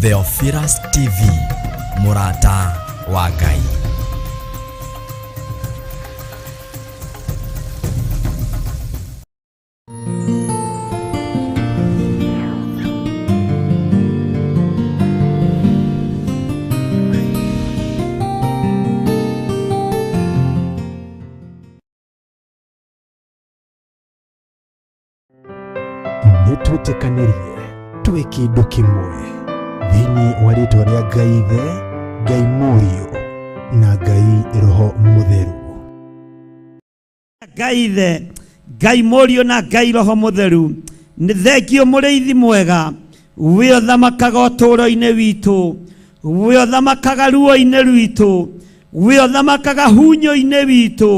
Theophilus TV, mũrata wa Ngai. Nĩ twĩtĩkanĩrie twĩ kĩndũ kĩmwe thĩinĩ wa rĩtwa rĩa Ngai Ithe, Ngai Mũriũ na Ngai Roho Mũtheru. Ngai Ithe, Ngai Mũriũ na Ngai Roho Mũtheru, nĩ thengio mũrĩithi mwega, wĩ ũthamakaga ũtũũro-inĩ witũ, wĩ ũthamakaga ruo-inĩ rwitũ, wĩ ũthamakaga hunyũ-inĩ witũ,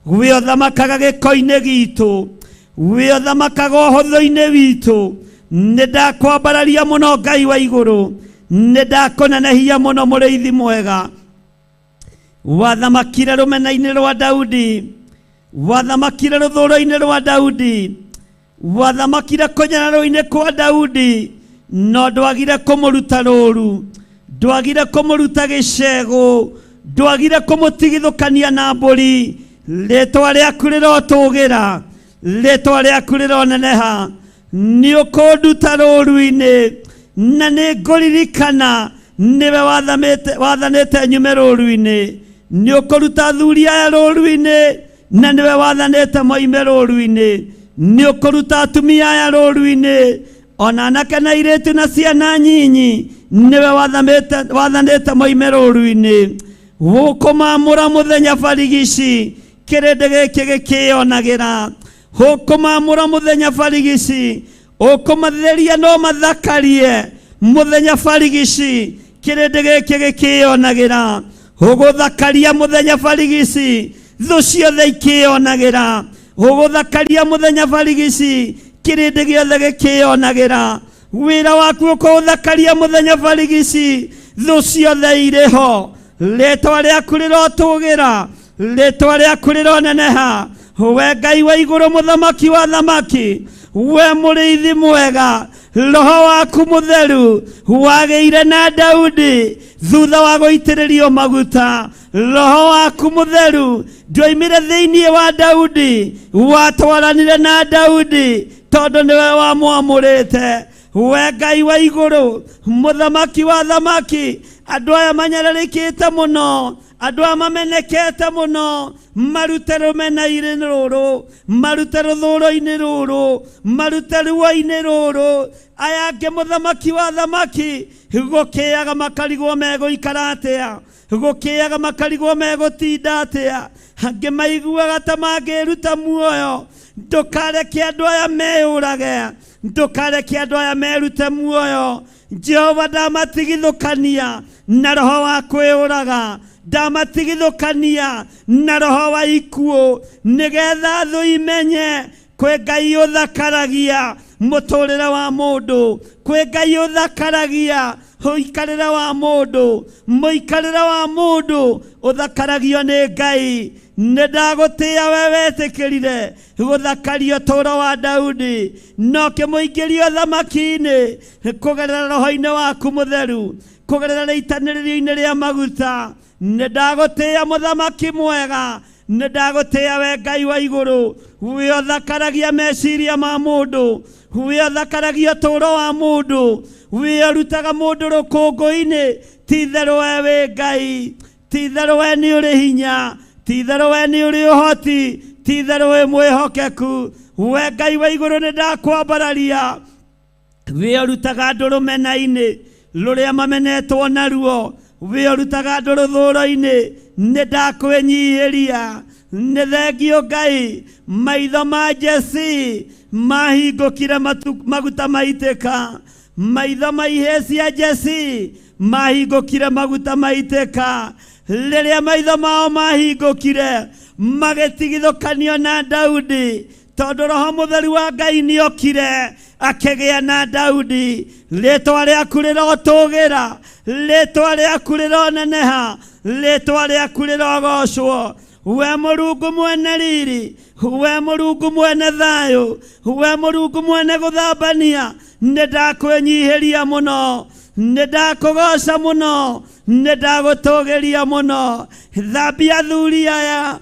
wĩ ũthamakaga gĩko-inĩ gitũ, wĩ ũthamakaga ũhũthũ-inĩ witũ. Nĩ ndakwambararia mũno Ngai wa igũrũ, nĩ ndakũnenehia mũno mũrĩithi mwega. Wathamakire rũmena-inĩ rwa Daudi, wathamakire rũthũũro-inĩ rwa Daudi, wathamakire kũnyararwo-inĩ kwa Daudi, no ndwagire kũmũruta rũũru, ndwagire kũmũruta gĩcegũ, ndwagire kũmũtigithũkania na mbũri. Rĩtwa rĩaku rĩrotũgĩra, rĩtwa rĩaku rĩroneneha. Nĩ ũkũnduta rũũru-inĩ, na nĩ ngũririkana nĩwe wathanĩte nyume rũũru-inĩ. Nĩ ũkũruta athuri aya rũũru-inĩ, na nĩwe wathanĩte moime rũũru-inĩ. Nĩ ũkũruta atumia aya rũũru-inĩ, ona anake na airĩtu na ciana nyinyi, nĩwe wathanĩte moime rũũru-inĩ. Gũkũmamũra mũthenya barigici, kĩrĩndĩ gĩkĩ gĩkĩyonagĩra. Ũkũmamũra mũthenya barigici, ũkũmatheria no mathakarie mũthenya barigici, kĩrĩndĩ gĩkĩ gĩkĩyonagĩra. Ũgũthakaria mũthenya barigici, thũ ciothe ikĩyonagĩra. Ũgũthakaria mũthenya barigici, kĩrĩndĩ gĩothe gĩkĩyonagĩra. Wĩra waku ũkũũthakaria mũthenya barigici, thũ ciothe irĩ ho. Rĩtwa rĩaku rĩrotũgĩra, rĩtwa rĩaku rĩroneneha. We Ngai wa igũrũ, mũthamaki wa thamaki, we mũrĩithi mwega, roho waku mũtheru wagĩire na Daudi thutha wa gũitĩrĩrio maguta. Roho waku mũtheru ndwoimire thĩinĩ wa Daudi, watwaranire na Daudi tondũ nĩwe wamwamũrĩte. We Ngai wa igũrũ, mũthamaki wa thamaki, andũ aya manyararĩkĩte mũno, andũ aya mamenekete mũno, marute rũmena-inĩ rũrũ, marute rũthũũro-inĩ rũrũ, marute ruo-inĩ rũrũ. Aya angĩ mũthamaki wa thamaki, gũkĩaga makarigwo megũikara atĩa, gũkĩaga makarigwo megũtinda atĩa, angĩ maiguaga ta mangĩruta muoyo. Ndũkareke andũ aya meyũrage, ndũkareke andũ aya merute muoyo. Jehova ndamatigithũkania na roho wa kwĩũraga, ndamatigithũkania na roho wa ikuũ, nĩgetha thũ imenye kwĩ Ngai ũthakaragia mũtũrĩre wa mũndũ, kwĩ Ngai ũthakaragia mũikarĩre wa mũndũ, mũikarĩre wa mũndũ ũthakaragio nĩ Ngai. Nĩ ndagũtĩĩa we wetĩkĩrire gũthakaria ũtũũro wa Daudi, na ũkĩmũingĩria ũthamaki-inĩ kũgerera roho-inĩ waku mũtheru, kũgerera rĩitanĩrĩrio-inĩ rĩa maguta. Nĩ ndagũtĩĩa mũthamaki mwega, nĩ ndagũtĩĩa we Ngai wa igũrũ, we ũthakaragia meciria ma mũndũ, we ũthakaragia ũtũũro wa mũndũ, we ũrutaga mũndũ rũkũngũ-inĩ. Ti itherũ we wĩ Ngai, ti itherũ we nĩ ũrĩ hinya, ti itherũ we nĩ ũrĩ ũhoti, ti itherũ wĩ mwĩhokeku. We Ngai wa igũrũ, nĩ ndakwambararia. We ũrutaga andũ rũmena-inĩ rũrĩa mamenetwo naruo, we ũrutaga andũ rũthũũro-inĩ, nĩ ndakwĩnyihĩria. Nĩ thengio Ngai, maitho ma Jesi mahingũkire maguta maitĩka, maitho ma ihĩĩ cia Jesi mahingũkire maguta maitĩka. Rĩrĩa maitho mao mahingũkire, magĩtigithũkanio na Daudi, tondũ Roho Mũtheru wa Ngai nĩokire akĩgĩa na Daudi. Rĩtwa rĩaku rĩrotũgĩra, rĩtwa rĩaku rĩroneneha, rĩtwa rĩaku rĩrogocwo. We Mũrungu mwene riri, we Mũrungu mwene thayũ, we Mũrungu mwene gũthambania, nĩ ndakwĩnyihĩria mũno. Nĩ ndakũgoca mũno, nĩ ndagũtũgĩria mũno. Thambia athuri aya,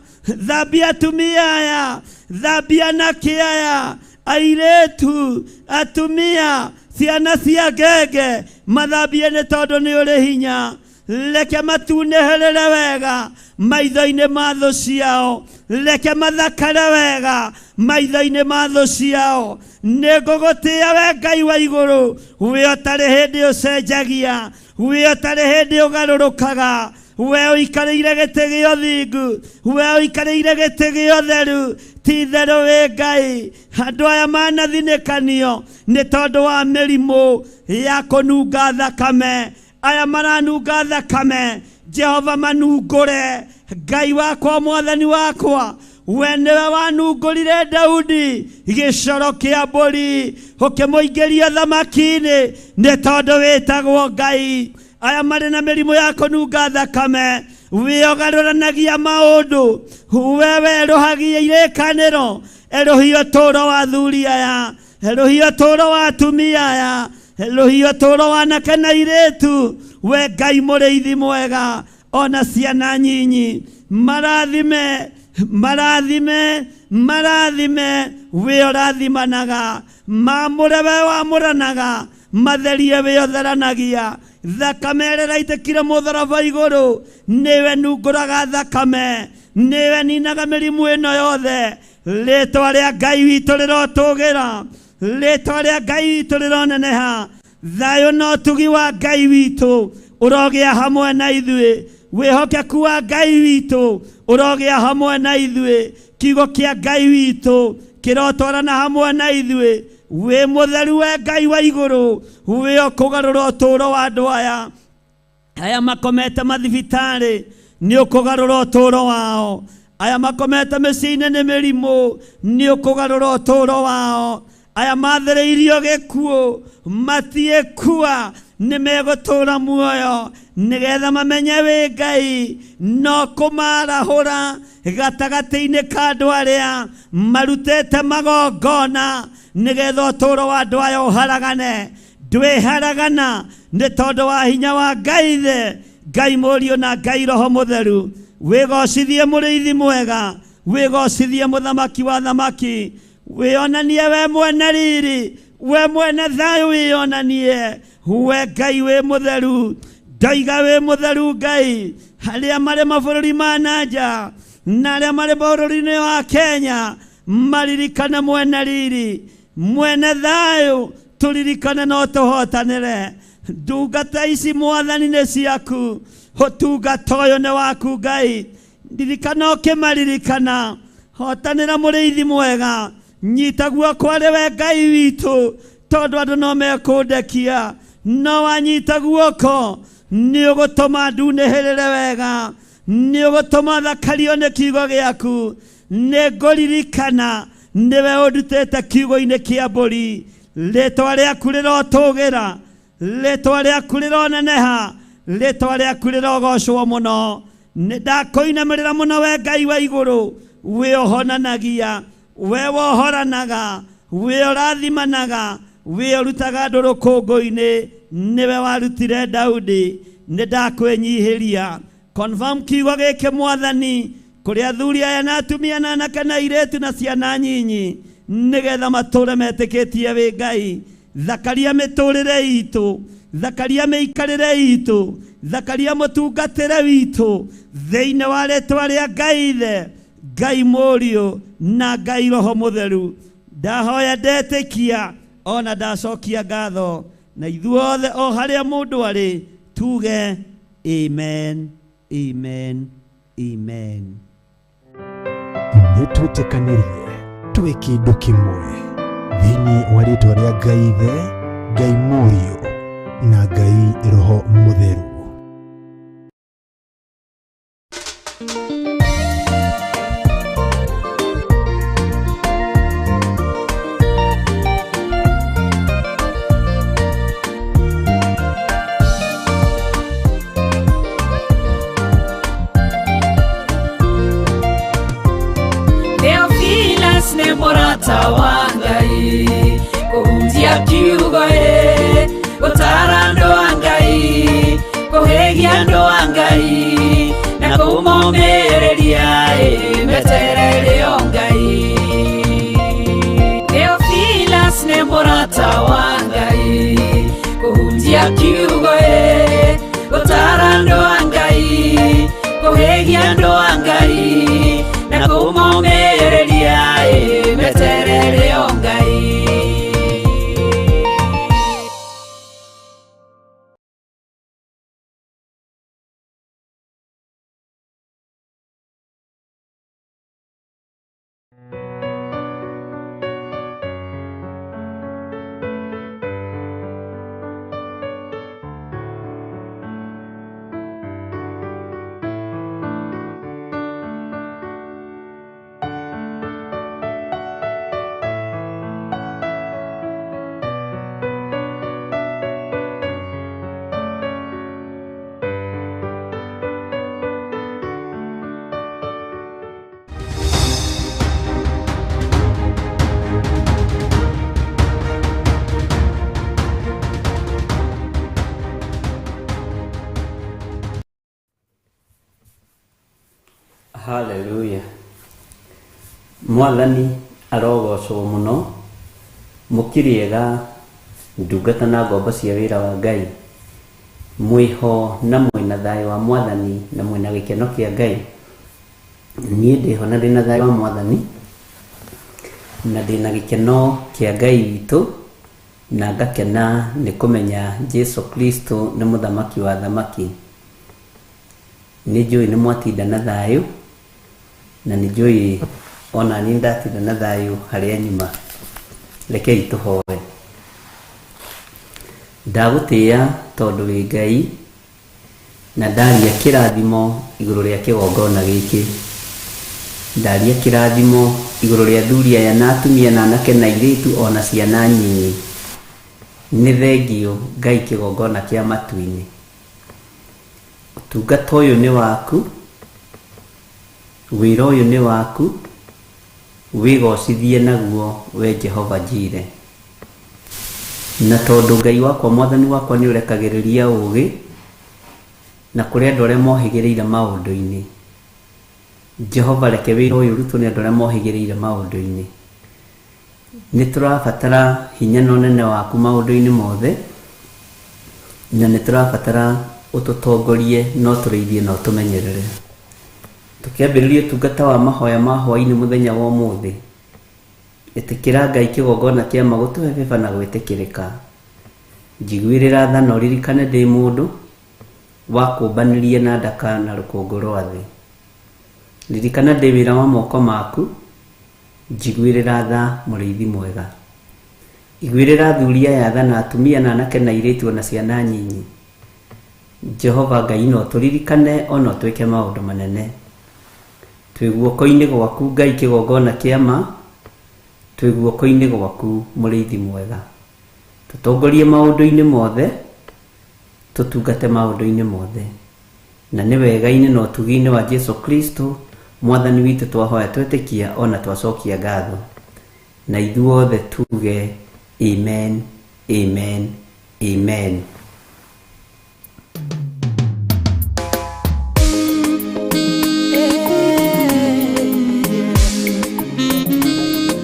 thambia atumia aya, thambia anake aya, airĩtu, atumia, ciana cia ngenge, mathambie nĩ tondũ nĩ ũrĩ hinya. Reke matunĩhĩrĩre wega maitho-inĩ ma thũ ciao, reke mathakare wega maitho-inĩ ma thũ ciao. Nĩ ngũgũtĩĩa we Ngai wa igũrũ, we ũtarĩ hĩndĩ ũcenjagia, we ũtarĩ hĩndĩ ũgarũrũkaga, we ũikarĩire gĩtĩ gĩa ũthingu, we ũikarĩire gĩtĩ gĩa ũtheru. Ti itherũ wĩ Ngai. Andũ aya manathinĩkanio nĩ tondũ wa mĩrimũ ya kũnunga thakame. Aya maranunga thakame, Jehova manungũre. Ngai wakwa, mwathani wakwa, we nĩwe wanungũrire Daudi gĩcoro kĩa mbũri, ũkĩmũingĩria thamaki-inĩ, nĩ tondũ wĩtagwo Ngai. Aya marĩ na mĩrimũ ya kũnunga thakame, wĩogarũranagia maũndũ, we werũhagia irĩkanĩro. Erũhia ũtũũro wa athuri aya, erũhia ũtũũro wa atumia aya, erũhia ũtũũro wa anake na airĩtu. We Ngai mũrĩithi mwega, ona ciana nyinyi marathime, marathime, marathime. We ũrathimanaga, mamũre we wamũranaga, matherie we ũtheranagia. Thakame ĩrĩa ĩraitĩkire mũtharaba igũrũ, nĩwe nungũraga thakame, nĩwe ninaga mĩrimũ ĩno yothe. Rĩtwa rĩa Ngai witũ rĩrotũgĩra, rĩtwa rĩa Ngai witũ rĩroneneha. Thayũ na ũtugi wa Ngai witũ ũrogĩa hamwe na ithuĩ, wĩhokeku wa Ngai witũ ũrogĩa hamwe na ithuĩ, kiugo kĩa Ngai witũ kĩrotwarana hamwe na ithuĩ. Wĩ mũtheru we Ngai wa igũrũ, wĩ ũkũgarũra ũtũũro wa andũ aya. Aya makomete mathibitarĩ, nĩ ũkũgarũra ũtũũro wao. Aya makomete mĩciĩ-inĩ nĩ mĩrimũ, nĩ ũkũgarũra ũtũũro wao. Aya mathĩrĩirio gĩkuũ, matiĩkua, nĩ megũtũũra muoyo, nĩgetha mamenye wĩ Ngai, no kũmarahũra gatagatĩ-inĩ ka andũ arĩa marutĩte magongona, nĩgetha ũtũũro wa andũ aya ũharagane. Ndwĩharagana nĩ tondũ wa hinya wa Ngai Ithe, Ngai Mũriũ na Ngai Roho Mũtheru. Wĩgocithie mũrĩithi mwega, wĩgocithie mũthamaki wa thamaki, wĩonanie we mwene riri, we mwene thayũ, wĩonanie we Ngai wĩ mũtheru. Ndoiga wĩ mũtheru Ngai. Arĩa marĩ mabũrũri ma nanja na arĩa marĩ bũrũri-inĩ wa Kenya maririkane mwene riri, mwene thayũ, tũririkane no tũhotanĩre. Ndungata ici mwathani nĩ ciaku, ũtungata ũyũ nĩ waku Ngai. Ririkana ũkĩmaririkana, hotanĩra mũrĩithi mwega, nyita guoko arĩ we Ngai witũ, tondũ andũ no mekũndekia, no wanyita guoko nĩ ũgũtũma ndunĩhĩrĩre wega, nĩ ũgũtũma thakario nĩ kiugo gĩaku. Nĩ ngũririkana nĩwe ũndutĩte kiugo-inĩ kĩa mbũri. Rĩtwa rĩaku rĩrotũgĩra, rĩtwa rĩaku rĩroneneha, rĩtwa rĩaku rĩrogocwo mũno. Nĩ ndakũinamĩrĩra mũno we Ngai wa igũrũ, wĩ ũhonanagia, we wohoranaga, wĩ ũrathimanaga, wĩ ũrutaga andũ rũkũngũ-inĩ, nĩwe warutire Daudi. Nĩ ndakwĩnyihĩria. Confirm kiugo gĩkĩ mwathani kũrĩ athuri aya na atumia na anake na airĩtu na ciana nyinyi, nĩgetha matũre metĩkĩtie wĩ Ngai. Thakaria mĩtũrĩre itũ, thakaria mĩikarĩre itũ, thakaria mũtungatĩre witũ, thĩinĩ wa rĩtwa rĩa Ngai Ithe, Ngai Mũriũ na Ngai Roho Mũtheru. Ndahoya ndetĩkia ona ndacokia ngatho, na ithuothe o harĩa mũndũ arĩ tuge amen, amen, amen. Nĩ twĩtĩkanĩrie twĩ kĩndũ kĩmwe thĩinĩ wa rĩtwa rĩa Ngai Ithe, Ngai Mũriũ na Ngai Roho Mũtheru. Theophilus nĩ mũrata wa Ngai, kũhunjia kiugo ĩ, gũtara andũ a Ngai. Kũhĩgia andũ a Ngai na kũmomĩrĩria meterere o Ngai. Theophilus nĩ mũrata wa Ngai, kũhunjia kiugo gũtara andũ a Ngai, kũhĩgia andũ a Ngai na kũmomĩrĩria meterere o Ngai. Haleluya. Mwathani arogocwo mũno. Mũkiriega ndungata na ngombo cia wĩra wa Ngai, mwĩho na mwĩna thayũ wa Mwathani na mwĩna gĩkeno kĩa Ngai. Niĩ ndĩho na ndĩna thayũ wa Mwathani na ndĩna gĩkeno kĩa Ngai witũ, na ngakena nĩ kũmenya Jesu Kristo nĩ mũthamaki wa thamaki. Nĩ njũĩ nĩ mwatinda na thayũ, na nĩ njũĩ ona niĩ ndatinda na thayũ harĩa nyuma. Rekei tũhoe. Ndagũtĩĩa tondũ wĩ Ngai, na ndaria kĩrathimo igũrũ rĩa kĩgongona gĩkĩ. Ndaria kĩrathimo igũrũ rĩa athuri aya na atumia na anake na airĩtu ona ciana nyinyi. Nĩ thengio Ngai kĩgongona kĩa matu-inĩ. Ũtungata ũyũ nĩ waku, wĩra ũyũ nĩ waku, wĩgocithie naguo we Jehova Jire. Na tondũ Ngai wakwa Mwathani wakwa nĩ ũrekagĩrĩria ũũgĩ na kũrĩ andũ arĩa mohĩgĩrĩire maũndũ-inĩ, Jehova reke wĩra ũyũ ũrutwo nĩ andũ arĩa mohĩgĩrĩire maũndũ-inĩ. Nĩ tũrabatara hinya na ũnene waku maũndũ-inĩ mothe, na nĩ tũrabatara ũtũtongorie na ũtũrĩithie na ũtũmenyerere. Tũkĩambĩrĩria ũtungata wa mahoya ma hwaĩ-inĩ mũthenya wa ũmũthĩ, ĩtĩkĩra Ngai kĩgongona kĩa ma gũtũhe beba na gwĩtĩkĩrĩka. Njiguĩrĩra tha na ũririkane ndĩ mũndũ wakũmbanĩrie na ndaka na rũkũngũ rwa thĩ. Ririkana ndĩ wĩra wa moko maku, njiguĩrĩra tha mũrĩithi mwega. Iguĩrĩra athuri aya tha na atumia na anake na airĩtu ona ciana nyinyi. Jehova Ngai no tũririkane ona ũtwĩke maũndũ manene. Twĩ guoko-inĩ gwaku Ngai kĩgongona kĩa ma, twĩ guoko-inĩ gwaku mũrĩithi mwega. Tũtongorie maũndũ-inĩ mothe, tũtungate maũndũ-inĩ mothe. Na nĩ wega-inĩ na ũtugi-inĩ wa Jesu Kristo Mwathani witũ twahoya twetĩkia ona twacokia ngatho. Na ithuothe tuge amen, amen, amen.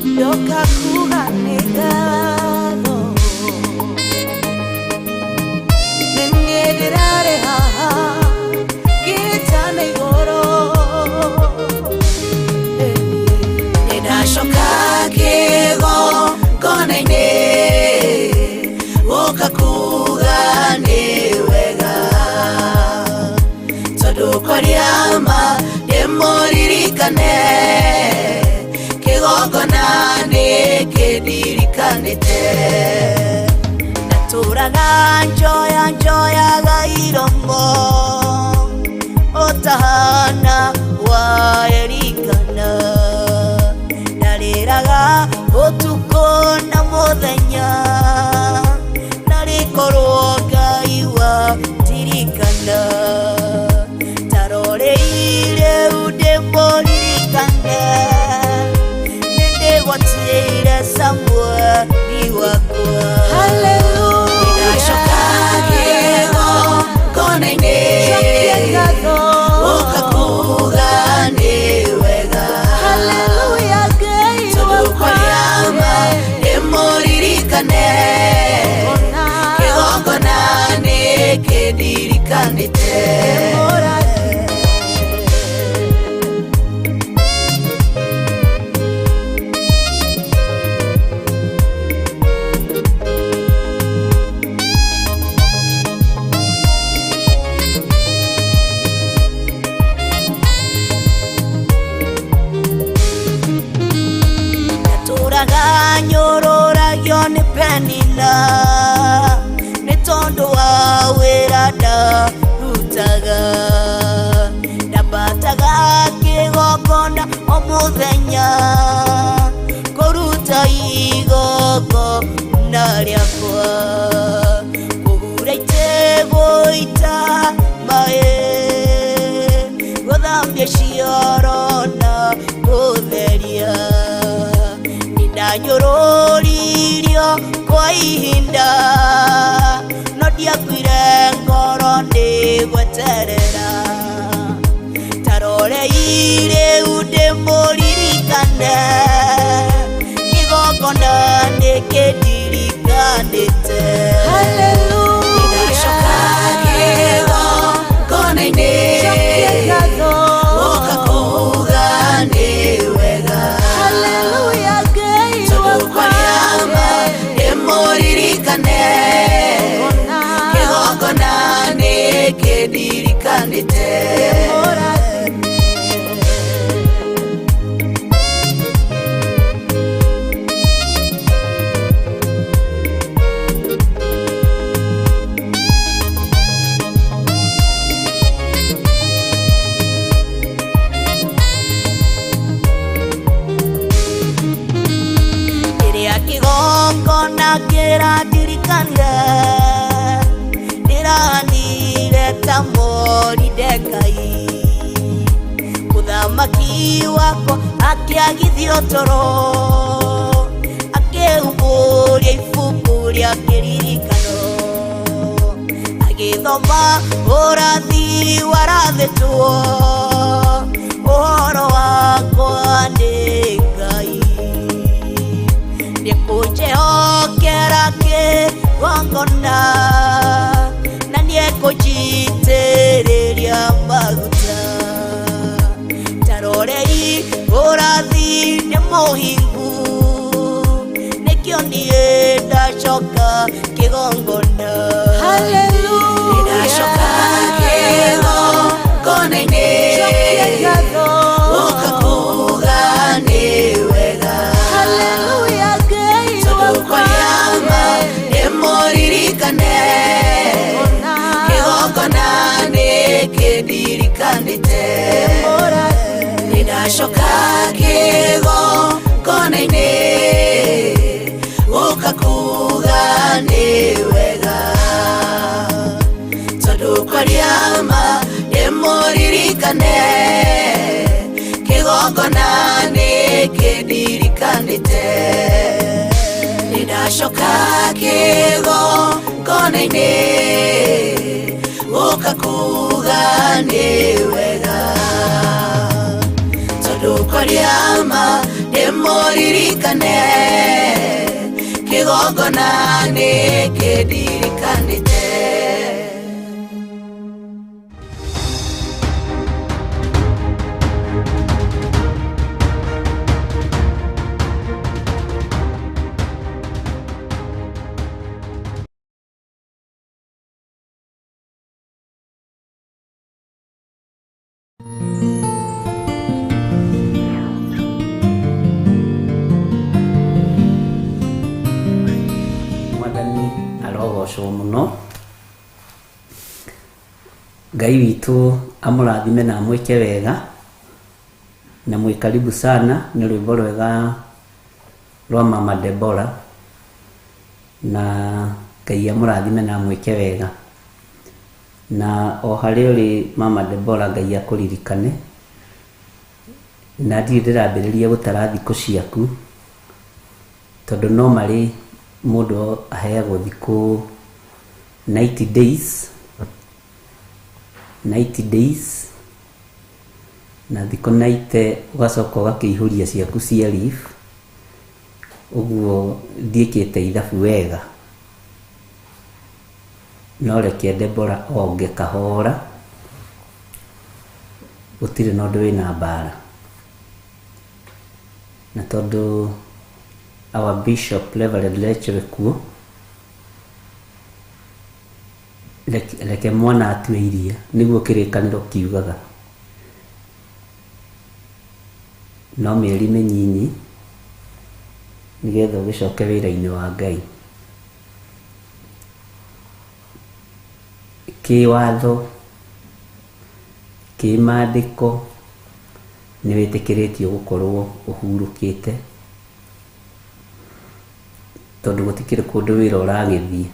Ndoka kuga nĩ ngatho. Nĩ niĩ ndĩrarĩ haha ngĩtana igũrũ. Nĩ ndacoka kĩgongona-inĩ gũka kuga nĩ wega, tondũ kwaria ma ndĩmũririkane kĩgongona nĩ kĩndirikanĩte. Natũraga njoya njoyaga iromo ũtahana wa Elikana, ndarĩraga ũtukũ na mũthenya, narĩkorwo Ngai wandirikana. Taroreire rĩu ndĩmũririkane, nĩndĩgwatĩire Samueli wakwa. Nĩndacoka kĩgongona-inĩ. mũthenya kũruta igongona rĩakwa kũhura itegũita maĩ gũthambia cioro na gũtheria nĩndanyũrũririo kwa ihinda no ndiakuire ngoro nĩ gweterera taroreire ndĩmũririkane kĩgongona nĩkĩndirikanĩte. Nĩndacoka kĩgongona-inĩ gũka kuuga nĩ wega tondũ kwaria ma ndĩmũririkane kĩgongona nĩkĩndirikanĩte. Rĩrĩa kĩgongona kĩrandirikania ndĩranire ta Moridekai mũthamaki wakwa akĩagithio toro akĩhumbũria ibuku rĩa kĩririkano agĩthoma ũrathi warathĩtwo ũhoro wakwa nĩ Ngai nĩkũnjĩhokera kĩgongona na nĩekũnjitĩrĩria maguta tarorei ũrathi nĩ mũhingu nĩkĩo niĩ ndacoka kĩgongona. Nĩndacoka kĩgongona-inĩ gũka kuuga nĩ wega tondũ kwaria ma ndĩmũririkane kĩgongona nĩkĩndirikanĩte. Nĩndacoka kĩgongona-inĩ gũka kuuga nĩ wega tondũ kwaria ma ndĩmũririkane kĩgongona nĩkĩndirikanĩte. Nĩndacoka kĩgongona-inĩ gũka kuuga nĩ wega tondũ kwaria ma ndĩmũririkane kĩgongona nĩkĩndirikanĩte. Mwathani arogocwo mũno. Ngai witũ amũrathime na amwĩke wega na mwĩ karibu sana. Nĩ rwĩmbo rwega rwa Mama Debora na Ngai amũrathime na amwĩke wega. Na o harĩa ũrĩ Mama Debora, Ngai akũririkane na ndirĩ ndĩrambĩrĩria gũtara thikũ ciaku tondũ no marĩ mũndũ aheagwo thikũ 90 days 90 days na thikũ 90 ũgacoka ũgakĩihũria ciaku cia leave. Ũguo ndiĩkĩte ithabu wega, no reke Debora onge kahora, gũtirĩ na ũndũ wĩna mbara. Na tondũ our bishop Reverend Rachel kuo, reke mwana atue iria nĩguo kĩrĩkanĩro kiugaga. No mĩeri mĩnyinyi nĩgetha ũgĩcoke wĩra-inĩ wa Ngai. Kĩwatho, kĩmandĩko, Nĩ wĩtĩkĩrĩtio gũkorwo ũhurũkĩte tondũ gũtikĩrĩ kũndũ wĩra ũragĩthiĩ.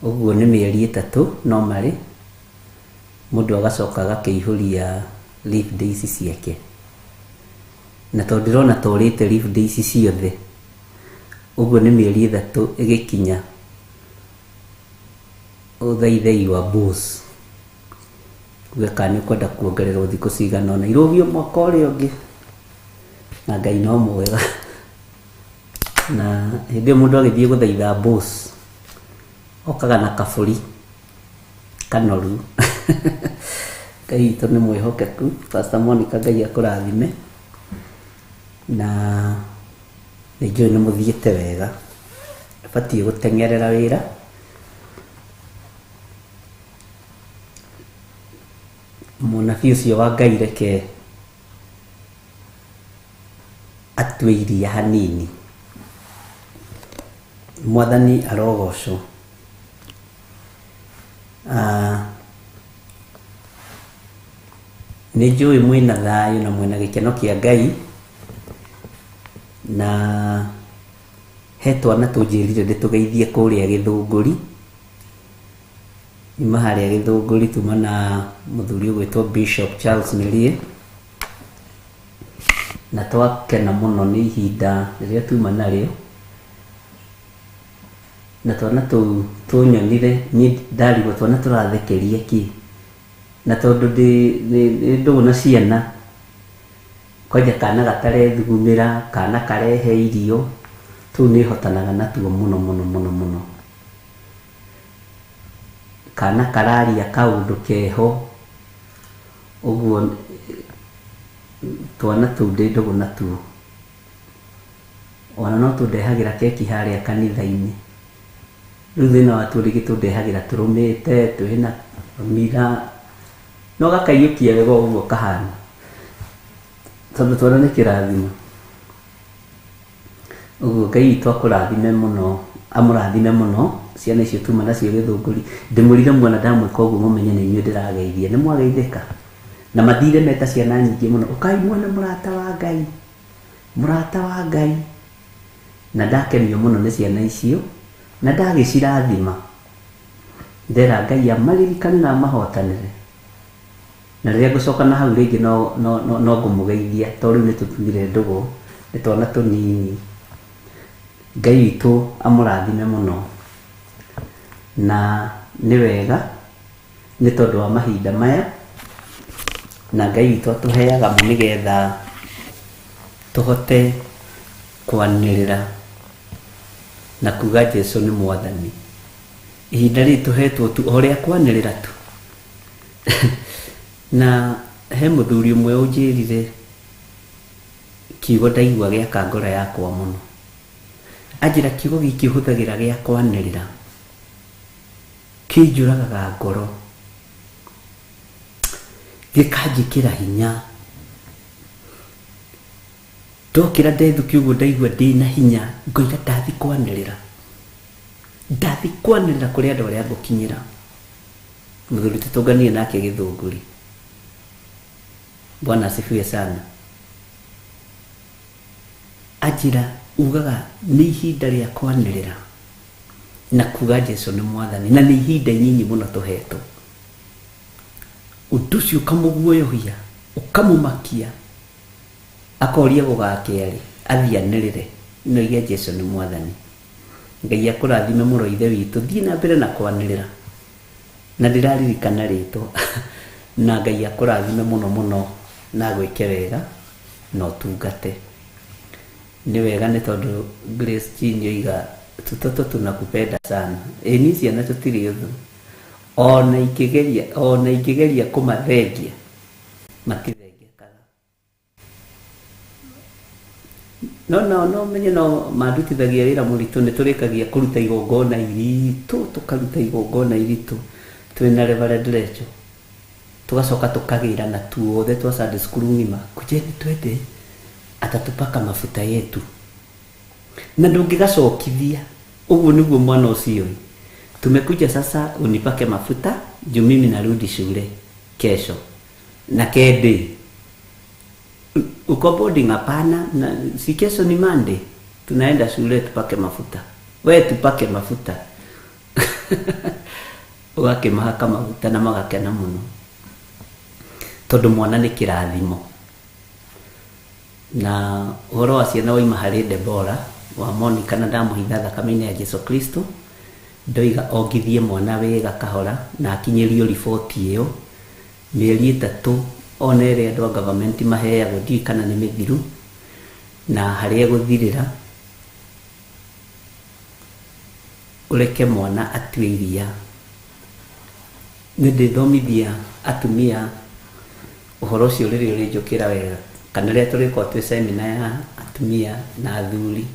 Ũguo nĩ mĩeri ĩtatũ no marĩ, mũndũ agacoka agakĩihũria leave days ciake. Na tondũ ndĩrona ta ũrĩte leave days ciothe, ũguo nĩ mĩeri ĩtatũ ĩgĩkinya ũthaithe your boss uge kana nĩ ũkwenda kuongererwo thikũ cigana ũna irũgio mwaka ũrĩa ũngĩ. Na Ngai no mwega. Na hĩndĩ ĩyo mũndũ agĩthiĩ gũthaitha boss okaga na kabũri kanoru. Ngai witũ nĩ mwĩhokeku. Pastor Monica Ngai akũrathime. Na nĩ njũĩ nĩ mũthiĩte wega. Ndũbatiĩ gũteng'erera wĩra. Mũnabii ũcio wa Ngai reke atue iria hanini. Mwathani arogocwo. Ah, nĩ njũĩ mwĩna thayũ na mwĩna gĩkeno kĩa Ngai na he twana tũnjĩrire ndĩtũgeithie kũrĩa Gĩthũngũri. Nyuma harĩa Gĩthũngũri tuma na mũthuri ũgwĩtwo Bishop Charles Mĩriĩ na twakena mũno nĩ ihinda rĩrĩa tuma narĩo. Na twana tũu tũnyonire niĩ ndarigwo twana tũrathekeria kĩ, na tondũ ndĩ nĩ ndũgũ na ciana, kwanja kana gatarethugumĩra, kana karehe irio, tũu nĩ hotanaga natuo mũno mũno mũno mũno. Kana kararia kaũndũ keho, ũguo twana tũu ndĩ ndũgũ natuo. Ona no tũndehagĩra keki harĩa kanitha-inĩ. Rĩu thĩna watuo rĩngĩ tũndehagĩra tũrũmĩte, twĩna rũmira, no gakaiyũkia wega o ũguo kahana. Tondũ twana nĩ kĩrathimo. Ũguo Ngai witũ akũrathime mũno, amũrathime mũno, ciana icio tuma nacio Gĩthũngũri. Ndĩmwĩrire muona ndamwĩka ũguo mũmenye nĩ inyuĩ ndĩrageithia. Nĩ mwageithĩka? Na mathire meta ciana nyingĩ mũno, ũkai muone mũrata wa Ngai. Mũrata wa Ngai. Na ndakenio mũno nĩ ciana icio, na ndagĩcirathima. Ndera Ngai amaririkane na amahotanĩre. Na rĩrĩa ngũcoka na hau rĩngĩ no, no, no, no ngũmũgeithia, tondũ rĩu nĩ tũtumire ndũgũ, nĩ twana tũnini. Ngai witũ amũrathime mũno. Na nĩ wega nĩ tondũ wa mahinda maya, na Ngai witũ atũheaga mo nĩgetha tũhote kwanĩrĩra na kuga Jesu nĩ Mwathani. Ihinda rĩrĩ tũhetwo tu o rĩa kwanĩrĩra tu. Na he mũthuri ũmwe ũnjĩrire kiugo ndaigua gĩaka ngoro yakwa mũno. Anjĩra kiugo gĩkĩ ũhũthagĩra gĩa kwanĩrĩra kĩnjũragaga ngoro, gĩkanjĩkĩra hinya. Ndokĩra ndethukia ũguo ndaigua ndĩna hinya, ngoiga ndathi kwanĩrĩra. Ndathi kwanĩrĩra kũrĩ andũ arĩa ngũkinyĩra. Mũthuri tũtũnganire nake Gĩthũngũri. Bwana asifiwe sana. Anjĩra ugaga nĩ ihinda rĩa kwanĩrĩra na kuga Jesu nĩ Mwathani, na nĩ ihinda inyinyi mũno tũhetwo. Ũndũ ũcio ũkamũguoyohia, ũkamũmakia, akoria gũgakĩa rĩ, athiĩ anĩrĩre na oige Jesu nĩ Mwathani. Ngai akũrathime mũno ithe witũ, thiĩ na mbere na kwanĩrĩra. Na ndĩraririkana rĩtwa. Na Ngai akũrathime mũno mũno na agwĩke wega na ũtungate. Nĩ wega nĩ tondũ Grace Jean oiga tutoto tunakupenda sana. Ĩ niĩ ciana tũtirĩ ũthũ. Ona ingĩgeria, ona ingĩgeria kũmathengia, matithengekaga. No nao no menye no mandutithagia wĩra mũritũ, nĩ tũrĩkagia kũruta igongona iritũ, tũkaruta igongona iritũ twĩna Reverend Rachel, tũgacoka tũkagĩrana tuothe twa Sunday school ng'ima, kujeni twende atatupaka mafuta yetu, na ndũngĩgacokithia. Ũguo nĩguo mwana ũcio ĩ, tumekuja sasa unipake mafuta juu mimi narudi shule kesho, na kendĩ. Uko boarding? Hapana, na si kesho ni Monday, tunaenda shule tupake mafuta, we tupake mafuta. Ũgakĩmahaka maguta na magakena mũno tondũ mwana nĩ kĩrathimo. Na ũhoro wa ciana waima harĩ Debora wa Monica, na ndamũhitha thakame-inĩ ya Jesu Kristo. Ndoiga ongithie mwana wega kahora na akinyĩrio riboti ĩyo mĩeri 3 ona ĩrĩa andũ a government maheagwo, ndiũĩ kana nĩ mĩthiru na harĩa ĩgũthirĩra. Ũreke mwana atue iria. Nĩ ndĩthomithia atumia ũhoro ũcio rĩrĩa ũrĩnjũkĩra wega, kana rĩrĩa tũrĩkorwo twĩ semina ya atumia na athuri,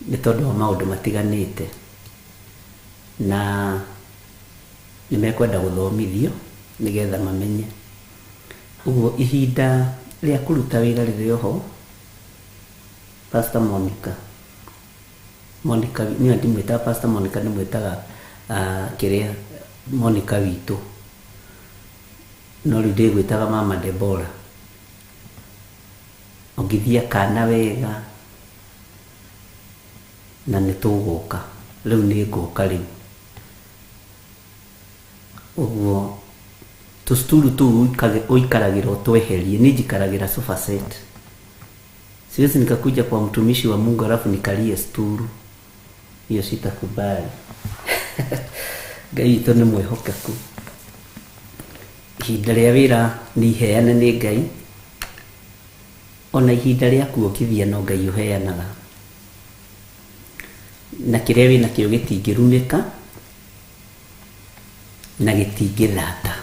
nĩ tondũ wa maũndũ matiganĩte na nĩ mekwenda gũthomithio nĩgetha mamenye. Ũguo ihinda rĩa kũruta wĩra rĩrĩ oho. Pastor Monica, Monica niwe ndimwĩtaga Pastor Monica, ndĩmwĩtaga kĩrĩa Monica witũ, no rĩu ndĩgwĩtaga Mama Debora. Ongithia kana wega na nĩ tũgũka rĩu, nĩ ngũka rĩu. Ũguo tũcuturu tũu ũikaragĩra ũtweherie. Niĩ njikaragĩra sofa set, siwezi nikakuja kwa mtumishi wa Mungu alafu nikalie sturu, hiyo sitakubali. Ngai witũ nĩ mwĩhokeku. Ihinda rĩa wĩra nĩ iheane nĩ Ngai, ona ihinda rĩa kuongithia no Ngai ũheanaga, na kĩrĩa wĩnakĩo gĩtingĩrumĩka na gĩtingĩthata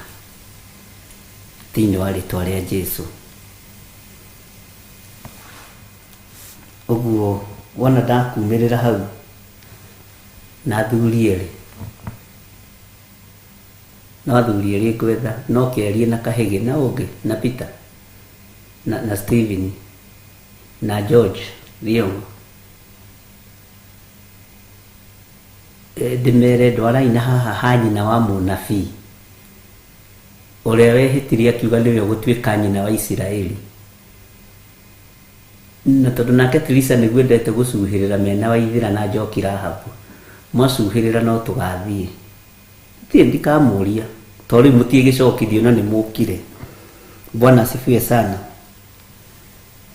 thĩinĩ wa rĩtwa rĩa Jesu. Ũguo wona ndakumĩrĩra hau na athuri erĩ, no athuri erĩ ngwetha, no kĩarie na Kahĩgĩ na ũngĩ na Peter na Stephen na George Thiong'o, ndĩmere ndwarai na haha ha nyina wa mũnabii ũrĩa wehĩtirie akiuga nĩwe ũgũtuĩka nyina wa Isiraeli. Na tondũ nake Teresa nĩguo endete gũcuhĩrĩra mena Waithĩra na Njoki Rahabu, mwacuhĩrĩra no tũgathiĩ. Thiĩ ndikamũria tondũ rĩu mũtiĩgĩcokithio na nĩ mũkire. Bwana asifiwe sana.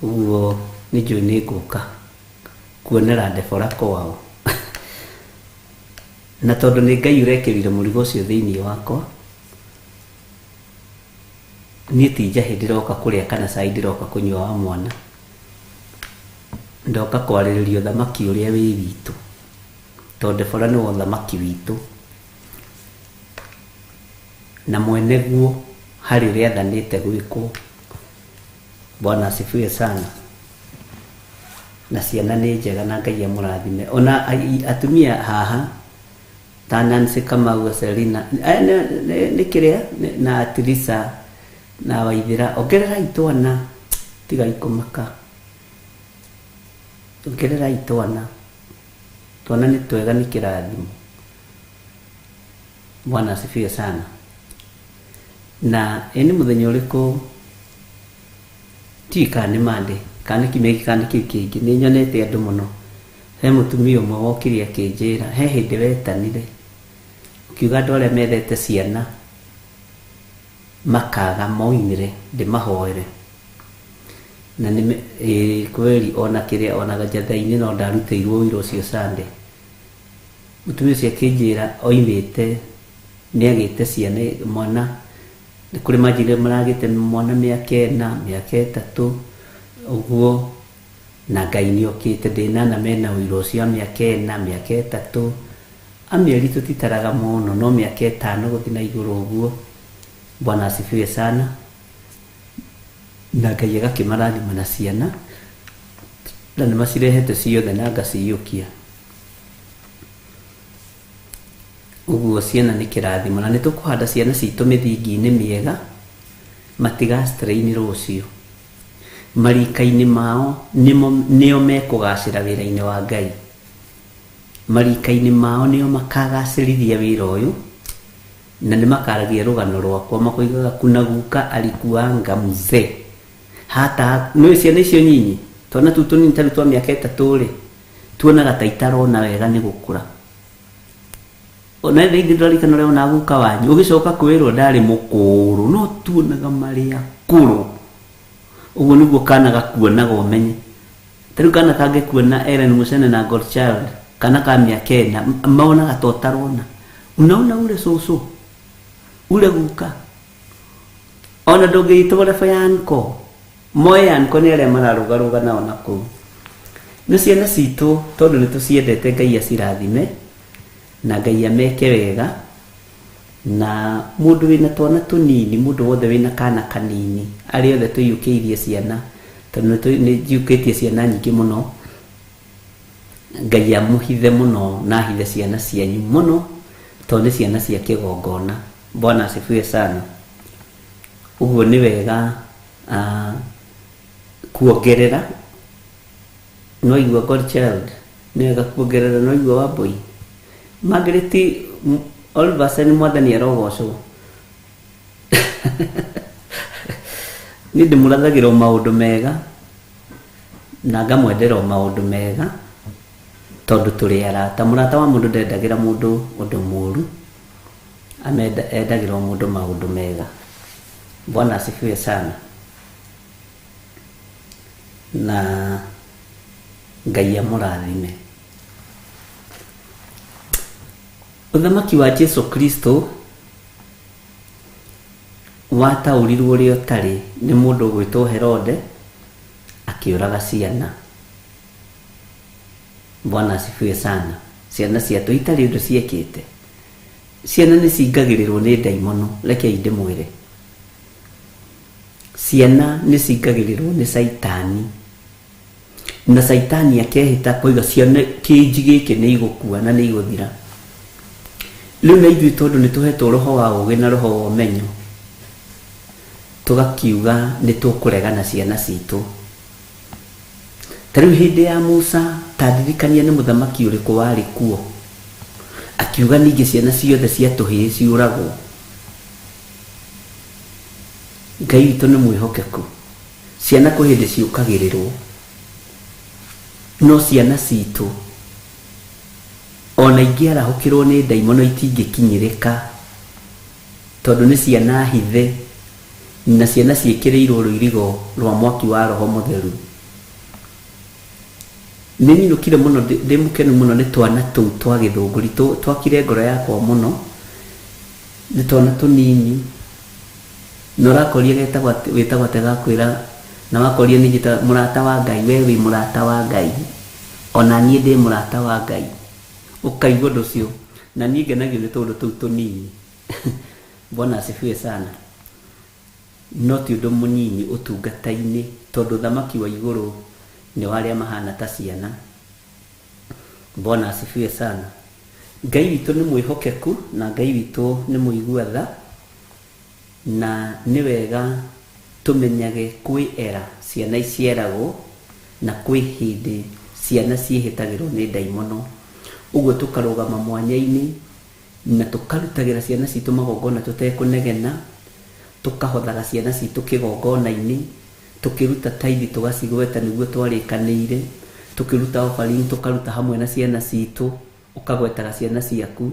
Ũguo nĩ njũĩ nĩ ngũka kuonera Debora kwao, na tondũ nĩ Ngai ũrekĩrire mũrigo ũcio thĩinĩ wakwa, niĩ ti njahĩ ndĩroka kũrĩa kana cai ndĩroka kũnyua wa mwana, ndoka kwarĩrĩria ũthamaki ũrĩa wĩ witũ, tondũ Debora nĩwe ũthamaki witũ na mwene guo harĩ ũrĩa athanĩte gwĩkwo. Bwana asifiwe sana. Na ciana nĩ njega na Ngai amũrathime. Ona atumia haha ta Nancy Kamau, Selina nĩ kĩrĩa na Teresa na Waithĩra, ongererai twana, tigai kũmaka, ongererai twana, twana nĩ twega, nĩ kĩrathimo. Bwana asifiwe sana. Na ĩ nĩ mũthenya ũrĩkũ, ndiũĩ kana nĩ Monday kana nĩ kiumia gĩkĩ kana nĩ kĩu kĩngĩ, nĩ nyonete andũ mũno. He mũtumia ũmwe wokire akĩnjĩra he hĩndĩ wetanire ũkiuga andũ arĩa methete ciana makaga moimire ndĩmahoere, na nĩ kweli ona kĩrĩa ona gajatha-inĩ no ndarutĩirwo wĩra ũcio Sunday. Mũtumia ũcio akĩnjĩra oimĩte nĩ agĩte ciana mwana, nĩ kũrĩ manjĩrire maragĩte mwana mĩaka 4 mĩaka 3 ũguo, na Ngai nĩ okĩte ndĩnana mena ũira ũcio wa mĩaka 4 mĩaka 3, amĩeri tũtitaraga mũno, no mĩaka 5 gũthiĩ na igũrũ ũguo. Bwana asifiwe sana. Na Ngai agakĩmarathima na ciana, na nĩ macirehete ciothe na ngaciyũkia. Ũguo ciana nĩ kĩrathimo, na nĩ tũkũhanda ciana citũ mĩthingi-inĩ mĩega, matiga strain rũciũ. Marika-inĩ mao nĩo mekũgacĩra wĩra-inĩ wa Ngai, marika-inĩ mao nĩo makagacĩrithia wĩra ũyũ, na nĩ makaragia rũgano rwakwa makoigaga kuna guka alikuanga mzee Hata nĩ ciana icio nyinyi twana tũu tũnini ta rĩu twa mĩaka 3 rĩ, tuonaga ta itarona wega nĩ gũkũra. Ona rĩngĩ ndũrarikana ũrĩa ona guka wanyu ũgĩcoka kwĩrwo ndarĩ mũkũrũ, no tuonaga marĩ akũrũ. Ũguo nĩguo kana gakuonaga ũmenye. Ta rĩu kana kangĩkuona Ellen Mucene na Godchild, kana ka mĩaka 4, maonaga ta ũtarona. Unaona ule cũcũ, ule guka. Ona ndũngĩitwo level ya uncle. Moe uncle nĩ arĩa mararũgarũga nao na kũu. Nĩ ciana citũ tondũ nĩ tũciendete, Ngai acirathime na Ngai ameke wega. Na mũndũ wĩna twana tũnini, mũndũ wothe wĩna kana kanini, arĩa othe tũiyũkĩirie ciana, tondũ nĩ njiyũkĩtie ciana nyingĩ mũno, Ngai amũhithe mũno na ahithe ciana cianyu mũno, tondũ nĩ ciana cia kĩgongona. Bwana asifiwe sana. Ũguo nĩ wega kuongerera. No igua Godchild, nĩ wega kuongerera. No igua Wambui, Margaret, Oliver, Mwathani arogocwo. Niĩ ndĩmũrathagĩra o maũndũ mega na ngamwendera o maũndũ mega, tondũ tũrĩ arata. Mũrata wa mũndũ ndendagĩra mũndũ ũndũ mũũru, endagĩra o mũndũ maũndũ mega. Bwana asifiwe sana. Na Ngai amũrathime. Ũthamaki wa Jesu Kristo wataũrirwo ũrĩa ũtarĩ nĩ mũndũ ũgwĩtwo Herode, akĩũraga ciana. Bwana asifiwe sana. Ciana ciatũ itarĩ ũndũ ciekĩte. Ciana nĩ cingagĩrĩrwo nĩ ndaimono, rekei ndĩmwĩre. Ciana nĩ cingagĩrĩrwo nĩ caitani. Na caitani akehĩta koiga ciana kĩnji gĩkĩ nĩ igũkua na nĩ igũthira. Rĩu na ithuĩ tondũ nĩ tũhetwo roho wa ũũgĩ na roho wa ũmenyo, tũgakiuga nĩ tũkũregana ciana citũ. Ta rĩu hĩndĩ ya Musa, ta ndirikania nĩ mũthamaki ũrĩkũ warĩ kuo, akiuga ningĩ ciana ciothe cia tũhĩĩ ciũragwo. Ngai witũ nĩ mwĩhokeku. Ciana kwĩ hĩndĩ ciũkagĩrĩrwo, no ciana citũ ona ingĩarahũkĩrwo nĩ ndaimono itingĩkinyĩrĩka, tondũ nĩ ciana hithe na ciana ciĩkĩrĩirwo rũirigo rwa mwaki wa roho mũtheru. Nĩ nyinũkire mũno, ndĩ mũkenu mũno nĩ twana tũu twa gĩthũngũri, twakire ngoro yakwa mũno. Nĩ twana tũnini, na ũrakoria getagwo atĩ, wĩtagwo atĩa, gakwĩra, na wakoria nĩ njĩta mũrata wa Ngai, we wĩ mũrata wa Ngai, ona niĩ ndĩ mũrata wa Ngai. Ũkaigua ũndũ ũcio, na niĩ ngenagio nĩ tũũndũ tũu tũnini. Bwana asifiwe sana. No ti ũndũ mũnyinyi ũtungata-inĩ, tondũ ũthamaki wa igũrũ nĩ wa arĩa mahana ta ciana. Bwana asifiwe sana. Ngai witũ nĩ mwĩhokeku na Ngai witũ nĩ mũigua tha, na nĩ wega tũmenyage kwĩ era ciana icieragwo na kwĩ hĩndĩ ciana ciĩhĩtagĩrwo nĩ ndaimono. Ũguo tũkarũgama mwanya-inĩ na tũkarutagĩra ciana citũ magongona tũtekũnegena, tũkahothaga ciana citũ kĩgongona-inĩ, tũkĩruta taithi tũgacigweta nĩguo twarĩkanĩire, tũkĩruta offering tũkaruta hamwe na ciana citũ, ũkagwetaga ciana ciaku.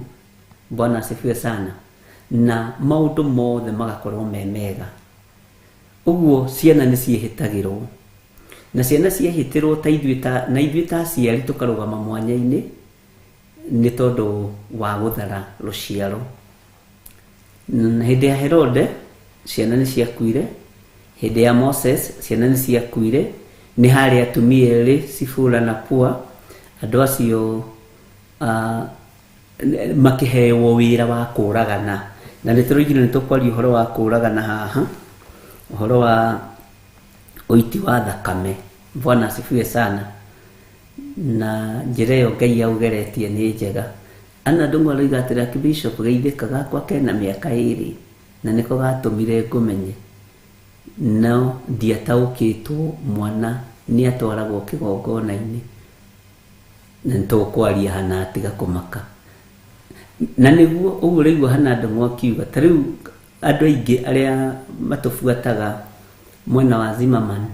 Bwana asifiwe sana. Na maũndũ mothe magakorwo me mega. Ũguo ciana nĩ ciĩhĩtagĩrwo, na ciana ciehĩtĩrwo ta ithuĩ ta, na ithuĩ ta aciari tũkarũgama mwanya-inĩ nĩ tondũ wa gũthara rũciaro. Hĩndĩ ya Herode ciana nĩ ciakuire, hĩndĩ ya Moses ciana nĩ ciakuire. Nĩ harĩ atumia erĩ, Sifura na Pua, andũ acio makĩhewo wĩra wa kũragana. Na nĩ tũroigire nĩ tũkwaria ũhoro wa kũragana haha, ũhoro wa ũiti wa thakame. Bwana asifiwe sana. Na njĩra ĩyo Ngai aũgeretie nĩ njega. Ana Ndung'u aroiga atĩrĩ, Archbishop geithĩka gakwa kena mĩaka 2 na nĩko gatũmire ngũmenye, no ndiataũkĩtwo mwana nĩ atwaragwo kĩgongona-inĩ. Na nĩtũkwaria hana tiga kũmaka. Na nĩguo ũguo ũraigua hana Ndung'u akiuga, ta rĩu andũ aingĩ arĩa matũbuataga Mwena wa Zimmerman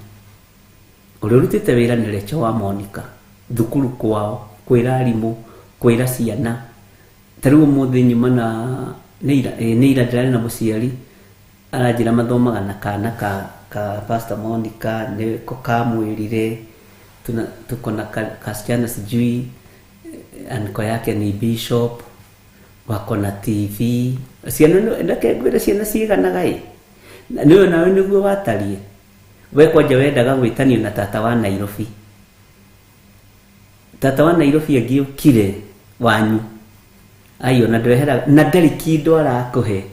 ũrĩa ũrutĩte wĩra nĩ Recho wa Monica thukuru kwao kwĩra arimũ kwĩra ciana ta rĩu ũmũthĩ nyuma na nĩ ira nĩ ira ndĩrarĩ na mũciari aranjĩra mathomaga na kana ka Pastor Monica nĩko kamwĩrire tuko na kasichana sijui anko yake ni bishop wako na TV ciana reke ngwĩre ciana ciganaga ĩ nĩwe nawe nĩguo watariĩ we kwanja wendaga gwĩtanio na tata wa Nairobi tata wa Nairobi angĩũkire wanyu aiyo na ndwehera na ndarĩ kĩndũ arakũhe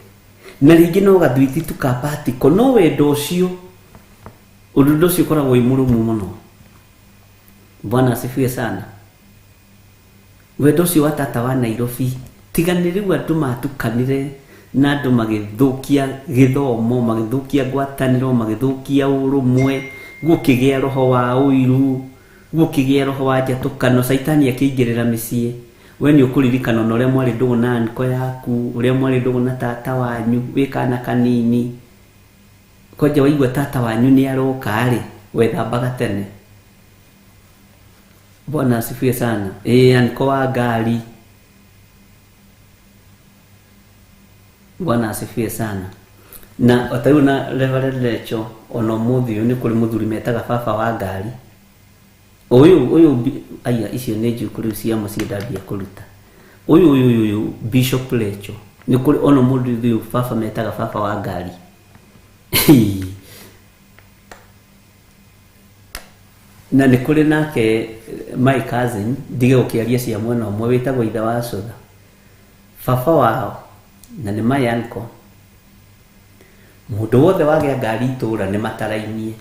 na rĩngĩ no gathwiti tu ka patiko no wendo ũcio ũndũ ũcio ũkoragwo wĩ mũrũmu mũno. Bwana asifiwe sana. Wendo ũcio wa tata wa Nairobi tiga nĩ rĩu andũ matukanire na andũ magĩthũkia gĩthomo magĩthũkia ngwatanĩro magĩthũkia ũrũmwe gũkĩgĩa roho wa ũiru gũkĩgĩa roho wa njatũkano caitani akĩingĩrĩra mĩciĩ we nĩ ũkũririkana ona ũrĩa mwarĩ ndũgũ na anko yaku ũrĩa mwarĩ ndũgũ na tata wanyu wĩ kana kanini kwanja waigua tata wanyu nĩ aroka rĩ wethambaga tene. Bwana asifiwe sana. Anko wa ngari. Bwana asifiwe sana. Na o ta rĩu na Reverend Recho ona ũmũthĩ ũyũ nĩ kũrĩ mũthuri metaga baba wa ngari ũyũ aya icio nĩ njuku rĩu cia mũciĩ ndambia kũruta ũyũ Bishop Recho nĩ kũrĩ ona mũndũ ũyũ baba metaga baba wa ngari na nĩ kũrĩ nake my cousin ndige gũkĩaria cia mwena ũmwe wĩtagwo ithe wa cũtha baba wao na nĩ my uncle mũndũ wothe wagĩa ngari itũra nĩ matarainie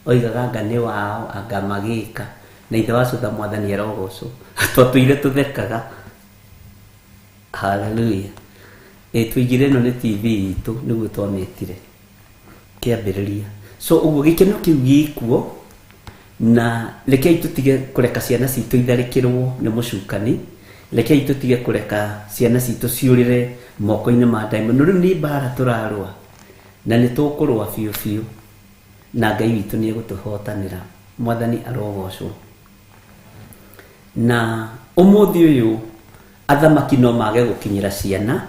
oigaga anga nĩ wao anga magĩka na ithe wa cũtha mwathani arogocwo twatũire tũthekaga. Hallelujah. Tũigire ĩno nĩ TV itũ nĩguo twamĩtire kĩambĩrĩria so ũguo gĩkeno kĩu gĩkuo na rekei tũtige kũreka ciana citũ itharĩkĩrwo nĩ mũcukani rekei tũtige kũreka ciana citũ ciũrĩre moko-inĩ ma ndaimono rĩu nĩ mbara tũrarũa na nĩ tũkũrũa biũ biũ na Ngai witũ nĩ egũtũhotanĩra mwathani arogocwo. Na ũmũthĩ ũyũ athamaki no mage gũkinyĩra ciana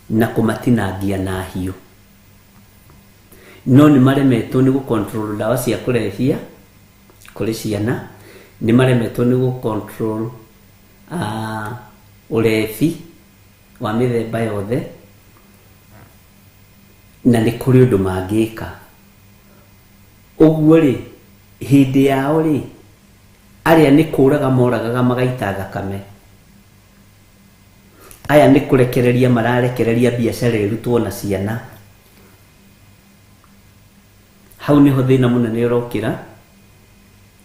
na kũmatinangia na hiũ no nĩ maremetwo nĩ gũ-control ndawa cia kũrebia kũrĩ ciana nĩ maremetwo nĩ gũ-control ũrebi wa mĩthemba yothe na nĩ kũrĩ ũndũ mangĩka ũguo rĩ hĩndĩ yao rĩ arĩa nĩ kũraga moragaga magaita thakame aya nĩ kũrekereria mararekereria biacara ĩrutwo na ciana hau nĩho thĩna mũnene ũrokĩra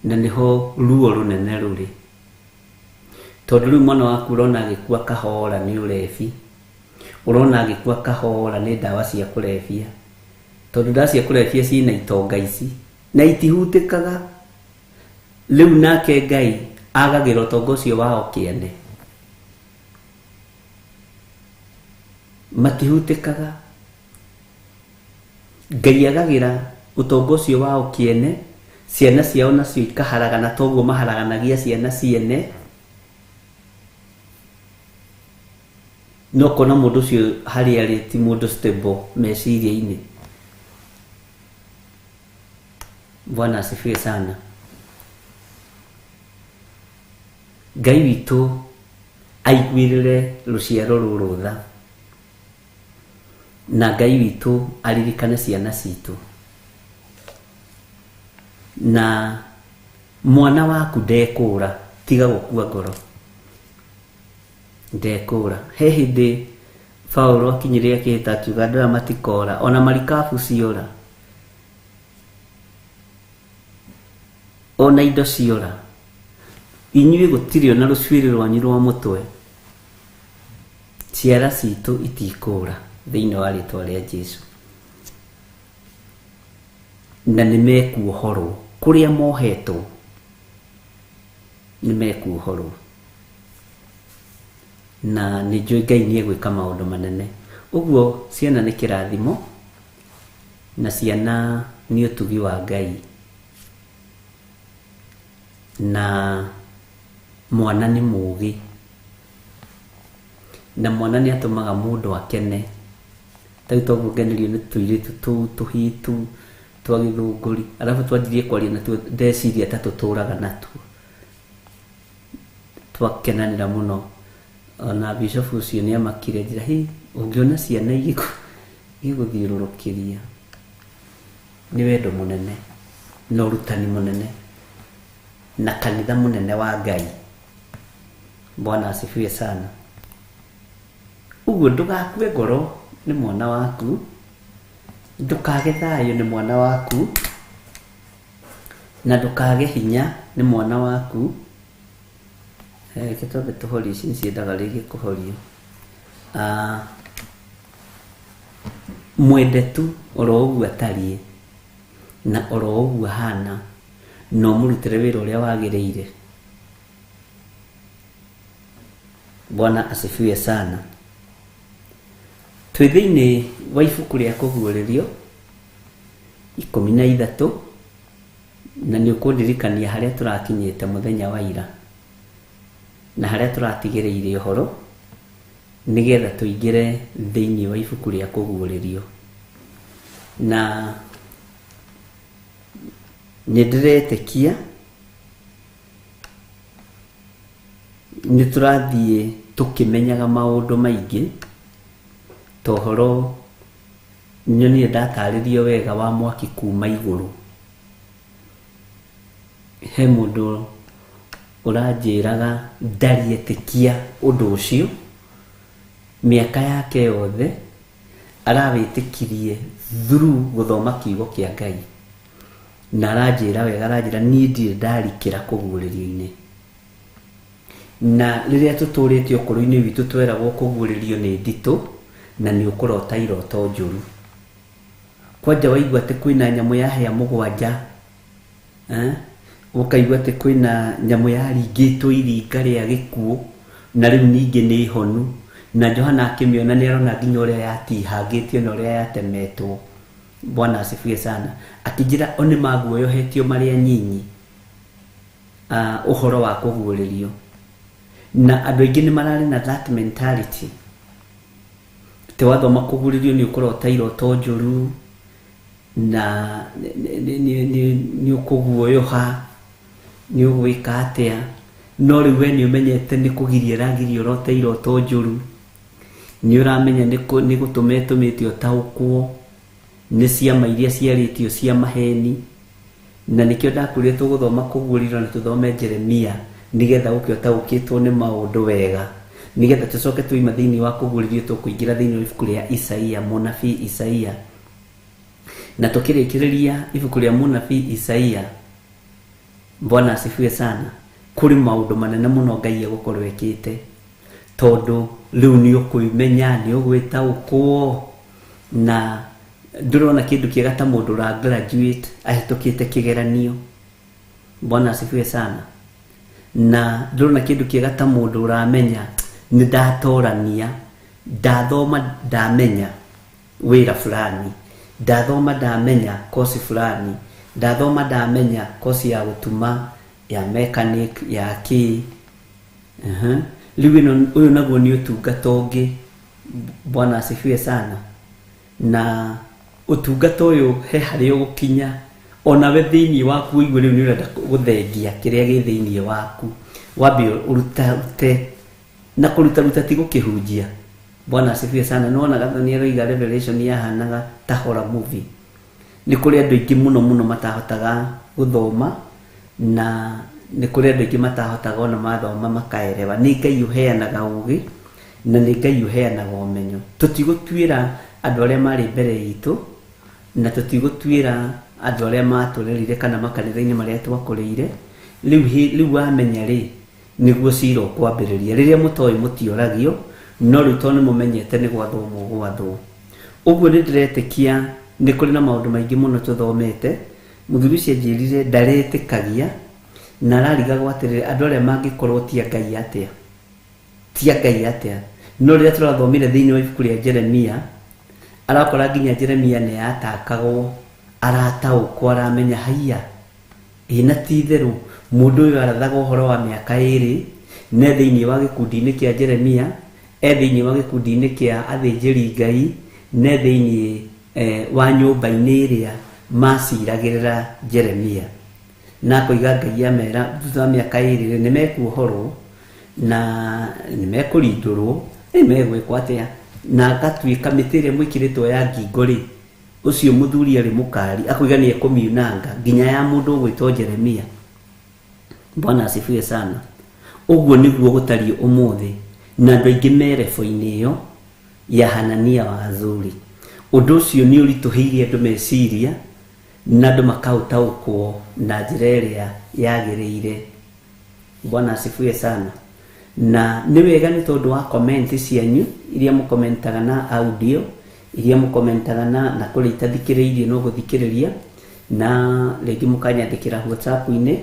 na nĩho ruo rũnene rũrĩ tondũ rĩu mwana waku ũrona agĩkua kahora nĩ ũrebi ũrona agĩkua kahora nĩ ndawa cia kũrebia tondũ ndawa cia kũrebia ciĩna itonga ici na itihutĩkaga rĩu nake Ngai agagĩra ũtonga ũcio wao kĩene matihutĩkaga Ngai agagĩra ũtonga ũcio wao kĩene ciana ciao nacio ikaharagana toguo maharaganagia ciana ciene no kona mũndũ ũcio harĩa arĩ ti mũndũ stable meciria-inĩ. Bwana asifiwe sana. Ngai witũ aiguĩrĩre rũciaro rũrũ tha na Ngai witũ aririkane ciana citũ na mwana waku ndekũra tiga gũkua ngoro ndekũra. He hĩndĩ Paulo akinyire akĩhĩta akiuga andũ aya matikora ona marikabu ciora ona indo ciora inyuĩ gũtirĩ ona rũcuĩrĩ rwanyu rwa mũtwe ciara citũ itikũra thĩinĩ wa rĩtwa rĩa Jesũ na nĩ mekuohorwo kũrĩa mohetwo nĩ mekuohorwo na nĩ njũĩ Ngai nĩ egwĩka maũndũ manene ũguo ciana nĩ kĩrathimo na ciana Nĩ ũtugi wa Ngai. Na mwana nĩ mũgĩ. Na mwana nĩ atũmaga mũndũ akene. Ta rĩu toguo ngenerio nĩ tũirĩtu tũu tũhitu twa gĩthũngũri. Arabu twanjirie kwaria natuo ndeciria ta tũtũraga natuo. Twakenanĩra mũno. Ona bishop ũcio nĩ amakire anjĩra, hĩ, ũngĩona ciana igĩgũthiũrũrũkĩria. Nĩ wendo mũnene na ũrutani mũnene na kanitha mũnene wa Ngai. Bwana asifiwe sana. Ũguo ndũgakue ngoro nĩ mwana waku, ndũkage thayũ nĩ mwana waku, na ndũkage hinya nĩ mwana waku. Reke twambe tũhorie ici nĩciendaga rĩngĩ kũhorio. Mwende tu oro ũguo atariĩ na oro ũguo ahana, na ũmũrutĩre wĩra ũrĩa wagĩrĩire. Bwana asifiwe sana. Twĩ thĩinĩ wa ibuku rĩa kũguũrĩrio 13, na nĩ ũkũndirikania harĩa tũrakinyĩte mũthenya wa ira na harĩa tũratigĩrĩire ũhoro nĩgetha tũingĩre thĩinĩ wa ibuku rĩa kũguũrĩrio. Na nĩ ndĩretĩkia nĩ tũrathiĩ tũkĩmenyaga maũndũ maingĩ, ta ũhoro nyonire ndatarĩrio wega wa mwaki kuma igũrũ. He mũndũ ũranjĩraga ndarietĩkia ũndũ ũcio, mĩaka yake yothe arawĩtĩkirie through gũthoma kiugo kĩa Ngai. Na aranjĩra wega, aranjĩra niĩ ndirĩ ndarikĩra kũguũrĩrio-inĩ. Na rĩrĩa tũtũrĩte ũkũrũ-inĩ witũ tweragwo kũguũrĩrio nĩ nditũ na nĩ ũkũrota iroto njũru. Kwanja waigua atĩ kwĩna nyamũ ya hĩa mũgwanja, ũkaigua atĩ kwĩna nyamũ yaringĩtwo iringa rĩa gĩkuũ na rĩu ningĩ nĩ honu, na Johana akĩmĩona nĩ arona nginya ũrĩa yatihangĩtio na ũrĩa yatemetwo. Bwana asifiwe sana. Akĩnjĩra o nĩ maguoyohetio marĩ anyinyi, ũhoro wa kũguũrĩrio. Na andũ aingĩ nĩ mararĩ na that mentality atĩ wathoma kũguũrĩrio nĩ ũkũrota iroto njũru na nĩ ũkũguoyoha, nĩ ũgwĩka atĩa. No rĩu we nĩ ũmenyete nĩ kũgiria ĩragiria ũrote iroto njũru, nĩ ũramenya nĩ gũtũma ĩtũmĩte ũtaũkwo nĩ ciama iria ciarĩtio cia maheni. Na nĩkĩo ndakwĩrire tũgũthoma kũguũrĩrio na tũthome Jeremia nĩgetha ũke ũtaũkĩtwo nĩ maũndũ wega, nĩgetha tũcoke tũima thĩinĩ wa kũguũrĩrio tũkũingĩra thĩinĩ wa ibuku rĩa Isaia, mũnabii Isaia. Na tũkĩrĩkĩrĩria ibuku rĩa mũnabii Isaia, Bwana asifiwe sana, kũrĩ maũndũ manene mũno Ngai egũkorwo ekĩte, tondũ rĩu nĩ ũkwĩmenya, nĩ ũgwĩtaũkwo, na ndũrona kĩndũ kĩega ta mũndũ ũra graduate ahĩtũkĩte kĩgeranio. Bwana asifiwe sana. Na ndũrona kĩndũ kĩega ta mũndũ ũramenya nĩ ndatorania, ndathoma ndamenya wĩra fulani, ndathoma ndamenya kosi fulani, ndathoma ndamenya kosi ya gũtuma, ya mechanic, ya kĩ. Rĩu ũyũ naguo nĩ ũtungata ũngĩ. Bwana asifiwe sana. Na ũtungata ũyũ he harĩa ũgũkinya onawe thĩinĩ waku ũigue rĩu nĩ ũrenda gũthengia kĩrĩa gĩ thĩinĩ waku, wambe ũrutarute. Na kũrutaruta ti gũkĩhunjia. Bwana asifiwe sana. Nĩ wonaga nĩ aroiga Revelation yahanaga ta horror movie. Nĩ kũrĩ andũ aingĩ mũno mũno matahotaga gũthoma, na nĩ kũrĩ andũ aingĩ matahotaga ona mathoma makaerewa. Nĩ Ngai ũheanaga ũgĩ na nĩ Ngai ũheanaga ũmenyo. Tũtigũtuĩra andũ arĩa marĩ mbere itũ, na tũtigũtuĩra andũ arĩa matũrerire kana makanitha-inĩ marĩa twakũrĩire. Rĩu wamenya rĩ, nĩguo cira ũkwambĩrĩria. Rĩrĩa mũtoĩ mũtioragio, no rĩu tondũ nĩ mũmenyete nĩ gwathwo mũgwathwo. Ũguo nĩ ndĩretĩkia nĩ kũrĩ na maũndũ maingĩ mũno tũthomete. Mũthuri ũcio anjĩrire ndaretĩkagia na ararigagwo atĩrĩrĩ, andũ arĩa mangĩkorwo ti a Ngai atĩa, ti a Ngai atĩa. No rĩrĩa tũrathomire thĩinĩ wa ibuku rĩa Jeremia, arakora nginya Jeremia nĩ yatakagwo Arataũkwo, aramenya haiya, ĩ na ti itherũ mũndũ ũyũ arathaga ũhoro wa mĩaka ĩrĩ, ne thĩinĩ wa gĩkundi-inĩ kĩa Jeremia, e thĩinĩ wa gĩkundi-inĩ kĩa athĩnjĩri Ngai, ne thĩinĩ wa nyũmba-inĩ ĩrĩa maciragĩrĩra Jeremia. Na akoiga Ngai amera thutha wa mĩaka ĩrĩ nĩ mekuohorwo na nĩ mekũrindũrwo, nĩ megwĩkwo atĩa, na agatuĩka mĩtĩ ĩrĩa mwĩkĩrĩtwo ya ngingo rĩ, ũcio mũthuri arĩ mũkari, akoiga nĩ ekũmiunanga nginya ya mũndũ ũgwĩtwo Jeremia. Bwana asifiwe sana. Ũguo nĩguo gũtariĩ ũmũthĩ, na andũ aingĩ me rebo-inĩ ĩyo ya Hanania wa Azuri. Ũndũ ũcio nĩ ũritũhĩirie andũ meciria na andũ makaũtaũkwo na njĩra ĩrĩa yagĩrĩire. Bwana asifiwe sana. Na nĩ wega nĩ tondũ wa comment cianyu iria mũkomentaga na audio, iria mũkomentaga na kũrĩa itathikĩrĩirie no gũthikĩrĩria, na rĩngĩ mũkanyandĩkĩra WhatsApp-inĩ,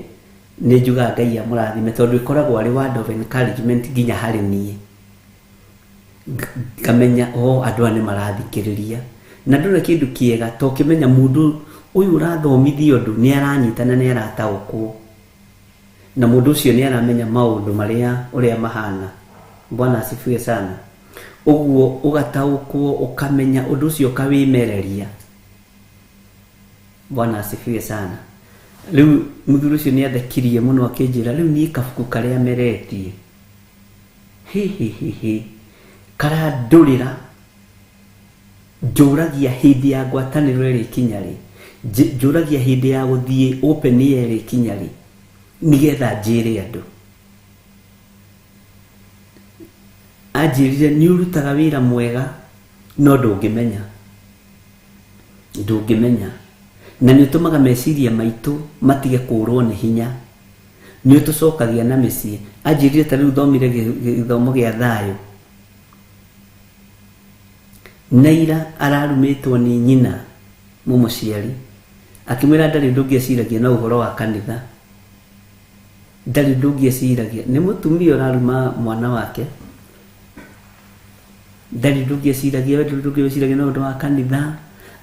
nĩ njugaga Ngai amũrathime tondũ ĩkoragwo arĩ word of encouragement nginya harĩ niĩ. Ngamenya o andũ aya nĩ marathikĩrĩria. Na ndũrĩ kĩndũ kĩega to ũkĩmenya mũndũ ũyũ ũrathomithia ũndũ nĩ aranyita na nĩ arataũkwo. Na mũndũ ũcio nĩ aramenya maũndũ marĩa ũrĩa mahana. Bwana asifiwe sana. Ũguo ũgataũkwo, ũkamenya ũndũ ũcio ũkawĩmereria. Bwana asifiwe sana. Rĩu mũthuri ũcio nĩ athekirie mũno akĩnjĩra rĩu niĩ kabuku karĩa meretie hi hi hi hi karandũrĩra, njũragia hĩndĩ ya ngwatanĩro ĩrĩ ikinya rĩ, njũragia hĩndĩ ya gũthiĩ open air ĩrĩ ikinya rĩ, nĩgetha njĩre andũ. Anjĩrire nĩ ũrutaga wĩra mwega no ndũngĩmenya, ndũngĩmenya, na nĩ ũtũmaga meciria maitũ matige kũrwo nĩ hinya, nĩ ũtũcokagia na mĩciĩ. Anjĩrire ta rĩu thomire gĩthomo gĩa thayũ, Naira ararumĩtwo nĩ nyina mũmũciari, akĩmwĩra ndarĩ ũndũ ũngĩ eciragia na ũhoro wa kanitha, ndarĩ ũndũ ũngĩ eciragia, nĩ mũtumia ũraruma mwana wake, ndarĩ ũndũ ũngĩ eciragia, ndarĩ ũndũ ũngĩ eciragia na ũndũ wa kanitha.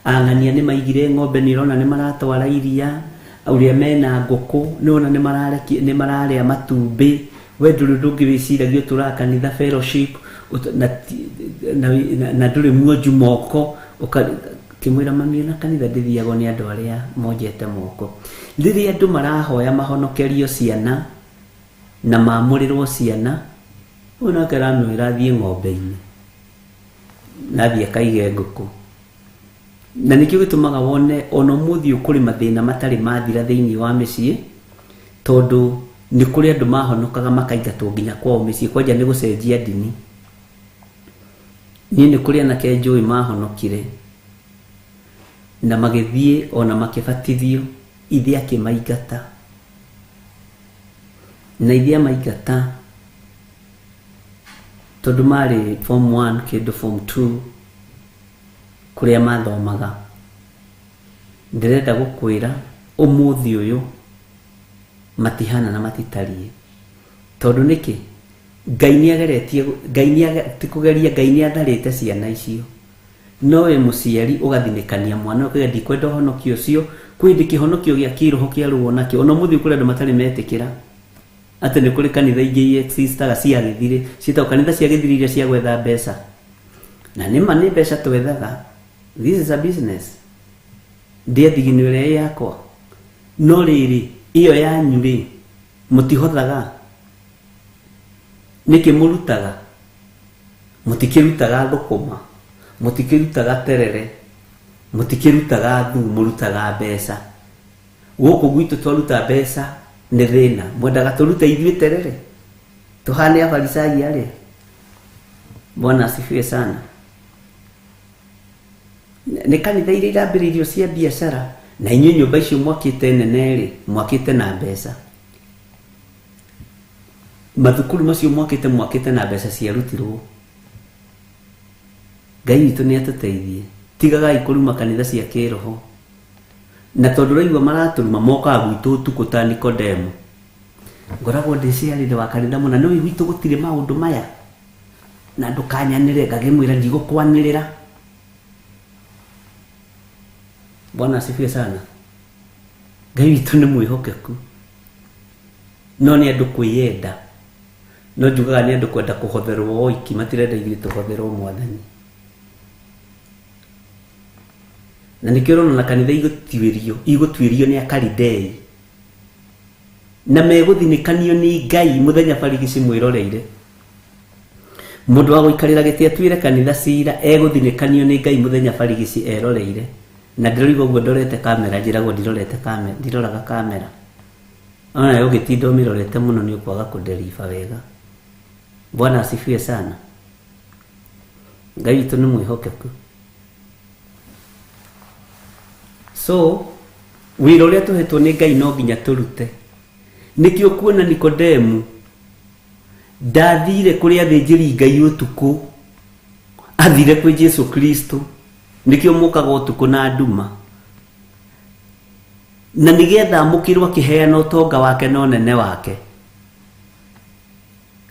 Ang'ania nĩ maigire ng'ombe, nĩ ũrona nĩ maratwara iria, ũrĩa mena ngũkũ nĩ ũrona nĩ mararĩa matumbĩ, we ndũrĩ ũndũ ũngĩ wĩciragia, ũtũraga kanitha fellowship, na ndũrĩ muonju moko. Ũkĩmwĩra mami na kanitha ndĩthiagwo nĩ andũ arĩa monjete moko. Rĩrĩa andũ marahoya mahonokerio ciana na mamũrĩrwo ciana, ũyũ nake aramwĩra athiĩ ng'ombe-inĩ na athiĩ akaige ngũkũ. Na nĩkĩo gĩtũmaga wone ona ũmũthĩ ũyũ kũrĩ mathĩna matarĩ mathira thĩinĩ wa mĩciĩ, tondũ nĩ kũrĩ andũ mahonokaga makaingatwo nginya kwao mĩciĩ, kwanja nĩ gũcenjia ndini. Niĩ nĩ kũrĩ anake njũĩ mahonokire na magĩthiĩ ona makĩbatithio, ithe akĩmaingata, na ithe amaingata tondũ marĩ form 1 kĩndũ form 2 kũrĩa mathomaga. Ndĩrenda gũkwĩra ũmũthĩ ũyũ matihana na matitariĩ, tondũ nĩkĩ? Ngai nĩ ageretie, Ngai nĩ ti kũgeria, Ngai nĩ atharĩte ciana icio. No we mũciari ũgathinĩkania mwana ũkauga ndikwenda ũhonokio ũcio, kwĩ hĩndĩ kĩhonokio gĩa kĩroho kĩarũo nakĩo. Ona ũmũthĩ kũrĩ andũ matarĩ metĩkĩra atĩ nĩ kũrĩ kanitha ingĩ existaga cia gĩthirĩ, ciĩtagwo kanitha cia gĩthirĩ iria cia gwetha mbeca. Na nĩ ma nĩ mbeca twethaga, this is a business. Ndĩe thigino ĩrĩa ĩ yakwa, no rĩrĩ ĩyo yanyu rĩ mũtihothaga, nĩkĩ mũrutaga? Mũtikĩrutaga thũkũma, mũtikĩrutaga terere, mũtikĩrutaga thu, mũrutaga mbeca. Gũkũ gwitũ twaruta mbeca nĩ thĩna, mwendaga tũrute ithuĩ terere tũhane afarisai arĩa. Bwana asifiwe sana. Nĩ kanitha iria irambĩrĩirio cia biacara, na inyuĩ nyũmba icio mwakĩte nene rĩ, mwakĩte na mbeca. Mathukuru macio mwakĩte, mwakĩte na mbeca ciarutirwo. Ngai witũ nĩ atũteithie. Tigagai kũruma kanitha cia kĩroho. Na tondũ ũraigua maratũruma, mokaga gwitũ ũtukũ ta Nikodemo. Ngoragwo ndĩciarĩre wa kanitha mũna, nĩ gwitũ gũtirĩ maũndũ maya. Na ndũkanyanĩrĩre, ngakĩmwĩra ndigũkwanĩrĩra. Bwana asifiwe sana. Ngai witũ nĩ mwĩhokeku, no nĩ andũ kwĩyenda, no njugaga nĩ andũ kwenda kũhotherwo oiki, matirenda ithuĩ tũhotherwo Mwathani. Na nĩkĩo ũrona na kanitha igũtuĩrio, igũtuĩrio nĩ Akalidei, na megũthinĩkanio nĩ Ngai mũthenya barigici mwĩroreire. Mũndũ wa gũikarĩra gĩtĩ atuĩre kanitha cira egũthinĩkanio nĩ Ngai mũthenya barigici eroreire. Na ndĩroiga ũguo ndorete kamera, njĩragwo ndirorete kamera, ndiroraga kamera. Ona nawe ũngĩtinda ũmĩrorete mũno nĩ ũkwaga kũnderiba wega. Bwana asifiwe sana. Ngai witũ nĩ mwĩhokeku. So wĩra ũrĩa tũhetwo nĩ Ngai no nginya tũrute. Nĩkĩo kuona Nikodemu ndathire kũrĩ athĩnjĩri Ngai ũtukũ, athire kwĩ Jesu Kristo. Nĩkĩo mũkaga ũtukũ na nduma, na nĩgetha amũkĩrwo akĩheana ũtonga wake na ũnene wake.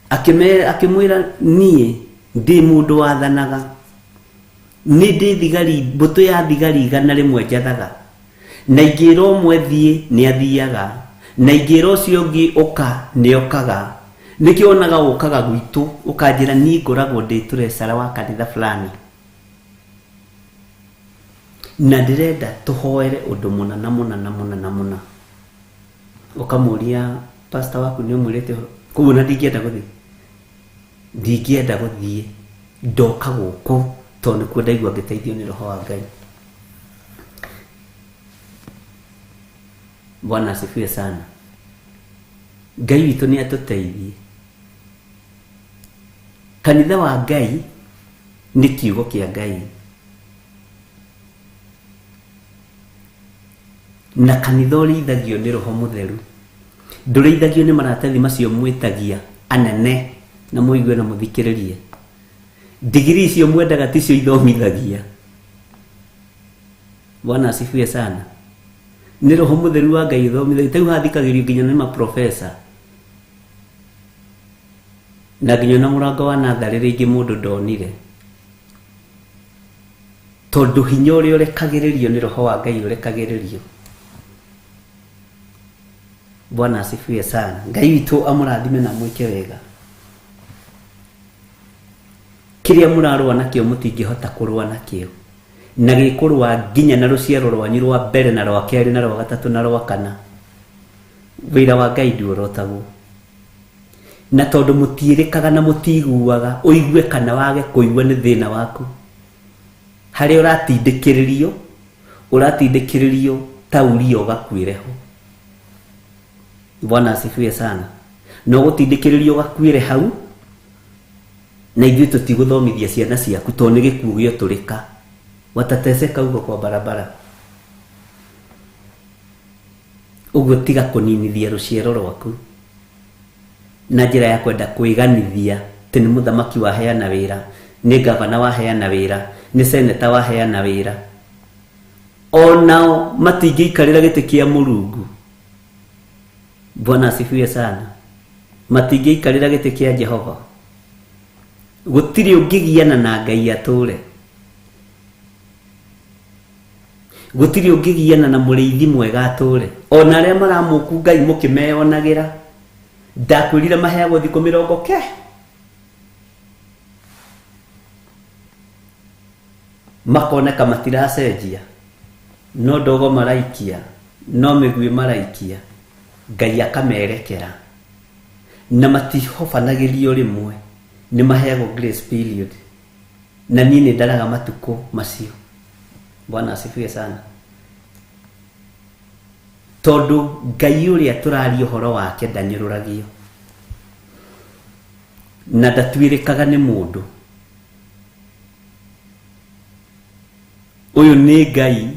Akĩmwĩra, niĩ ndĩ mũndũ wathanaga, nĩ ndĩ thigari, mbũtũ ya thigari 100 njathaga, na ingĩra ũmwe thiĩ nĩ athiaga, na ingĩra ũcio ũngĩ ũka nĩ okaga. Nĩkĩo wonaga ũkaga gwitũ ũkanjĩra niĩ ngoragwo ndĩ treasurer wa kanitha fulani, na ndĩrenda tũhoere ũndũ mũna na mũna na mũna na mũna. Ũkamũria pastor waku nĩ ũmwĩrĩte ũhoro koguo, na ndingĩenda gũthiĩ, ndingĩenda gũthiĩ, ndoka gũkũ tondũ nĩkuo ndaigua ngĩteithio nĩ roho wa Ngai. Bwana asifiwe sana. Ngai witũ nĩ atũteithie. Kanitha wa Ngai nĩ kiugo kĩa Ngai, na kanitha ũrĩithagio nĩ roho mũtheru, ndũrĩithagio nĩ maratathi macio mwĩtagia anene. Na mũigue na mũthikĩrĩrie, ndigiri icio mwendaga ticio ithomithagia. Bwana asifiwe sana. Nĩ roho mũtheru wa Ngai ũthomithagia. Tarĩu hathikagĩrio nginya nĩ maprofesa, na nginya na mũrango wa natharĩ rĩngĩ mũndũ ndonire, tondũ hinya ũrĩa ũrekagĩrĩrio nĩ roho wa Ngai ũrekagĩrĩrio. Bwana asifiwe sana. Ngai witũ amũrathime na mwĩke wega. Kĩrĩa mũrarũa nakĩo mũtingĩhota kũrũa nakĩo, na gĩkũrũa nginya na rũciaro rwanyu rwa mbere na rwa kerĩ na rwa gatatũ na rwa kana. Wĩra wa Ngai nduorotagwo, na tondũ mũtiĩrĩkaga na mũtiguaga, ũigue kana wage kũigua nĩ thĩna waku. Harĩa ũratindĩkĩrĩrio, ũratindĩkĩrĩrio ta uria ũgakuĩre ho. Bwana asifiwe sana. No gũtindĩkĩrĩrio ũgakuĩre hau, na ithuĩ tũtigũthomithia ciana ciaku tondũ nĩ gĩkuũ gĩotũrĩka, watateseka huko kwa barabara. Ũguo tiga kũninithia rũciaro rwaku na njĩra ya kwenda kwĩganithia atĩ nĩ mũthamaki waheana wĩra, nĩ gavana waheana wĩra, nĩ seneta waheana wĩra. Onao matingĩikarĩra gĩtĩ kĩa Mũrungu. Bwana asifiwe sana. Matingĩikarĩra gĩtĩ kĩa Jehova. Gũtirĩ ũngĩgiana na Ngai atũre, gũtirĩ ũngĩgiana na mũrĩithi mwega atũre. Ona arĩa maramũku Ngai mũkĩmeyonagĩra, ndakwĩrire maheagwo thikũ mĩrongo ke makoneka matiracenjia, no ndogo maraikia, no mĩguĩ maraikia. Ngai akamerekera na matihobanagĩrio rĩmwe, nĩ maheagwo grace period, na niĩ nĩ ndaraga matukũ macio. Bwana asifiwe sana. Tondũ Ngai ũrĩa tũraria ũhoro wake ndanyũrũragio na ndatuĩrĩkaga nĩ mũndũ. Ũyũ nĩ Ngai,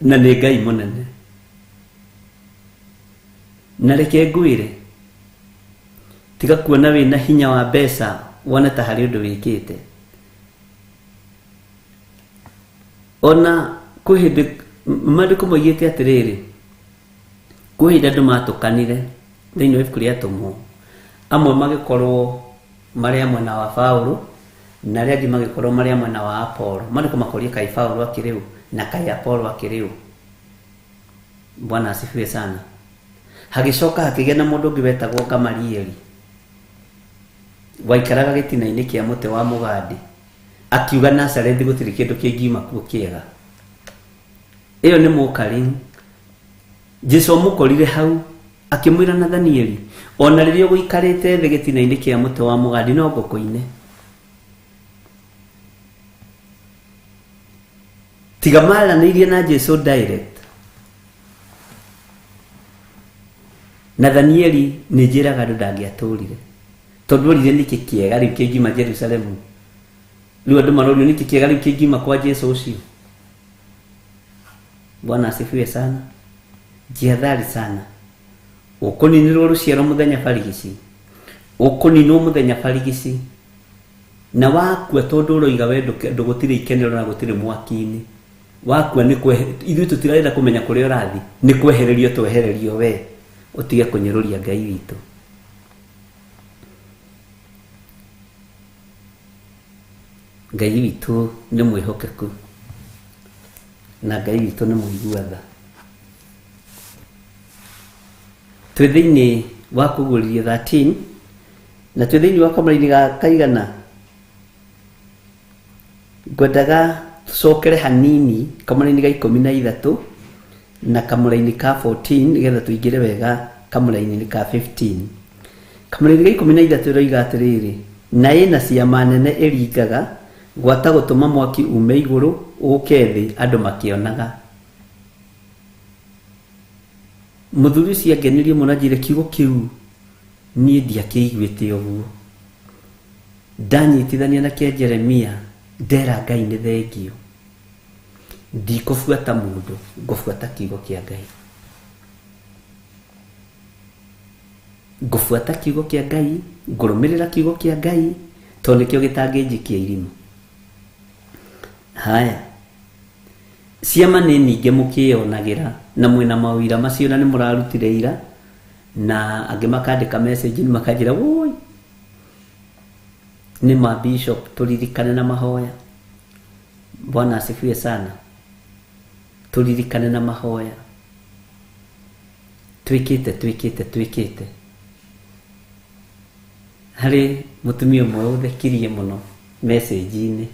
na nĩ Ngai mũnene. Na reke ngwĩre, tiga kuona wĩna hinya wa mbeca wone ta harĩ ũndũ wĩkĩte. Ona kwĩ hĩndĩ maandĩko moigĩte atĩrĩrĩ, kwĩ hĩndĩ andũ matũkanire thĩinĩ wa ibuku rĩa Atũmwo, amwe magĩkorwo marĩ a mwena wa Paũlũ Na arĩa angĩ magĩkorwo marĩ a mwena wa Apollo. Marĩ makoria kai Paulo akĩrĩ ũ na kai Apollo akĩrĩ ũ. Bwana asifiwe sana. Hagĩcoka hakĩgĩa na mũndũ ũngĩ wetagwo Gamalieli, waikaraga gĩtina-inĩ kĩa mũtĩ wa mũgandi, akiuga Nazarethi gũtirĩ kĩndũ kĩngiuma kuo kĩega. Ĩyo nĩ mũkarin. Jesu amũkorire hau akĩmwĩra Nathanieli, ona rĩrĩa ũgũikarĩte thĩ gĩtina-inĩ kĩa mũtĩ wa mũgandi no ngũkũine. Tiga maranĩirie na Jesu direct. Nathanieli nĩ njĩraga andũ ndangĩatũrire, tondũ orire nĩkĩ kĩega rĩu kĩngiuma Jerusalemu. Rĩu andũ marorio nĩkĩ kĩega rĩu kĩngiuma kwa Jesu ũcio. Bwana asifiwe sana. Jihadhari sana. Ũkũninĩrwo rũciaro mũthenya barigici, ũkũninwo mũthenya barigici, na wakua tondũ ũroiga we ndũgũtirĩ ikenero na gũtirĩ mwaki-inĩ. Wakua nĩ ithuĩ tũtirarenda kũmenya kũrĩa ũrathiĩ, nĩ kwehererio twehererio we, ũtige kũnyũrũria Ngai witũ. Ngai witũ nĩ mwĩhokeku na Ngai witũ nĩ mũigua tha. Twĩ thĩinĩ wa kũguũrĩrio 13 na twĩ thĩinĩ wa kamũraini ga kaigana. Ngwendaga tũcokere hanini kamũraini ga 13 na kamũraini ka 14 nĩgetha tũingĩre wega kamũraini ka 15. Kamũraini ga 13 ĩroiga atĩrĩrĩ, na ĩna ciama nene ĩringaga gwata gũtũma mwaki ume igũrũ ũke thĩ andũ makĩonaga. Mũthuri ũcio angenirie mũno anjĩre kiugo kĩu niĩ ndiakĩiguĩte ũguo. Ndanyitithania na kĩa Jeremia ndera Ngai nĩ thengio, ndikũbuata mũndũ, ngũbuata kiugo kĩa Ngai. Ngũbuata kiugo kĩa Ngai, ngũrũmĩrĩra kiugo kĩa Ngai tondũ nĩkĩo gĩtangĩnjikia irima. Haya, ciama nĩ nyingĩ mũkĩyonagĩra na mwĩna mawĩra macio na nĩ mũrarutire ira, na angĩ makandĩka message makanjĩra woi nĩ ma bishop tũririkane na mahoya. Bwana asifiwe sana. Tũririkane na mahoya. Twĩkĩte twĩkĩte twĩkĩte. Harĩ mũtumia ũmwe ũthekirie mũno message-inĩ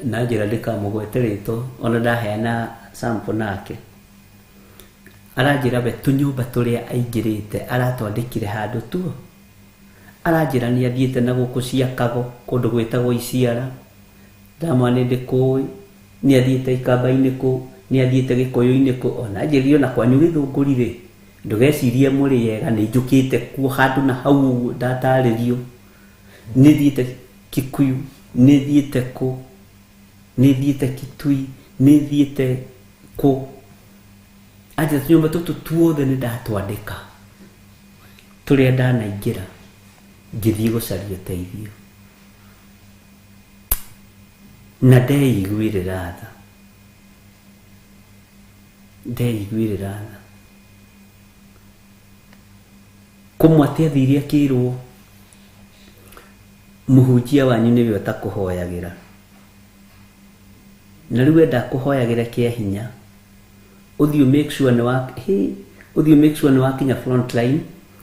na njĩra ndikamũgwete rĩtwa ona ndaheana sample nake. Aranjĩra we tũnyũmba tũrĩa aingĩrĩte aratwandĩkire handũ tuo. Aranjĩra nĩ athiĩte na gũkũ ciakago kũndũ gwĩtagwo Iciara, ndamwa nĩ ndĩkũĩ, nĩ athiĩte Ikamba-inĩ kũ, nĩ athiĩte Gĩkũyũ-inĩ kũ, ona anjĩrire ona kwanyu Gĩthũngũri rĩ, ndũgecirie mũrĩ ega, nĩ njũkĩte kuo handũ na hau ũguo ndatarĩrio. Nĩ thiĩte Kikuyu, nĩ thiĩte kũ, nĩ thiĩte Kitui, nĩ thiĩte kũ. Anjĩra tũnyũmba tũtũ tuothe nĩ ndatwandĩka tũrĩa ndanaingĩra ngĩthiĩ gũcaria ũteithio na ndeiguĩrĩra tha, ndeiguĩrĩra tha. Kũmwe atĩ athire akĩrwo mũhunjia wanyu nĩwe ũtakũhoyagĩra, na rĩu enda kũhoyagĩra kĩa hinya, ũthiĩ make sure nĩ wa ũthiĩ make sure nĩ wakinya front line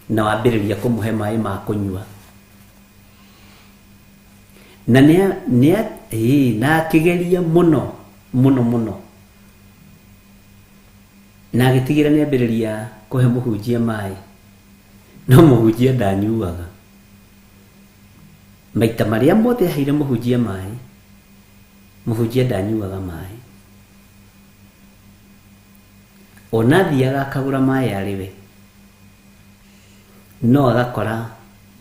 na wambĩrĩria kũmũhe maĩ ma kũnyua. Na nĩ na akĩgeria mũno mũno mũno, na agĩtigĩra nĩ ambĩrĩria kũhe mũhunjia maĩ, no mũhunjia ndanyuaga. Maita marĩa mothe aheire mũhunjia maĩ, mũhunjia ndanyuaga maĩ. Ona athiaga akagũra maĩ arĩ we, no agakora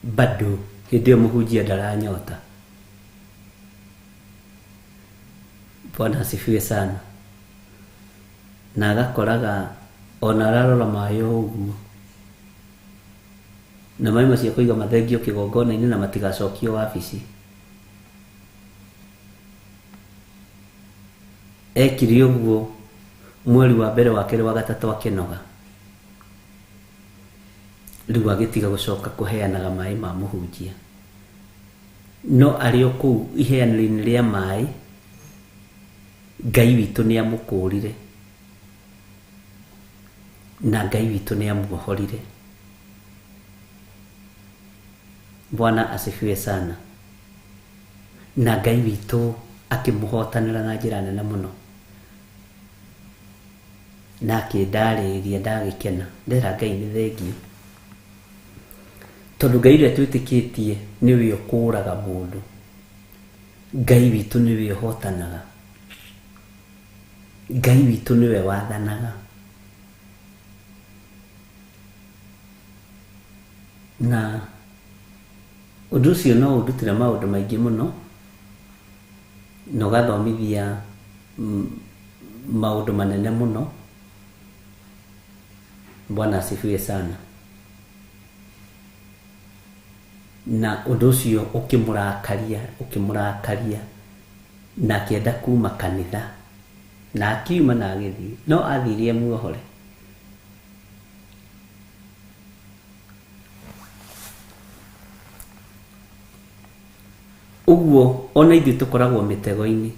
bado hĩndĩ ĩyo mũhunjia ndaranyota. Bwana asifiwe sana. Na agakoraga ona ararora maĩ o ũguo, na maĩ macio kũiga mathengio kĩgongona-inĩ na matigacokio wabici. Ekire ũguo mweri wa mbere, wa kerĩ, wa gatatũ akĩnoga. Rĩu agĩtiga gũcoka kũheanaga maĩ ma mũhunjia. No arĩ o kũu iheanĩro-inĩ rĩa maĩ, Ngai witũ nĩ amũkũũrire na Ngai witũ nĩ amuohorire. Bwana asifiwe sana. Na Ngai witũ akĩmũhotanĩra na njĩra nene mũno. Na akĩndarĩria ndagĩkena, ndera Ngai nĩ thengiũ. Tondũ Ngai ũrĩa twĩtĩkĩtie nĩwe ũkũraga mũndũ. Ngai witũ nĩwe ũhotanaga. Ngai witũ nĩwe wathanaga. Na ũndũ ũcio no ũndutĩre maũndũ maingĩ mũno na ũgathomithia maũndũ manene mũno. Bwana asifiwe sana. Na ũndũ ũcio ũkĩmũrakaria, ũkĩmũrakaria na akĩenda kuma kanitha, na akiuma na agĩthiĩ, no athire muohore. Ũguo ona ithuĩ tũkoragwo mĩtego-inĩ,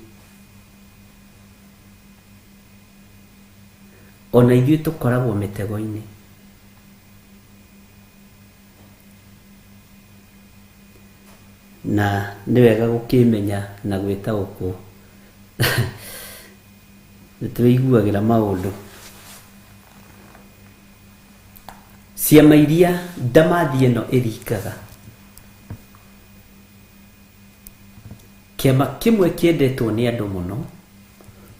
ona ithuĩ tũkoragwo mĩtego-inĩ. Na nĩ wega gũkĩmenya na gwĩtaũkwo. Nĩ twĩiguagĩra maũndũ. Ciama iria ndamathi ĩno ĩringaga, kĩama kĩmwe kĩendetwo nĩ andũ mũno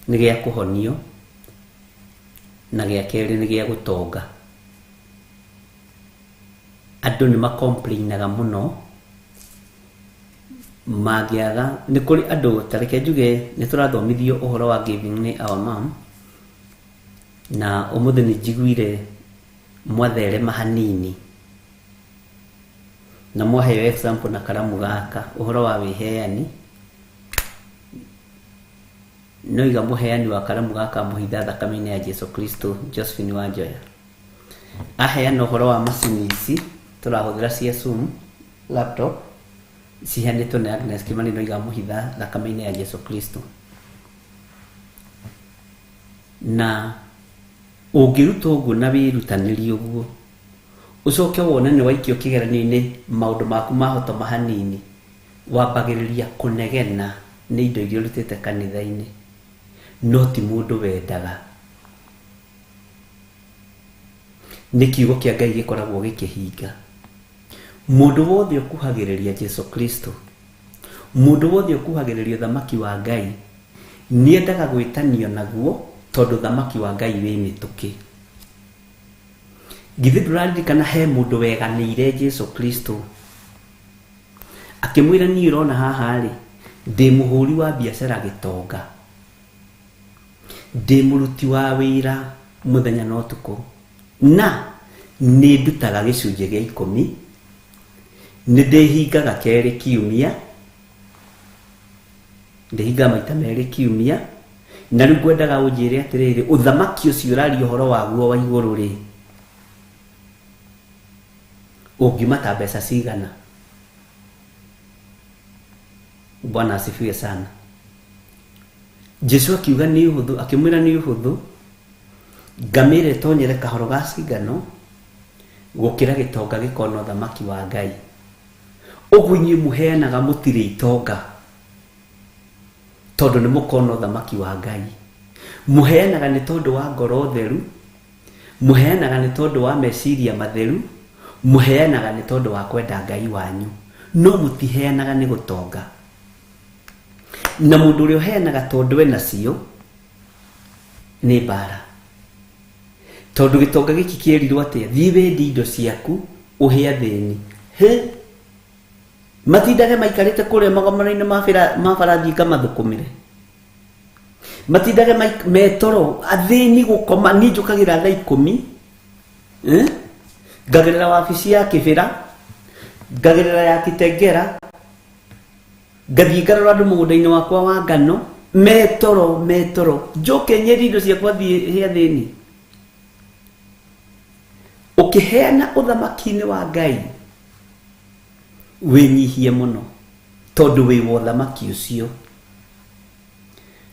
nĩ gĩa kũhonio, na gĩa kerĩ nĩ gĩa gũtonga. Andũ nĩ makomplainaga mũno mangĩaga. Nĩ kũrĩ andũ, ta reke njuge, nĩ tũrathomithio ũhoro wa giving nĩ our mom, na ũmũthĩ nĩ njiguire mwatherema hanini na mwaheo example na karamu gaka ũhoro wa wĩheani. No iga mũheani wa karamu gaka mũhitha thakame-inĩ ya Jesu Kristo, Josephine Wanjoya aheana ũhoro wa macini ici tũrahũthĩra cia Zoom laptop ciheanĩtwo nĩ Agnes Kimani, no iga mũhitha thakame-inĩ ya Jesu Kristo. Na ũngĩruta ũguo na wĩrutanĩrie ũguo, ũcoke wone nĩ waikio kĩgeranio-inĩ, maũndũ maku mahotoma hanini, wambagĩrĩria kũnegena nĩ indo iria ũrutĩte kanitha-inĩ, no ti mũndũ wendaga. Nĩ kiugo kĩa Ngai gĩkoragwo gĩkĩhinga. Mũndũ wothe ũkuhagĩrĩria Jesu Kristo, mũndũ wothe ũkuhagĩrĩria ũthamaki wa Ngai, nĩendaga gwĩtanio naguo, tondũ ũthamaki wa Ngai wĩ mĩtũkĩ. Githĩ ndũraririkana he mũndũ weganĩire Jesu Kristo akĩmwĩra, niĩ ũrona haha rĩ, ndĩ mũhũri wa biacara gĩtonga, ndĩ mũruti wa wĩra mũthenya na ũtukũ, na nĩ ndutaga gĩcunjĩ gĩa 10, nĩ ndĩhingaga kerĩ kiumia, ndĩhingaga maita merĩ kiumia, na rĩu ngwendaga ũnjĩre atĩrĩrĩ, ũthamaki ũcio ũraria ũhoro waguo wa igũrũ rĩ, ũngiuma ta mbeca cigana? Bwana asifiwe sana. Jesu akiuga nĩ ũhũthũ, akĩmwĩra nĩ ũhũthũ ngamĩra ĩtonyere kahoro ga cingano gũkĩra gĩtonga gĩkona ũthamaki wa Ngai. Ũguo inyuĩ mũheanaga mũtirĩ itonga, tondũ nĩ mũkona ũthamaki wa Ngai. Mũheanaga nĩ tondũ wa ngoro theru, mũheanaga nĩ tondũ wa meciria matheru, mũheanaga nĩ tondũ wa kwenda Ngai wanyu, no mũtiheanaga nĩ gũtonga. Na mũndũ ũrĩa ũheanaga tondũ ena cio nĩ mbara, tondũ gĩtonga gĩkĩ kĩerirwo atĩa? Thiĩ wendie indo ciaku ũhe athĩni. He matindage maikarĩte kũrĩa magomano-inĩ ma bara, thiĩ ngamathũkũmĩre, matindage metoro, athĩni gũkoma. Niĩ njũkagĩra thaa 10, ngagerera wabici ya Kĩbĩra, ngagerera ya Kitengera, ngathiĩ ngarora andũ mũgũnda-inĩ wakwa wa ngano metoro metoro, njoke nyendie indo ciakwa, thiĩ he athĩni. Ũkĩheana ũthamaki-inĩ wa Ngai wĩnyihie mũno. Tondũ wĩ wa ũthamaki ũcio.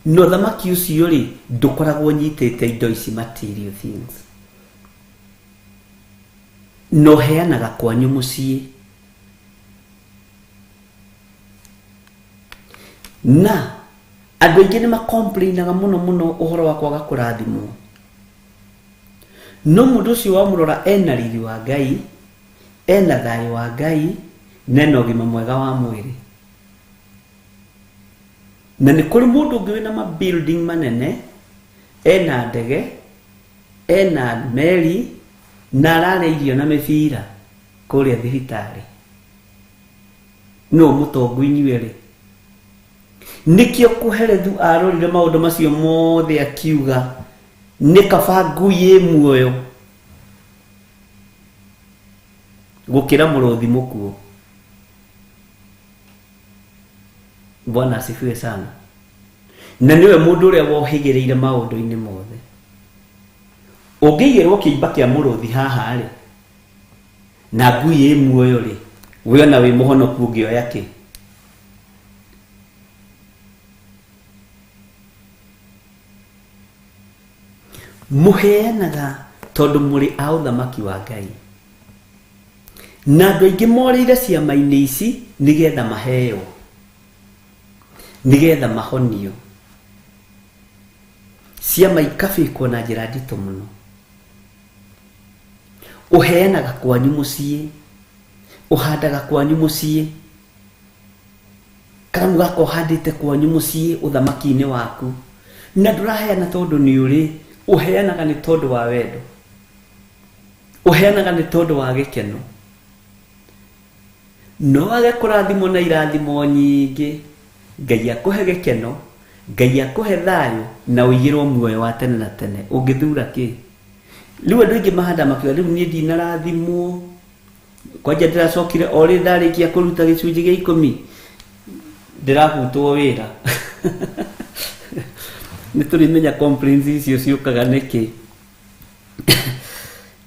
Na ũthamaki ũcio rĩ, ndũkoragwo ũnyitĩte indo ici material things. Na ũheanaga kwanyu mũciĩ. Na andũ aingĩ nĩ makomplainaga mũno mũno ũhoro wa kwaga kũrathimwo. No mũndũ ũcio wamũrora ena riri wa Ngai, ena thayũ wa Ngai, na ena ũgima mwega wa mwĩrĩ. Na nĩ kũrĩ mũndũ ũngĩ wĩna ma building manene, ena ndege, ena meri, na ararĩa irio na mĩbira kũrĩa thibitarĩ. No mũtongu inyuĩ rĩ. Nĩkĩo Kohelethu arorire maũndũ macio mothe akiuga nĩ kaba ngui ĩ muoyo gũkĩra mũrũthi mũkuũ. Bwana asifiwe sana. Na nĩwe mũndũ ũrĩa wohĩgĩrĩire maũndũ-inĩ mothe. Ũngĩigĩrwo kĩimba kĩa mũrũthi haha rĩ, na ngui ĩ muoyo rĩ, we ona wĩ mũhonoku ũngĩoya kĩ? Mũheanaga tondũ mũrĩ a ũthamaki wa Ngai. Na andũ aingĩ morĩire ciama-inĩ ici nĩgetha maheo, nĩgetha mahonio. Ciama ikabĩkwo na njĩra nditũ mũno. Ũheanaga kwanyu mũciĩ, ũhandaga kwanyu mũciĩ, karamu gaka ũhandĩte kwanyu mũciĩ ũthamaki-inĩ waku. Na ndũraheana tondũ nĩ ũrĩ, ũheanaga nĩ tondũ wa wendo, ũheanaga nĩ tondũ wa gĩkeno. No wage kũrathimwo na irathimo nyingĩ, Ngai akũhe gĩkeno, Ngai akũhe thayũ, na ũigĩrwo muoyo wa tene na tene. Ũngĩthura kĩ? Rĩu andũ aingĩ mahanda makiuga rĩu niĩ ndinarathimwo, kwanja ndĩracokire o rĩ ndarĩkia kũruta gĩcunjĩ gĩa 10 ndĩrabutwo wĩra. Nĩ tũrĩmenya complaints icio ciũkaga nĩkĩ.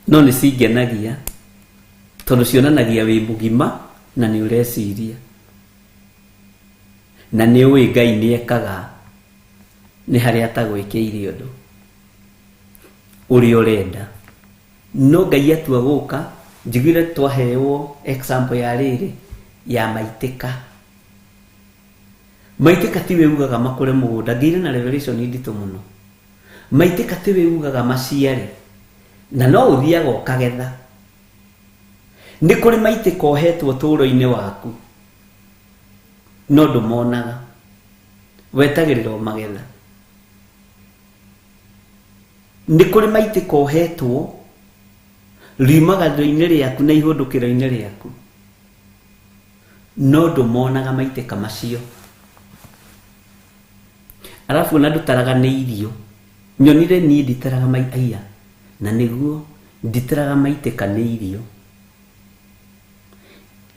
No nĩ cingenagia tondũ cionanagia wĩ mũgima na nĩ ũreciria, na nĩ ũĩ Ngai nĩ ekaga, nĩ harĩa atagwĩkĩire ũndũ ũrĩa ũrenda. No Ngai atua gũka, njiguire twahewo example ya rĩrĩ ya maitĩka. Maitĩka tiwe ugaga makũre mũgũnda, ngĩire na revelation nditũ mũno. Maitĩka tiwe ugaga maciare, na no ũthiaga ũkagetha. Nĩ kũrĩ maitĩka ũhetwo ũtũũro-inĩ waku, no ndũmonaga, wetagĩrĩra o magetha. Nĩ kũrĩ maitĩka ũhetwo riumagaro-inĩ rĩaku na ihũndũkĩro-inĩ rĩaku, no ndũmonaga maitĩka macio. Arabu ona ndũtaraga nĩ irio. Nyonire niĩ nditaraga aiya, na nĩguo nditaraga maitĩka nĩ irio.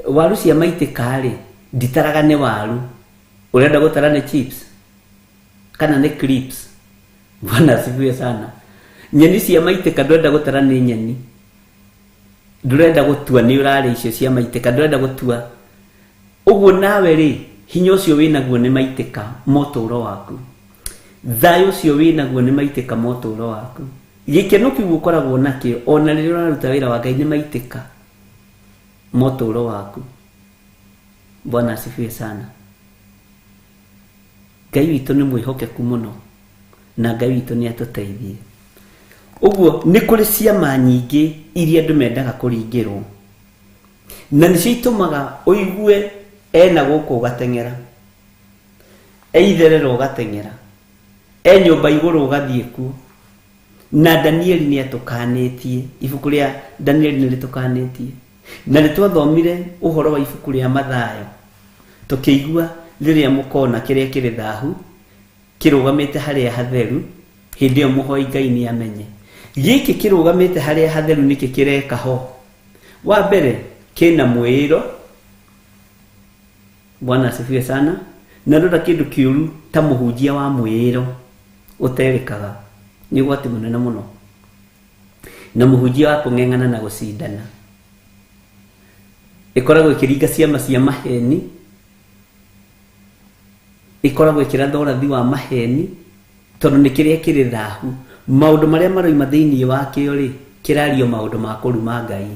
Waru cia maitĩka rĩ, nditaraga nĩ waru. Ũrenda gũtara nĩ chips kana nĩ clips? Bwana asifiwe sana. Nyeni cia maitĩka ndũrenda gũtara nĩ nyeni, ndũrenda gũtua nĩ ũrarĩa icio cia maitĩka, ndũrenda gũtua. Ũguo nawe rĩ, hinya ũcio wĩnaguo nĩ maitĩka ma ũtũũro waku, thayũ ũcio wĩnaguo nĩ maitĩka ma ũtũũro waku, gĩkeno kĩu ũkoragwo nakĩo ona rĩrĩa ũraruta wĩra wa Ngai nĩ maitĩka ma ũtũũro waku. Bwana asifiwe sana. Ngai witũ nĩ mwĩhokeku mũno, na Ngai witũ nĩ atũteithie. Ũguo nĩ kũrĩ ciama nyingĩ iria andũ mendaga kũringĩrwo, na nĩcio itũmaga ũigue ena gũkũ ũgateng'era, e itherero ũgateng'era, e nyũmba igũrũ ũgathiĩ kuo. Na Danieli nĩ atũkanĩtie, ibuku rĩa Danieli nĩ rĩtũkanĩtie, na nĩ twathomire ũhoro wa ibuku rĩa Mathayo, tũkĩigua rĩrĩa mũkona kĩrĩa kĩrĩ thahu kĩrũgamĩte harĩa hatheru, hĩndĩ ĩyo mũhoi Ngai nĩ amenye gĩkĩ kĩrũgamĩte harĩa hatheru nĩkĩ kĩreka ho. Wa mbere kĩna mwĩĩro. Bwana asifiwe sana. Na ndona kĩndũ kĩũru ta mũhunjia wa mwĩĩro ũterĩkaga, nĩ ũgwati mũnene mũno. Na mũhunjia wa kũng'eng'ana na gũcindana, ĩkoragwo ĩkĩringa ciama cia maheni Ĩkoragwo ĩkĩratha ũrathi wa maheni tondũ nĩ kĩrĩa kĩrĩ thahu. Maũndũ marĩa maroima thĩinĩ wakĩo rĩ, kĩrario maũndũ ma kũruma Ngai.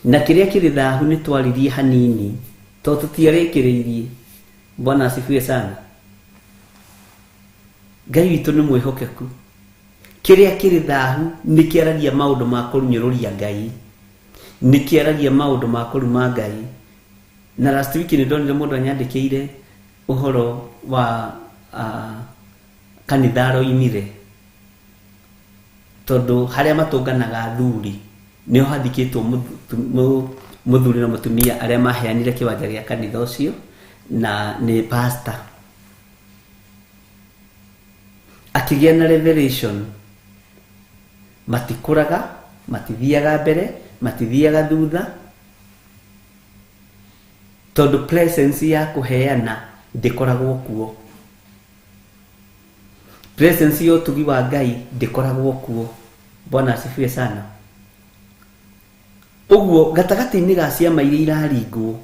Na kĩrĩa kĩrĩ thahu nĩ twaririe hanini tondũ tũtiarĩkĩrĩirie. Bwana asifiwe sana. Ngai witũ nĩ mwĩhokeku. Kĩrĩa kĩrĩ thahu nĩ kĩaragia maũndũ ma kũnyũrũria Ngai, nĩ kĩaragia maũndũ ma kũruma Ngai. Na last week nĩ ndonire mũndũ anyandĩkĩire ũhoro wa kanitha aroimire tondũ harĩa matũnganaga athuri nĩho hathikĩtwo mũthuri na mũtumia arĩa maheanire kĩwanja gĩa kanitha ũcio, na nĩ pastor. Akĩgĩa na revelation, matikũraga, matithiaga mbere, matithiaga thutha, tondũ presence ya kũheana ndĩkoragwo kuo. Presence ya ũtugi wa Ngai ndĩkoragwo kuo. Bwana asifiwe sana. Ũguo gatagatĩ-inĩ ga ciama iria iraringwo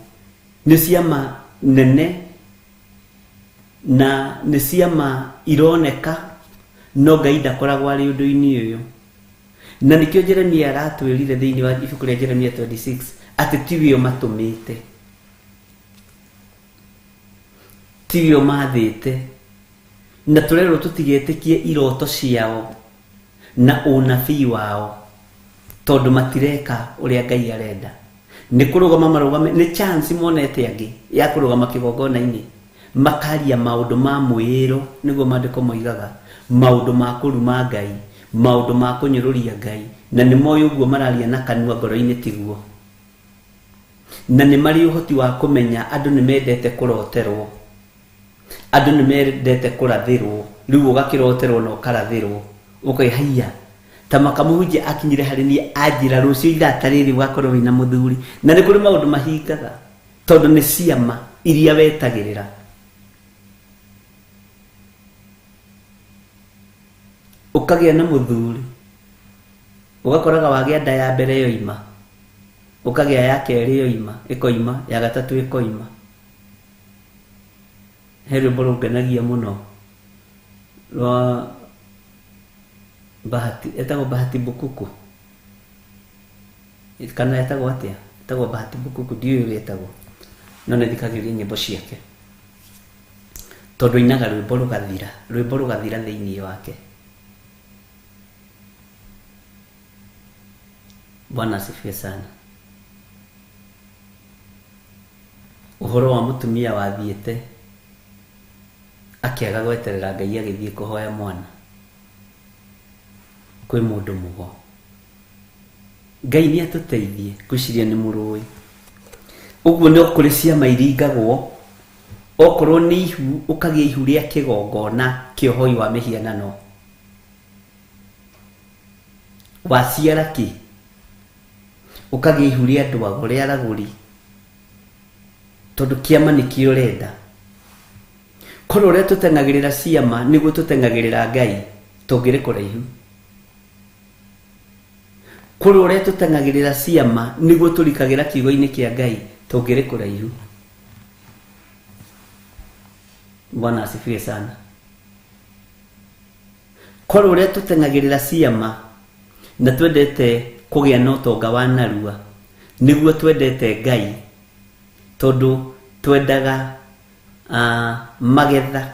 nĩ ciama nene na nĩ ciama ironeka, no Ngai ndakoragwo arĩ ũndũ-inĩ ũyũ. Na nĩkĩo Jeremia aratwĩrire thĩinĩ wa ibuku rĩa Jeremia 26 atĩ tiwe ũmatũmĩte, tiwe ũmathĩte, na tũrerwo tũtigetĩkie iroto ciao na ũnabii wao tondũ matireka ũrĩa Ngai arenda. Nĩ kũrũgama marũgame, nĩ chance monete angĩ ya kũrũgama kĩgongona-inĩ makaria maũndũ ma mwĩĩro, nĩguo maandĩko moigaga, maũndũ ma kũruma Ngai, maũndũ ma kũnyũrũria Ngai, na nĩ moĩ ũguo mararia na kanua, ngoro-inĩ tiguo. Na nĩ marĩ ũhoti wa kũmenya andũ nĩ mendete kũroterwo, andũ nĩ mendete kũrathĩrwo. Rĩu ũgakĩroterwo na ũkarathĩrwo, ũkoiga haiya, ta makamũhunjia akinyire harĩ niĩ anjĩra rũciũ ithaa ta rĩrĩ ũgakorwo wĩna mũthuri. Na nĩ kũrĩ maũndũ mahingaga tondũ nĩ ciama iria wetagĩrĩra. Ũkagĩa na mũthuri, ũgakoraga wagĩa nda ya mbere yoima, ũkagĩa ya kerĩ yoima, ĩkoima, ya gatatũ ĩkoima. He rwĩmbo rũngenagia mũno rwa Bahati, etagwo Bahati Bukuku kana etagwo atĩa? Etagwo Bahati Bukuku, ndiũĩ ũrĩa etagwo, no nĩ thikagĩrĩria nyĩmbo ciake tondũ ainaga rwĩmbo rũgathira, rwĩmbo rũgathira thĩinĩ wake. Bwana asifiwe sana. Ũhoro wa mũtumia wathiĩte akĩaga gweterera Ngai agĩthiĩ kũhoya mwana kwĩ mũndũ mũgo. Ngai nĩ atũteithie, ngwĩciria nĩ mũrũĩ. Ũguo no kũrĩ ciama iringagwo, okorwo nĩ ihu, ũkagĩa ihu rĩa kĩgongona kĩa ũhoi wa mĩhianano. Waciara kĩ? Ũkagĩa ihu rĩa ndwago rĩa ragũri, tondũ kĩama nĩkĩo ũrenda. Korwo ũrĩa tũteng'agĩrĩra ciama nĩguo tũteng'agĩrĩra Ngai, tũngĩrĩ kũraihu. Korwo ũrĩa tũteng'agĩrĩra ciama nĩguo tũrikagĩra kiugo-inĩ kĩa Ngai, tũngĩrĩ kũraihu. Bwana asifiwe sana. Korwo ũrĩa tũteng'agĩrĩra ciama na twendete kũgĩa na ũtonga wa narua nĩguo twendete Ngai, tondũ twendaga magetha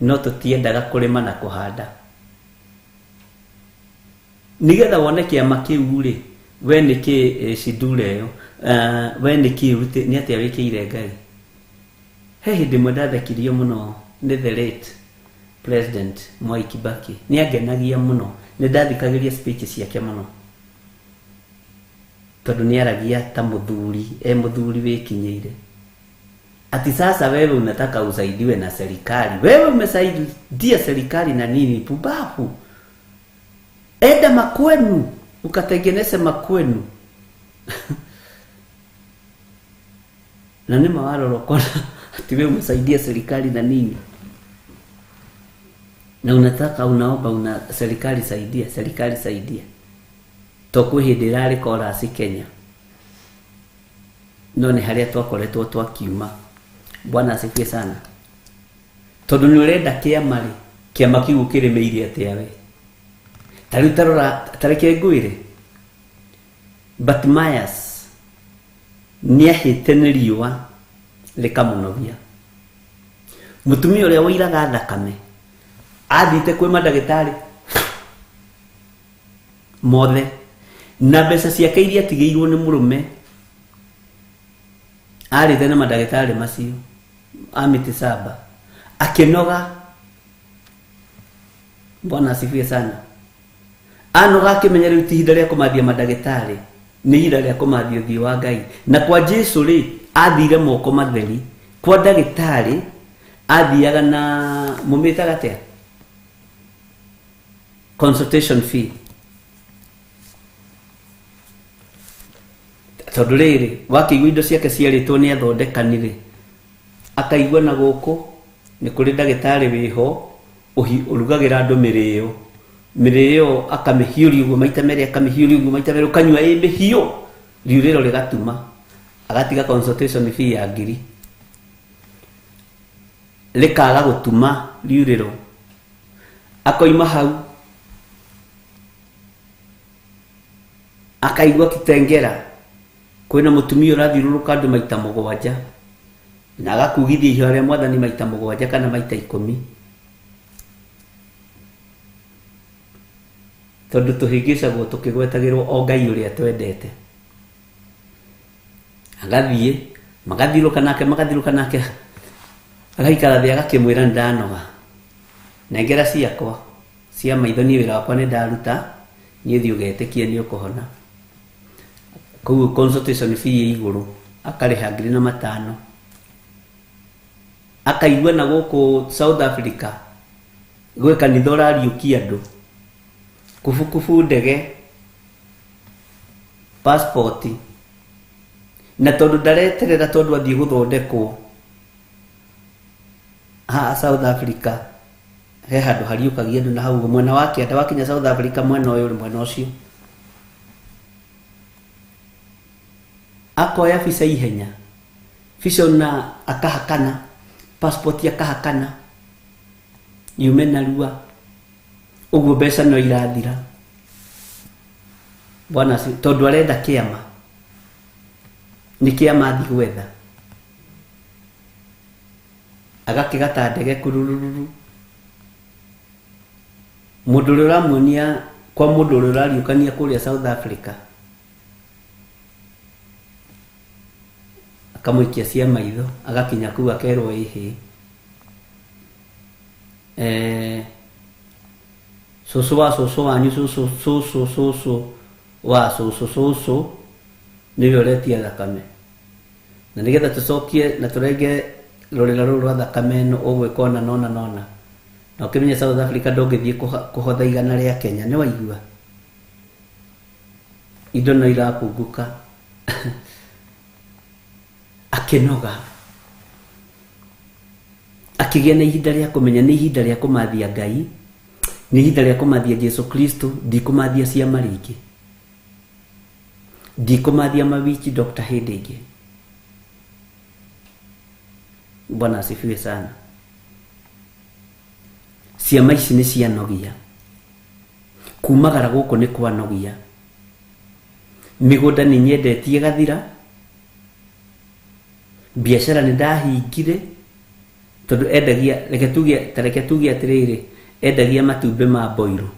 no tũtiendaga kũrĩma na kũhanda. Nĩgetha wone kĩama kĩu rĩ, we nĩkĩ cindura ĩyo, we nĩkĩ nĩ atĩa wĩkĩire Ngai? He hĩndĩ ĩmwe ndathekirio mũno nĩ the late President Mwai Kibaki. Nĩ angenagia mũno, nĩ ndathikagĩrĩria speech ciake mũno tondũ nĩ aragia ta mũthuri, e mũthuri wĩkinyĩire. Ati sasa wewe unataka usaidiwe na serikali, wewe umesaidia serikali na nini? Pumbavu. Enda makwenu ukatengeneze makwenu. Na nĩ mawarora ũkona ati wewe umesaidia serikali na nini, na unataka unaomba una serikali saidia, serikali saidia. To kwĩ hĩndĩ ĩrarĩ chorus Kenya, no nĩ harĩa twakoretwo twakiuma Bwana asifiwe sana. Tondũ nĩ ũrenda kĩama rĩ, kĩama kĩu ũkĩrĩmĩire atĩa we? Ta rĩu tarora, ta reke ngwĩre, Bartimaeus nĩahĩte nĩ riũa rĩkamũnogia. Mũtumia ũrĩa wairaga thakame athiĩte kwĩ mandagĩtarĩ mothe na mbeca ciake iria atigĩirwo nĩ mũrũme arĩte na mandagĩtarĩ macio a mĩtĩ saba akĩnoga. Bwana asifiwe sana. Anoga akĩmenya rĩu ti ihinda rĩa kũmathia mandagĩtarĩ, nĩ ihinda rĩa kũmathia ũthiũ wa Ngai. Na kwa Jesu rĩ, athire moko matheri. Kwa ndagĩtarĩ athiaga na mũmĩtaga atĩa? Consultation fee. Tondũ rĩrĩ, wakĩigua indo ciake ciarĩtwo nĩ athondekani rĩ, akaigua na gũkũ nĩ kũrĩ ndagĩtarĩ wĩho ũrugagĩra andũ mĩrĩo. Mĩrĩo akamĩhiũria ũguo maita merĩ, akamĩhiũria ũguo maita merĩ, ũkanyua ĩ mĩhiũ, riurĩro rĩgatuma. Agatiga consultation fee ya ngiri. Rĩkaga gũtuma riurĩro. Akoima hau, akaigua Kitengera kwĩna mũtumia ũrathiũrũrũka andũ maita mũgwanja na agakugithia ihoya rĩa mwathani maita mũgwanja kana maita ikũmi, tondũ tũhĩngĩcagwo tũkĩgwetagĩrwo o Ngai ũrĩa twendete. Agathiĩ magathiũrũka nake, magathiũrũka nake, agaikara thĩ agakĩmwĩra nĩ ndanoga, nengera ciakwa cia maitho, niĩ wĩra wakwa nĩ ndaruta, niĩ thiĩ ũgetĩkie nĩ ũkũhona. Koguo consultation fee ĩ igũrũ, akarĩha ngiri na matano. Akaigua na gũkũ South Africa gwĩ kanitha ũrariũkia andũ, kubukubu ndege, passport, na tondũ ndareterera tondũ athiĩ gũthondekwo haha South Africa he handũ hariũkagia andũ na hau mwena wa kĩanda, wakinya South Africa mwena ũyũ ũrĩ mwena ũcio, akoya visa ihenya, visa na akahakana, passport akahakana, yume narua, ũguo mbeca no irathira. Bwana tondũ arenda kĩama, nĩ kĩama athiĩ gwetha, agakĩgata ndege kurururu. Mũndũ ũrĩa ũramuonia kwa mũndũ ũrĩa ũrariũkania kũrĩa South Africa akamũikia cia maitho, agakinya kũu akerwo ĩhĩ, cũcũ wa cũcũ wanyu, cũcũ cũcũ cũcũ wa cũcũ cũcũ nĩwe ũretia thakame, na nĩgetha tũcokie na tũrenge rũrĩra rũrũ rwa thakame ĩno ũgwĩka ona nona nona. Na ũkĩmenye South Africa ndũngĩthiĩ kũhotha igana rĩa Kenya, nĩ waigua indo no irapunguka. Akĩnoga, akĩgĩa na ihinda rĩa kũmenya nĩ ihinda rĩa kũmathia Ngai, nĩ ihinda rĩa kũmathia Jesu Kristo, ndikũmathia ciama rĩngĩ, ndikũmathia mawiki Dr. hĩndĩ ĩngĩ. Bwana asifiwe sana. Ciama ici nĩ cianogia, kumagara gũkũ nĩ kwanogia, mĩgũnda nĩ nyendetie ĩgathira, biacara nĩ ndahingire tondũ endagia, reke tuge, ta reke tuge atĩrĩrĩ, endagia matumbĩ ma boiro,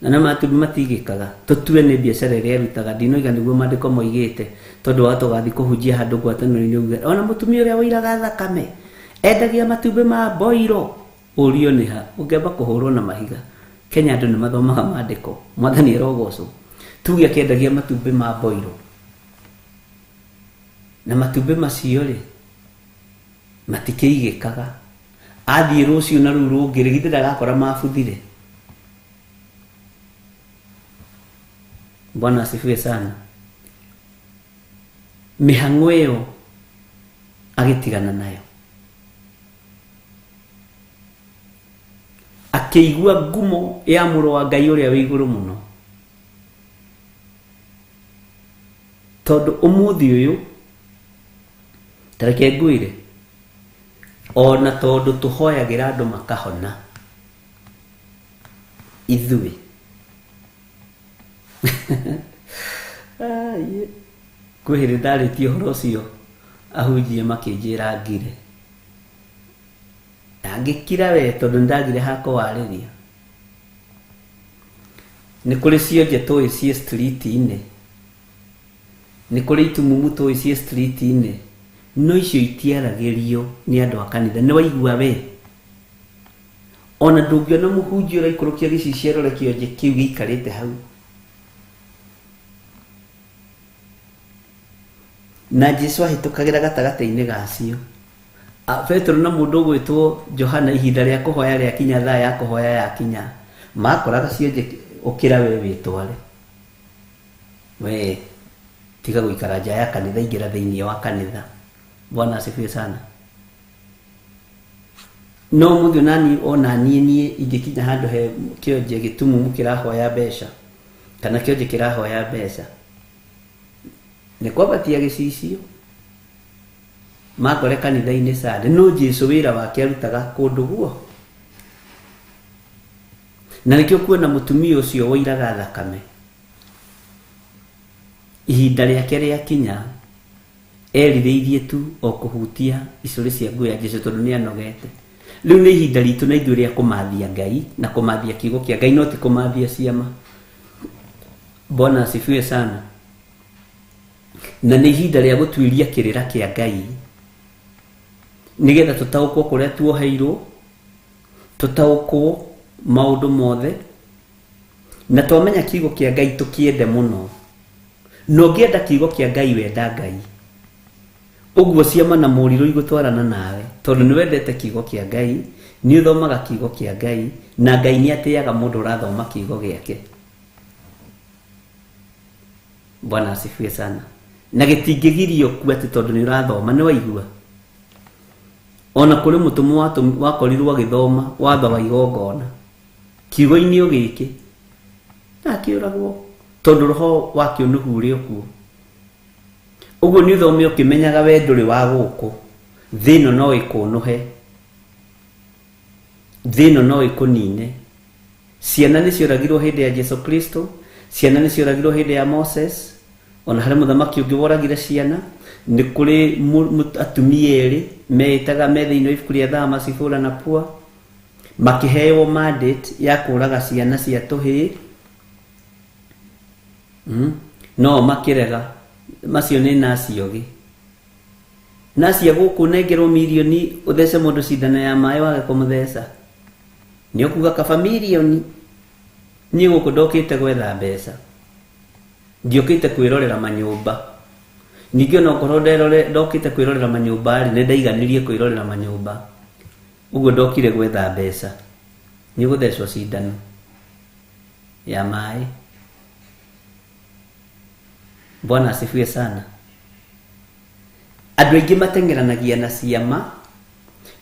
na no matumbĩ matigĩkaga, tũtue nĩ biacara ĩrĩa erutaga, ndinoiga nĩguo maandĩko moigĩte, tondũ wa tũgathiĩ kũhunjia handũ ngwatanĩro-inĩ uge ona mũtumia ũrĩa wairaga thakame endagia matumbĩ ma boiro, ũrio nĩ ha ũngĩamba kũhũrwo na mahiga. Kenya andũ nĩ mathomaga maandĩko, mwathani arogocwo. Tuge akĩendagia matumbĩ ma boiro, na matumbĩ macio rĩ matikĩigĩkaga, athiĩ rũciũ na rũu rũngĩ rĩ, githĩ ndagakora mabuthire. Bwana asifiwe sana. Mĩhang'o ĩyo agĩtigana nayo, akĩigua ngumo ya mũrũ wa Ngai ũrĩa wĩ igũrũ mũno, tondũ ũmũthĩ ũyũ ta reke ngwĩre, Ona tondũ tũhoyagĩra andũ makahona ithuĩ. Kwĩ hĩndĩ ndarĩtie ũhoro ũcio ahunjia makĩnjĩra ngire. Na ngĩkira we tondũ nĩndagire ha kũwarĩria. Nĩ kũrĩ cionje tũĩ ciĩ street-inĩ. Nĩ kũrĩ itumumu tũĩ ciĩ street-inĩ. No icio itiaragĩrio nĩ andũ a kanitha. Nĩ waigua we? Ona ndũngĩona mũhunjia ũraikũrũkia gĩcicio arore kĩonje kĩu gĩikarĩte hau. Na Jesu ahĩtũkagĩra gatagatĩ-inĩ gacio. Petero na mũndũ ũgwĩtwo Johana ihinda rĩa kũhoya rĩakinya, thaa ya kũhoya yakinya, makoraga cionje, ũkĩra we wĩtware. We tiga gũikara nja ya kanitha, ingĩra thĩinĩ wa kanitha. Bwana asifiwe sana. No mũthĩ onani ona niĩ niĩ ingĩkinya handũ he kĩonje gĩtumumu kĩrahoya mbeca kana kĩonje kĩrahoya mbeca, nĩ kwambatia gĩcicio makore kanitha-inĩ Sunday. No Jesu wĩra wake arutaga kũndũ guo, na nĩkĩo kuona mũtumia ũcio woiraga thakame ihinda rĩake rĩakinya erirĩirie tu o kũhutia icũrĩ cia nguo ya Jesu tondũ nĩ anogete. Rĩu nĩ ihinda ritũ na ithuĩ rĩa kũmathia Ngai na kũmathia kiugo kĩa Ngai, no ti kũmathia ciama. Bwana asifiwe sana. Na nĩ ihinda rĩa gũtuĩria kĩrĩra kĩa Ngai nĩgetha tũtaũkwo kũrĩa tuoheirwo, tũtaũkwo maũndũ mothe, na twamenya kiugo kĩa Ngai tũkĩende mũno. Na ũngĩenda kiugo kĩa Ngai wenda Ngai. Ũguo ciama na morirũ igũtwarana nawe tondũ nĩ wendete kiugo kĩa Ngai, nĩ ũthomaga kiugo kĩa Ngai, na Ngai nĩ atĩaga mũndũ ũrathoma kiugo gĩake. Bwana asifiwe sana. Na gĩtingĩgirio ku atĩ tondũ nĩ ũrathoma, nĩ waigua? Ona kũrĩ mũtũmwo wakorirwo agĩthoma watho wa igongona kiugo-inĩ o gĩkĩ na akĩũragwo tondũ roho wa kĩũnũhu ũrĩ o kuo. Ũguo nĩ ũthome ũkĩmenyaga we ndũrĩ wa gũkũ, thĩ ĩno no ĩkũnũhe, thĩ ĩno no ĩkũnine. Ciana nĩ cioragirwo hĩndĩ ya Jesu Kristo, ciana nĩ cioragirwo hĩndĩ ya Moses, ona harĩ mũthamaki ũngĩ woragire ciana. Nĩ kũrĩ atumia erĩ meĩtaga me thĩinĩ wa ibuku rĩa Thama, Sifura na Pua, makĩheo mandate ya kũraga ciana cia tũhĩĩ. No makĩrega, macio nĩ nasi ogĩ. Nasi ya gũkũ nengerwo mirioni ũthece mũndũ cindano ya maĩ wage kũmũtheca. Nĩ ũkuga kaba mirioni, niĩ gũkũ ndokĩte gwetha mbeca, ndiũkĩte kwĩrorera manyũmba. Ningĩ ona okorwo ndokĩte kwĩrorera manyũmba rĩ, nĩ ndaiganirie kwĩrorera manyũmba. Ũguo ndokire gwetha mbeca. Nĩ ũgũthecwo cindano ya maĩ. Bwana asifiwe sana. Andũ aingĩ mateng'eranagia na ciama,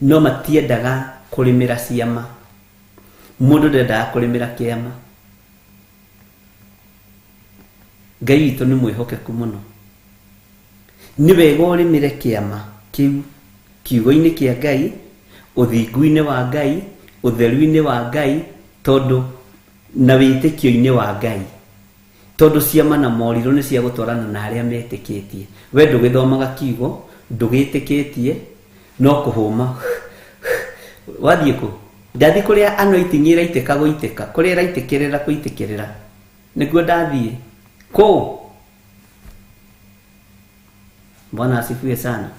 no matiendaga kũrĩmĩra ciama. Mũndũ ndendaga kũrĩmĩra kĩama. Ngai witũ nĩ mwĩhokeku mũno. Nĩ wega ũrĩmĩre kĩama kĩu kiugo-inĩ kĩa Ngai, ũthingu-inĩ wa Ngai, ũtheru-inĩ wa Ngai, tondũ na wĩtĩkio-inĩ wa Ngai. Tondũ ciama na morirũ nĩ cia gũtwarana na arĩa metĩkĩtie. We ndũgĩthomaga kiugo, ndũgĩtĩkĩtie, no kũhũma. Wathiĩ kũ? Ndathiĩ kũrĩa anointing ĩraitĩka gũitĩka, kũrĩa ĩraitĩkĩrĩra gũitĩkĩrĩra. Nĩkuo ndathiĩ. Kũ? Bwana asifiwe sana.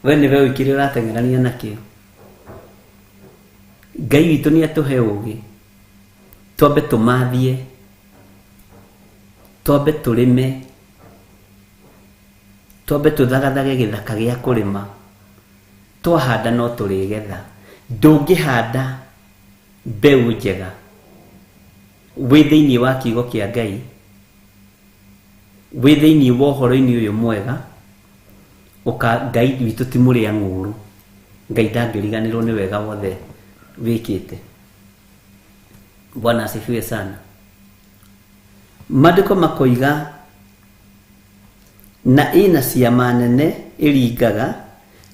We nĩwe wiki ũrateng'erania nakĩo. Ngai witũ nĩ atũhe ũgĩ, twambe tũmathie, twambe tũrĩme, twambe tũthagathage gĩthaka gĩa kũrĩma. Twahanda no tũrĩgetha. Ndũngĩhanda mbeũ njega wĩ thĩinĩ wa kiugo kĩa Ngai, wĩ thĩinĩ wa ũhoro-inĩ ũyũ mwega, ũka Ngai witũ ti mũrĩa ng'ũũrũ. Ngai ndangĩriganĩrwo nĩ wega wothe wĩkĩte. Bwana asifiwe sana. Maandĩko makoiga Na ĩna ciama nene ĩringaga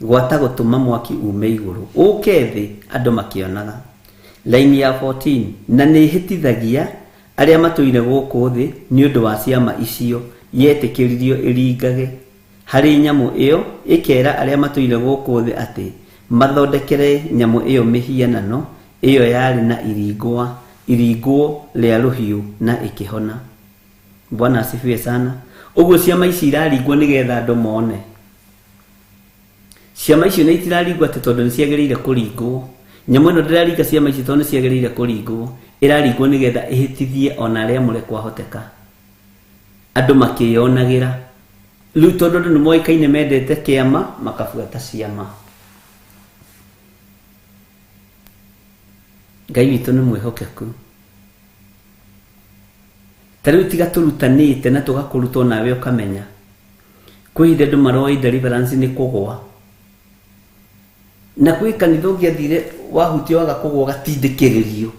gwata gũtũma mwaki ume igũrũ ũke thĩ andũ makĩonaga. Laini ya 14, na nĩ ĩhĩtithagia arĩa matũire gũkũ thĩ nĩ ũndũ wa ciama icio yetĩkĩririo ĩringage harĩ nyamũ ĩyo, ĩkera arĩa matũire gũkũ thĩ atĩ mathondekere nyamũ ĩyo mĩhianano ĩyo yarĩ na iringwo rĩa rũhiũ na ĩkĩhona. Bwana asifiwe sana. Ũguo ciama ici iraringwo nĩgetha andũ mone. Ciama icio nĩ itiraringwo atĩ tondũ nĩ ciagĩrĩire kũringwo. Nyamũ ĩno ndĩraringa ciama ici tondũ nĩ ciagĩrĩire kũringwo, ĩraringwo nĩgetha ĩhĩtithie ona arĩa amũre kwahoteka. Andũ makĩyonagĩra. Rĩu tondũ andũ nĩ moĩkaine mendete kĩama, makabuata ciama. Ngai witũ nĩ mwĩhokeku. Ta rĩu tiga tũrutanĩte na tũgakũruta onawe ũkamenya. Kwĩ ihinda andũ maroĩ deliverance nĩ kũgũa. Na kwĩ kanitha ũngĩathire wahutia waga kũgũa ũgatindĩkĩrĩrio.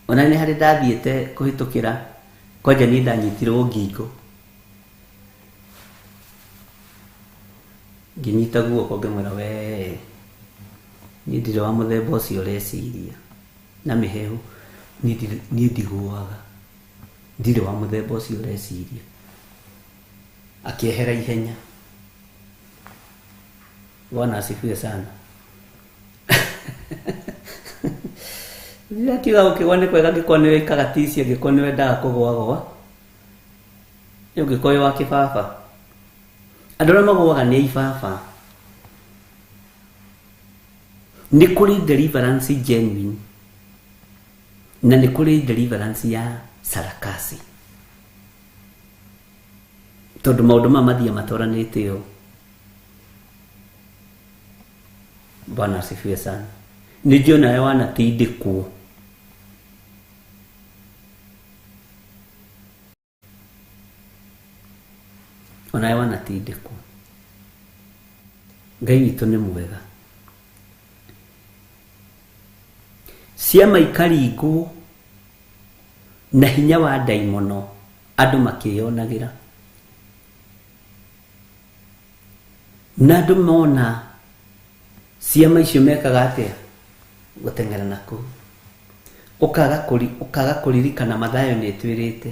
Ona nĩ harĩ ndathiĩte kũhĩtũkĩra kwanja niĩ ndanyitirwo ngingo. Ngĩnyita guoko ngĩmwĩra wee niĩ ndirĩ wa mũthemba ũcio ũreciria na mĩhehu niĩ ndigũaga ndirĩ wa mũthemba ũcio ũreciria. Akĩehera ihenya. Bwana asifiwe sana. Ndirakiuga gũkĩgwa nĩ kwega angĩkorwo nĩ wĩkaga tici, angĩkorwo nĩ wendaga kũgwagwa, ũngĩkorwo wĩ wa kĩbaba. Andũ arĩa magũaga nĩ aibaba. Nĩ kũrĩ deliverance genuine na nĩ kũrĩ deliverance ya sarakasi, tondũ maũndũ maya mathiaga matwaranĩte ũũ. Bwana asifiwe sana. Nĩ njũĩ nawe wanatindĩkwo. Onawe wanatindĩkwo. Ngai witũ nĩ mwega. Ciama ikaringwo na hinya wa ndaimono andũ makĩyonagĩra. Na andũ mona ciama icio mekaga atĩa? Gũteng'era na kũu. Ũkaga kũririkana Mathayo nĩ ĩtwĩrĩte.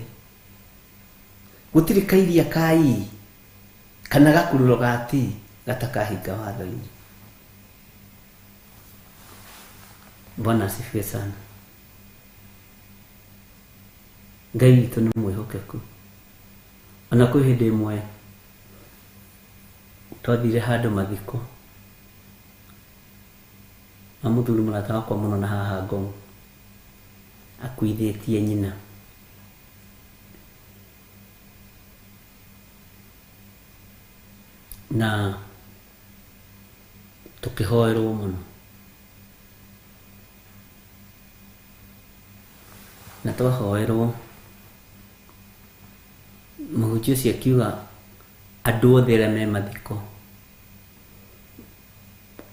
Gũtirĩ kairia ka ii kana gakururo ga ti gatakahinga watho-inĩ. Bwana asifiwe sana. Ngai witũ nĩ mwĩhokeku. Ona kwĩ hĩndĩ ĩmwe twathire handũ mathiko na mũthuri mũrata wakwa mũno na haha Ngong akuithĩtie nyina. Na tũkĩhoerwo mũno. Na twahoerwo mũhunjia ũcio akiuga andũ othe arĩa me mathiko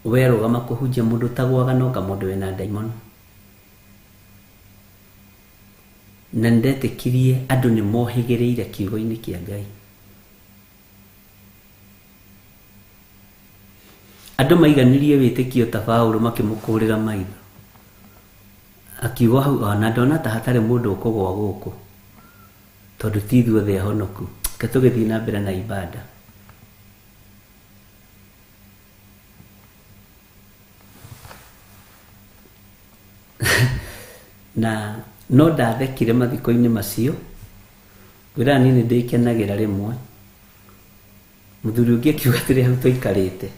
werũgama kũhunjia mũndũ ũtagũaga no nga mũndũ wĩna ndaimono. Na nĩndetĩkirie andũ nĩ mohĩgĩrĩire kiugo-inĩ kĩa Ngai. Andũ maiganirie wĩtĩkio ta Paũlũ makĩmũkũrĩra maitho. Akiuga hau ona ndona ta hatarĩ mũndũ ũkũgũa gũkũ tondũ ti ithuothe ahonoku. Reke tũgĩthiĩ na mbere na ibada. Na no ndathekire mathiko-inĩ macio. Ngwĩraga niĩ nĩ ndĩkenagĩra rĩmwe. Mũthuri ũngĩ akiuga atĩrĩ hau tũikarĩte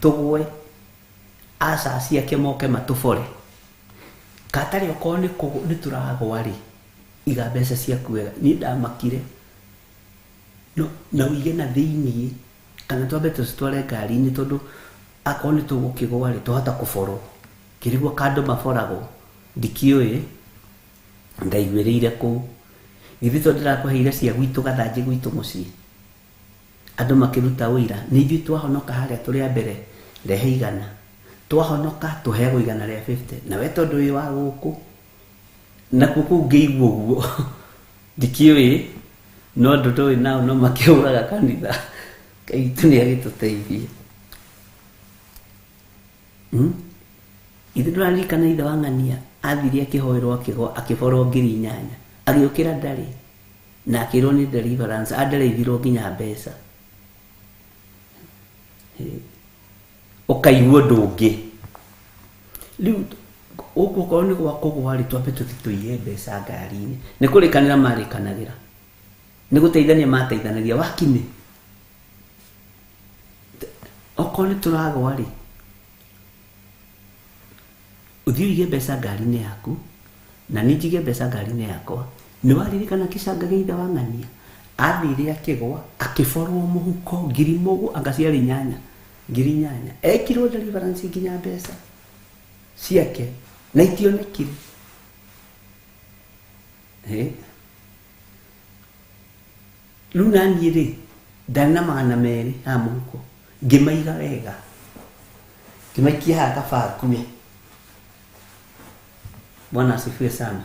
tũgwe aca ciake moke matũbore katarĩ okorwo nĩ tũragwa rĩ iga mbeca ciaku wega. Niĩ ndamakire no na ũige na thĩiniĩ kana twambe tũcitware ngari-inĩ tondũ akorwo nĩ tũgũkĩgwa rĩ twahota kũborwo. Kĩrigwo kandũ maboragwo ndikĩũĩ ndaiguĩrĩire kũu. Githĩ to ndĩrakũheire cia gwitũ gathanjĩ gwitũ mũciĩ. Andũ makĩruta ũira nĩ ithuĩ twahonoka harĩa tũrĩ a mbere rehe igana twahonoka tũheagwo igana rĩa 50 na we tondũ wĩ wa gũkũ nakuo kũu ngĩigua ũguo ndikĩũĩ No andũ ndũĩ nao no makĩhũraga kanitha. Ngai witũ nĩ agĩtũteithie. Ithe ndũraririkana ithe wa ng'ania athire akĩhoerwo akĩgwa akĩborwo 8,000 agĩũkĩra ndarĩ na akĩrwo nĩ deliverance adereithirwo nginya mbeca. Ũkaigua ũndũ ũngĩ. Rĩu gũkũ okorwo nĩ gwa kũgwa rĩ, twambe tũthiĩ tũiye mbeca ngari-inĩ. Nĩ kũrĩkanĩra marĩkanagĩra. Nĩ gũteithania mateithanagia wakinĩ. Okorwo nĩ tũragwa rĩ, ũthiĩ ũige mbeca ngari-inĩ yaku na niĩ njige mbeca ngari-inĩ yakwa. Nĩ waririkana kĩcanga gĩa ithe wa ng'ania? Athire akĩgwa akĩborwo mũhuko 8,000 anga ciarĩ 8, 8,000. Ekirwo deliverance nginya mbeca ciake na itionekire. Rĩu naniĩ rĩ, ndarĩ na 200 haha mũhuko, ngĩmaiga wega, ngĩmaikia haha kaba ngue. Bwana asifiwe sana.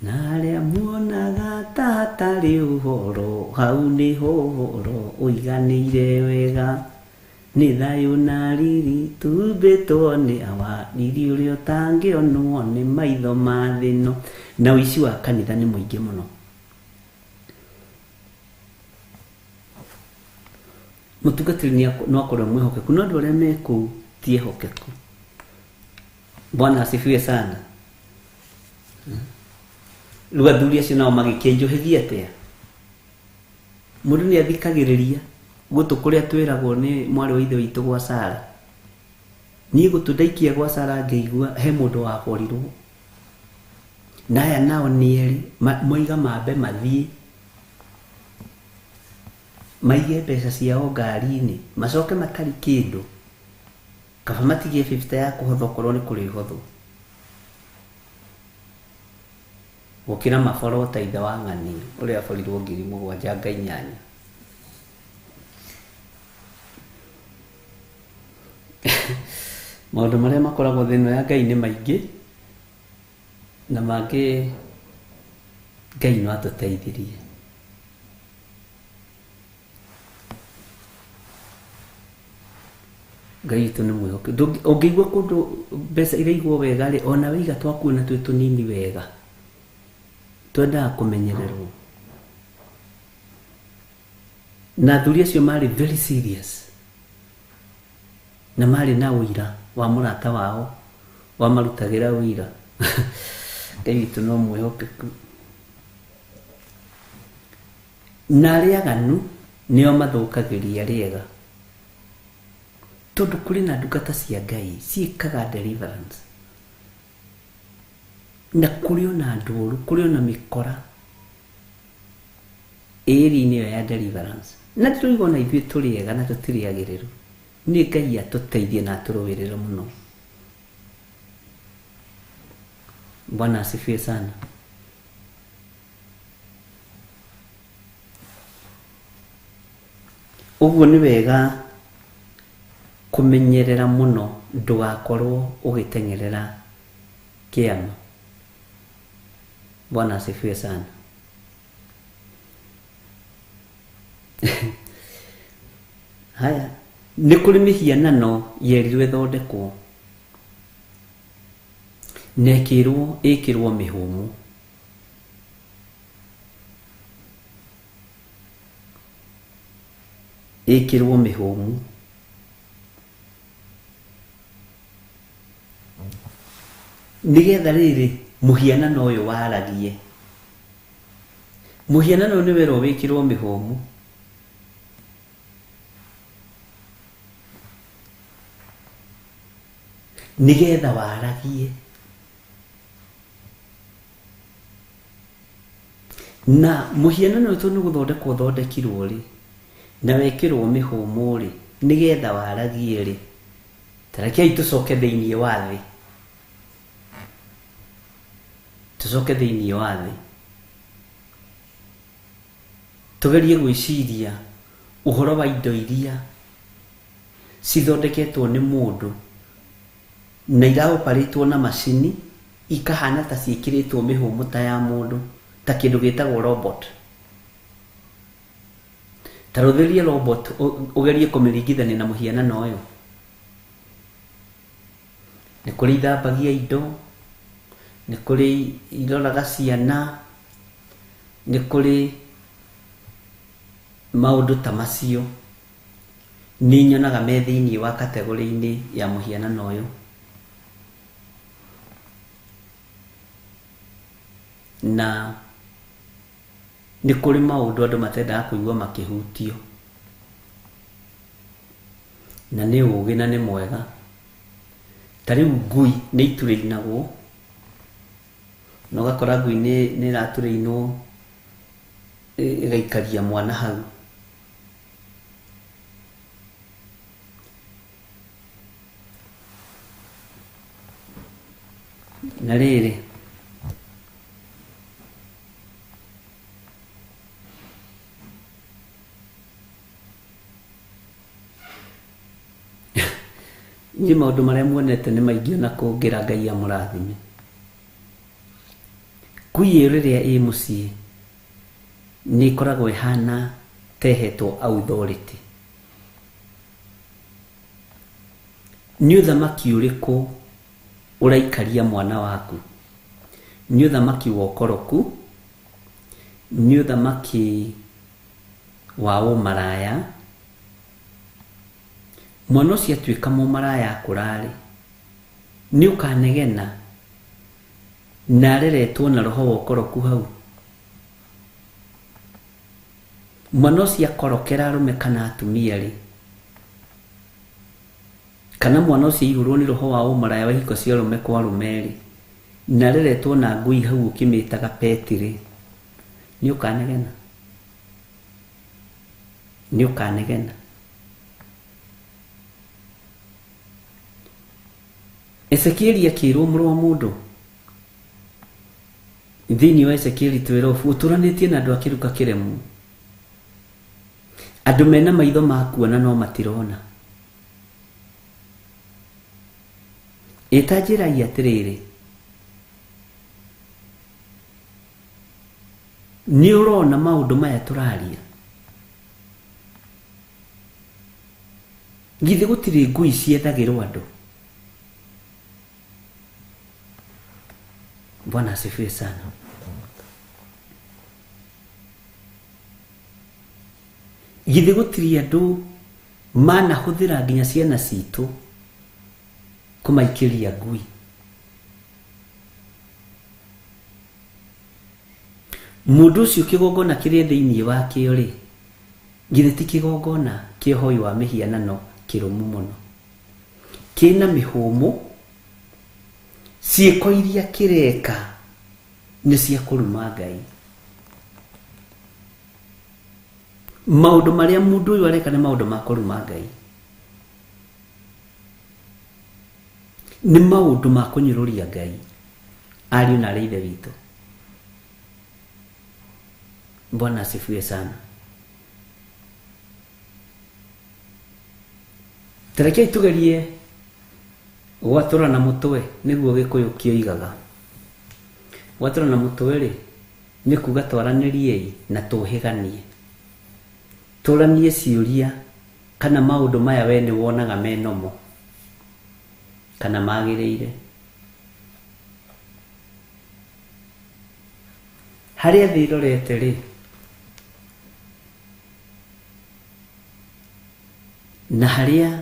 Na arĩa muonaga ta hatarĩ ũhoro, hau nĩho ũhoro ũiganĩire wega. Nĩ thayũ na riri tumbĩtwo nĩ awa, riri ũrĩa ũtangĩonwo nĩ maitho ma thĩ ĩno. Na ũici wa kanitha nĩ mũingĩ mũno. Mũtungatĩri no akorwo mwĩhokeku, no andũ arĩa me kũu ti ehokeku. Bwana asifiwe sana. Rĩu athuri acio nao magĩkĩnjũhĩgia atĩa? Mũndũ nĩ athikagĩrĩria gũtũ kũrĩa twĩragwo nĩ mwarĩ wa ithe witũ gwa Sara. Niĩ gũtũ ndaikia gwa Sara ngĩigua he mũndũ wakorirwo. Na aya nao nĩ erĩ, moiga mambe mathiĩ maige mbeca ciao ngari-inĩ, macoke matarĩ kĩndũ. Kaba matigie 50 ya kũhotha okorwo nĩ kũrĩhothwo. Gũkĩra maborwo ta ithe wa ng'ania ũrĩa aborirwo 7,000 nga 8. Maũndũ marĩa makoragwo thĩ ĩno ya Ngai nĩ maingĩ, na mangĩ Ngai no atũteithirie. Ngai witũ nĩ mwĩhokeku. Ũngĩigua kũndũ mbeca iraigwo wega rĩ, ona waiga twakuona twĩ tũnini wega, twendaga kũmenyererwo. Na athuri acio marĩ very serious, na marĩ na ũira wa mũrata wao wamarutagĩra ũira. Ngai witũ no mwĩhokeku. Na arĩa aganu nĩo mathũkagĩria rĩega, tondũ kũrĩ na ndungata cia Ngai ciĩkaga deliverance, na kũrĩ ona andũ oru, kũrĩ ona mĩkora ĩri-inĩ ĩyo ya deliverance. Na tũrauga ona ithuĩ tũrĩ ega na tũtirĩ agĩrĩru. Nĩ Ngai atũteithie na atũrũĩrĩre mũno. Bwana asifiwe sana. Ũguo nĩ wega kũmenyerera mũno ndũgakorwo ũgĩteng'erera kĩama. Bwana asifiwe sana. Haya, nĩ kũrĩ mĩhianano yerirwo ĩthondekwo na ĩkĩrwo ĩkĩrwo mĩhũmũ. Ĩkĩrwo mĩhũmũ. Nĩgetha rĩrĩ mũhianano ũyũ waragie. Mũhianano ũyũ nĩ werwo wĩkĩrwo mĩhũmũ. Nĩgetha waragie. Na mũhianano ũyũ tondũ nĩ gũthondekwo ũthondekirwo rĩ, na wekĩrwo mĩhũmũ rĩ, nĩgetha waragie rĩ, ta rekei tũcoke thĩinĩ wa thĩ. Tũcoke thĩinĩ wa thĩ. Tũgerie gwĩciria ũhoro wa indo iria cithondeketwo nĩ mũndũ na iraoparĩtwo na macini Ikahana ta ciĩkĩrĩtwo mĩhũmũ ta ya mũndũ, ta kĩndũ gĩtagwo robot. Ta rũthĩrie robot ũgerie kũmĩringithania na mũhianano ũyũ. Nĩ kũrĩ ithambagia indo, nĩ kũrĩ iroraga ciana, nĩ kũrĩ maũndũ ta macio. Nĩ nyonaga me thĩinĩ wa kategori-inĩ ya mũhianano ũyũ. Na nĩ kũrĩ maũndũ andũ matendaga kũigua makĩhutio. Na nĩ ũgĩ na nĩ mwega. Ta rĩu ngui nĩ iturĩinagwo, na ũgakora ngui nĩ ĩraturĩinwo ĩgaikaria mwana hau. Na rĩrĩ, niĩ maũndũ marĩa muonete nĩ maingĩ ona kũngĩra Ngai amũrathime. Ngui ĩyo rĩrĩa ĩ mũciĩ nĩ ĩkoragwo ĩhana ta ĩhetwo authority. Nĩ ũthamaki ũrĩkũ ũraikaria mwana waku? Nĩ ũthamaki wa ũkoroku? Nĩ ũthamaki wa ũmaraya? Mwana ũcio atuĩka mũmaraya akũrarĩ, nĩ ũkanegena na areretwo na roho wa ũkoroku hau? Mwana ũcio akorokera arũme kana atumia rĩ, kana mwana ũcio aihũrwo nĩ roho wa ũmaraya wa ihiko cia arũme kwa arũme rĩ, na areretwo na ngui hau ũkĩmĩtaga peti rĩ, nĩ ũkanegena? Nĩ ũkanegena? Ezekieli akĩrwo mũrũ wa mũndũ thĩinĩ wa Ezekieli 12 ũtũranĩtie na andũ a kĩruka kĩremu, andũ mena maitho ma kuona no matirona. Ĩta njĩrai atĩrĩrĩ, nĩ ũrona maũndũ maya tũraria? Githĩ gũtirĩ ngui ciethagĩrwo andũ? Bwana asifiwe sana. Githĩ gũtirĩ andũ manahũthĩra nginya ciana citũ kũmaikĩria ngui? Mũndũ ũcio kĩgongona kĩrĩa thĩinĩ wakĩo rĩ, githĩ ti kĩgongona kĩa ũhoi wa mĩhianano kĩrũmu mũno, kĩna mĩhũmũ, ciĩko iria kĩreka nĩ cia kũruma Ngai. Maũndũ marĩa mũndũ ũyũ areka nĩ maũndũ ma kũruma Ngai, nĩ maũndũ ma kũnyũrũria Ngai. Ariũ na arĩ ithe witũ, Bwana asifiwe sana. Tarekei tugerie gwatũra na mũtwe, nĩguo Gĩkũyũ kĩoigaga. Gwatũra na mũtwe rĩ, nĩ kuga twaranĩriei na tũhĩganie, tũranie ciũria kana maũndũ maya we nĩ wonaga me nomo kana magĩrĩire. Harĩa thĩ ĩrorete rĩ, na harĩa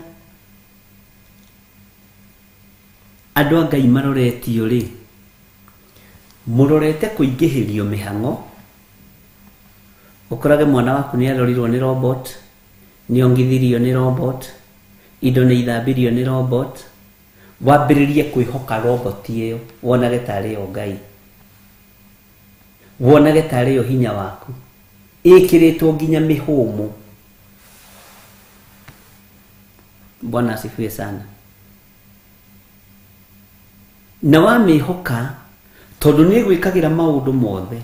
andũ a Ngai maroretio rĩ, mũrorete kũingĩhĩrio mĩhang'o. Ũkorage mwana waku nĩ arorirwo nĩ robot, nĩ ongithirio nĩ robot, indo nĩ ithambirio nĩ robot, wambĩrĩrie kwĩhoka robot ĩyo, wonage tarĩ yo Ngai, wonage tarĩ yo hinya waku, ĩkĩrĩtwo nginya mĩhũmũ. Bwana asifiwe sana. Na wamĩhoka tondũ nĩ ĩgwĩkagĩra maũndũ mothe,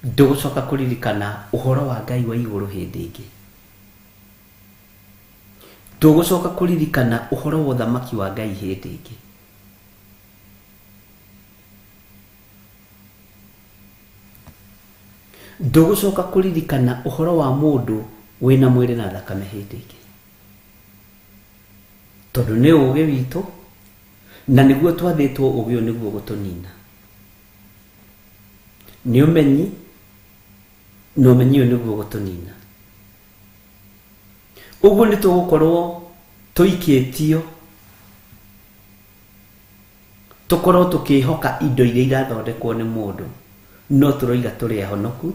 ndũgũcoka kũririkana ũhoro wa Ngai wa igũrũ hĩndĩ ĩngĩ. Ndũgũcoka kũririkana ũhoro wa ũthamaki wa Ngai hĩndĩ ĩngĩ. Ndũgũcoka kũririkana ũhoro wa mũndũ wĩna mwĩrĩ na thakame hĩndĩ ĩngĩ. Tondũ nĩ ũũgĩ witũ na nĩguo twathĩtwo ũũgĩ ũyũ nĩguo gũtũnina. Nĩ ũmenyi na ũmenyi ũyũ nĩguo gũtũnina. Ũguo nĩ tũgũkorwo tũikĩtio tũkorwo tũkĩhoka indo iria irathondekwo nĩ mũndũ, no tũroiga tũrĩ ahonoku,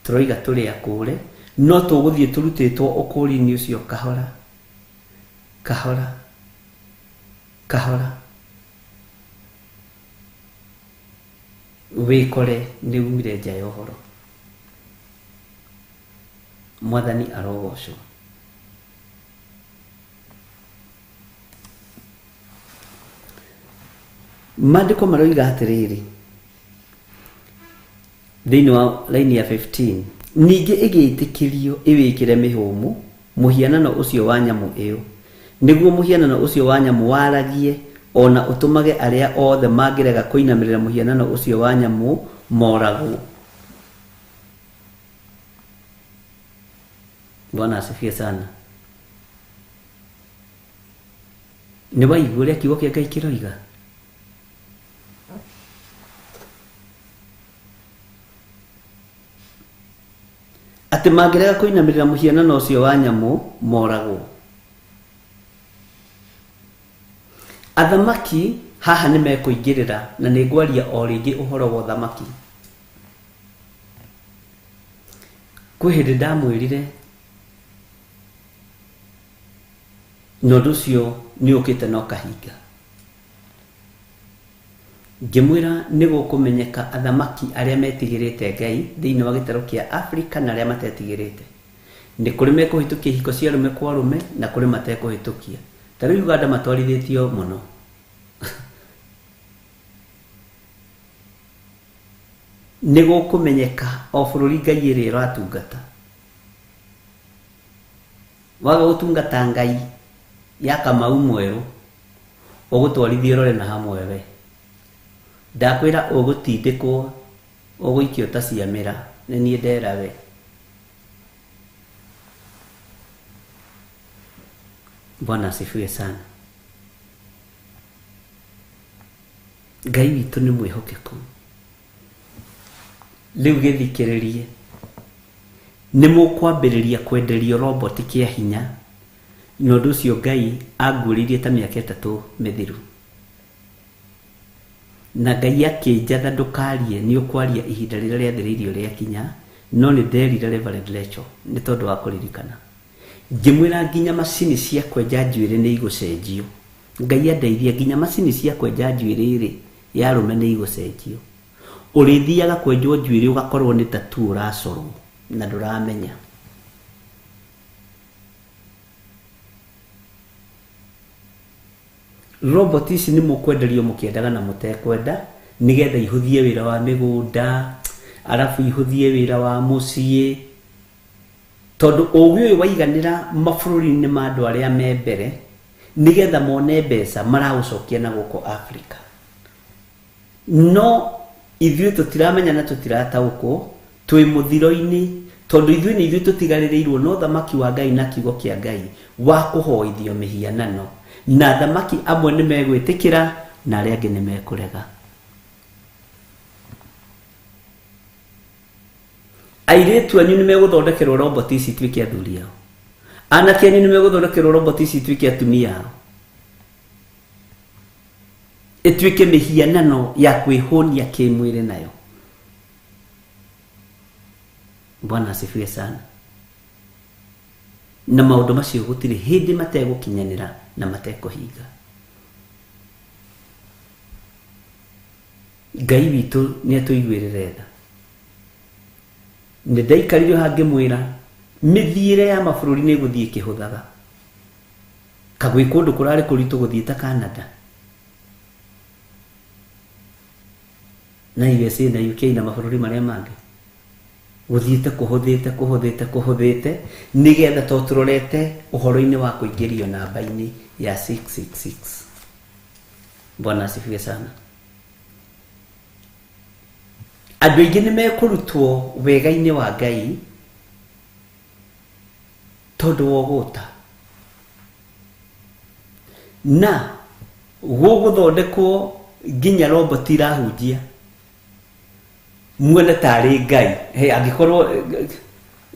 tũroiga tũrĩ akũre, no tũgũthiĩ tũrutĩtwo ũkũri-inĩ ũcio kahora kahora kahora, wĩkore nĩ umire nja ya ũhoro. Mwathani arogocwo. Maandĩko maroiga atĩrĩrĩ thĩinĩ wa laini ya 15, ningĩ ĩgĩĩtĩkĩrio ĩwĩkĩre mĩhũmũ mũhianano ũcio wa nyamũ ĩyo, nĩguo mũhianano ũcio wa nyamũ waragie ona ũtũmage arĩa othe mangĩrega kũinamĩrĩra mũhianano ũcio wa nyamũ moragwo. Bwana asifiwe sana. Nĩ waigua ũrĩa kiugo kĩa Ngai kĩroiga? Atĩ mangĩrega kũinamĩrĩra mũhianano ũcio wa nyamũ moragwo. Athamaki haha nĩ mekũingĩrĩra, na nĩ ngwaria o rĩngĩ ũhoro wa ũthamaki. Kwĩ hĩndĩ ndamwĩrire na ũndũ ũcio nĩ ũkĩte na ũkahinga. Ngĩmwĩra nĩ gũkũmenyeka athamaki arĩa metigĩrĩte Ngai thĩinĩ wa gĩtarũ kĩa Afrika na arĩa matetigĩrĩte. Nĩ kũrĩ mekũhĩtũkia ihiko cia arũme kwa arũme na kũrĩ matekũhĩtũkia. Ta rĩu Uganda matwarithĩtio mũno. Nĩ gũkũmenyeka o bũrũri Ngai ĩrĩa ĩratungata. Waga gũtungata Ngai ya Kamau mwerũ, ũgũtwarithio rore na hamwe we. Ndakwĩra ũgũtindĩkwo, ũgũikio ta ciamĩra, nĩ niĩ ndera we. Bwana asifiwe sana. Ngai witũ nĩ mwĩhokeku. Rĩu gĩthikĩrĩrie, nĩ mũkwambĩrĩria kwenderio robot kĩa hinya, na ũndũ ũcio Ngai anguũrĩirie ta mĩaka 3 mĩthiru. Na Ngai akĩnjatha ndũkarie, nĩ ũkwaria ihinda rĩrĩa rĩathĩrĩirio rĩakinya, no nĩ nderire Reverend Rachel nĩ tondũ wa kũririkana. Ngĩmwĩra nginya macini cia kwenja njuĩrĩ nĩ igũcenjio. Ngai andeithia nginya macini cia kwenja njuĩrĩ rĩ ya arũme nĩ igũcenjio. Ũrĩthiaga kwenjwo njuĩrĩ ũgakorwo nĩ tattoo ũracorwo na ndũramenya. Robot ici nĩ mũkwenderio mũkĩendaga na mũtekwenda, nĩgetha ihũthie wĩra wa mĩgũnda, arabu ihũthie wĩra wa mũciĩ. Tondũ ũũgĩ ũyũ waiganĩra mabũrũri-inĩ ma andũ arĩa me mbere, nĩgetha mone mbeca maraũcokia na gũkũ Afrika. No ithuĩ tũtiramenya na tũtirataũkwo, twĩ mũthiro-inĩ, tondũ ithuĩ nĩ ithuĩ tũtigarĩrĩirwo no thamaki wa Ngai na kiugo kĩa Ngai wa kũhoithio mĩhianano. Na thamaki amwe nĩ megwĩtĩkĩra na arĩa angĩ nĩ mekũrega. Airĩtu anyu nĩ megũthondekerwo robot ici ituĩke athuri ao. Anake anyu nĩ megũthondekerwo robot ici ituĩke atumia ao. Ĩtuĩke mĩhianano ya kwĩhũnia kĩmwĩrĩ nayo. Bwana asifiwe sana. Na maũndũ macio gũtirĩ hĩndĩ mategũkinyanĩra na matekũhinga. Ngai witũ nĩ atũiguĩrĩre tha. Nĩ ndaikarire haha ngĩmwĩra mĩthiĩre ya mabũrũri nĩ ĩgũthiĩ ĩkĩhũthaga. Kagwĩ kũndũ kũrarĩ kũritũ gũthiĩ ta Canada na USA na UK na mabũrũri marĩa mangĩ. Gũthiĩte kũhũthĩte kũhũthĩte kũhũthĩte nĩgetha to tũrorete ũhoro-inĩ wa kũingĩrio namba-inĩ ya 666. Bwana asifiwe sana. Andũ aingĩ nĩ mekũrutwo wega-inĩ wa Ngai tondũ wa ũgũta na gũgũthondekwo nginya roboti irahunjia muone tarĩ Ngai. Hey, angĩkorwo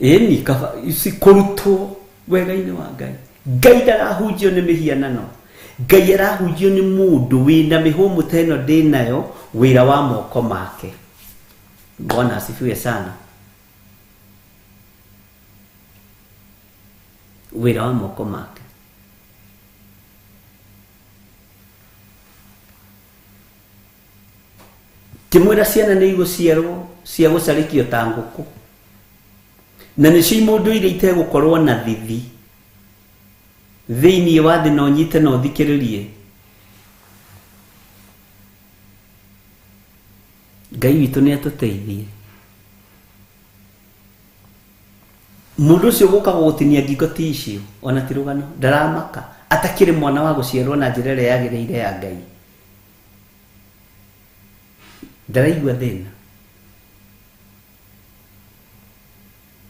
ĩni kaba ici kũrutwo wega-inĩ wa Ngai. Ngai ndarahunjio nĩ mĩhianano. Ngai arahunjio nĩ mũndũ wĩna mĩhũmũ ta ĩno ndĩnayo, wĩra wa moko make. Bwana asifiwe sana. Wĩra wa moko make. Kĩmwĩra ciana nĩ igũciarwo cia gũcarĩkio ta ngũkũ, na nĩcio imũndũ iria itegũkorwo na thithi thĩinĩ wa thĩ, na ũnyite na ũthikĩrĩrie. Ngai witũ nĩ atũteithie. Mũndũ ũcio gũka gũgũtinia ngingo ti icio, ona ti rũgano, ndaramaka atakĩrĩ mwana wa gũciarwo na njĩra ĩrĩa yagĩrĩire ya Ngai. Ndaraigua thĩna.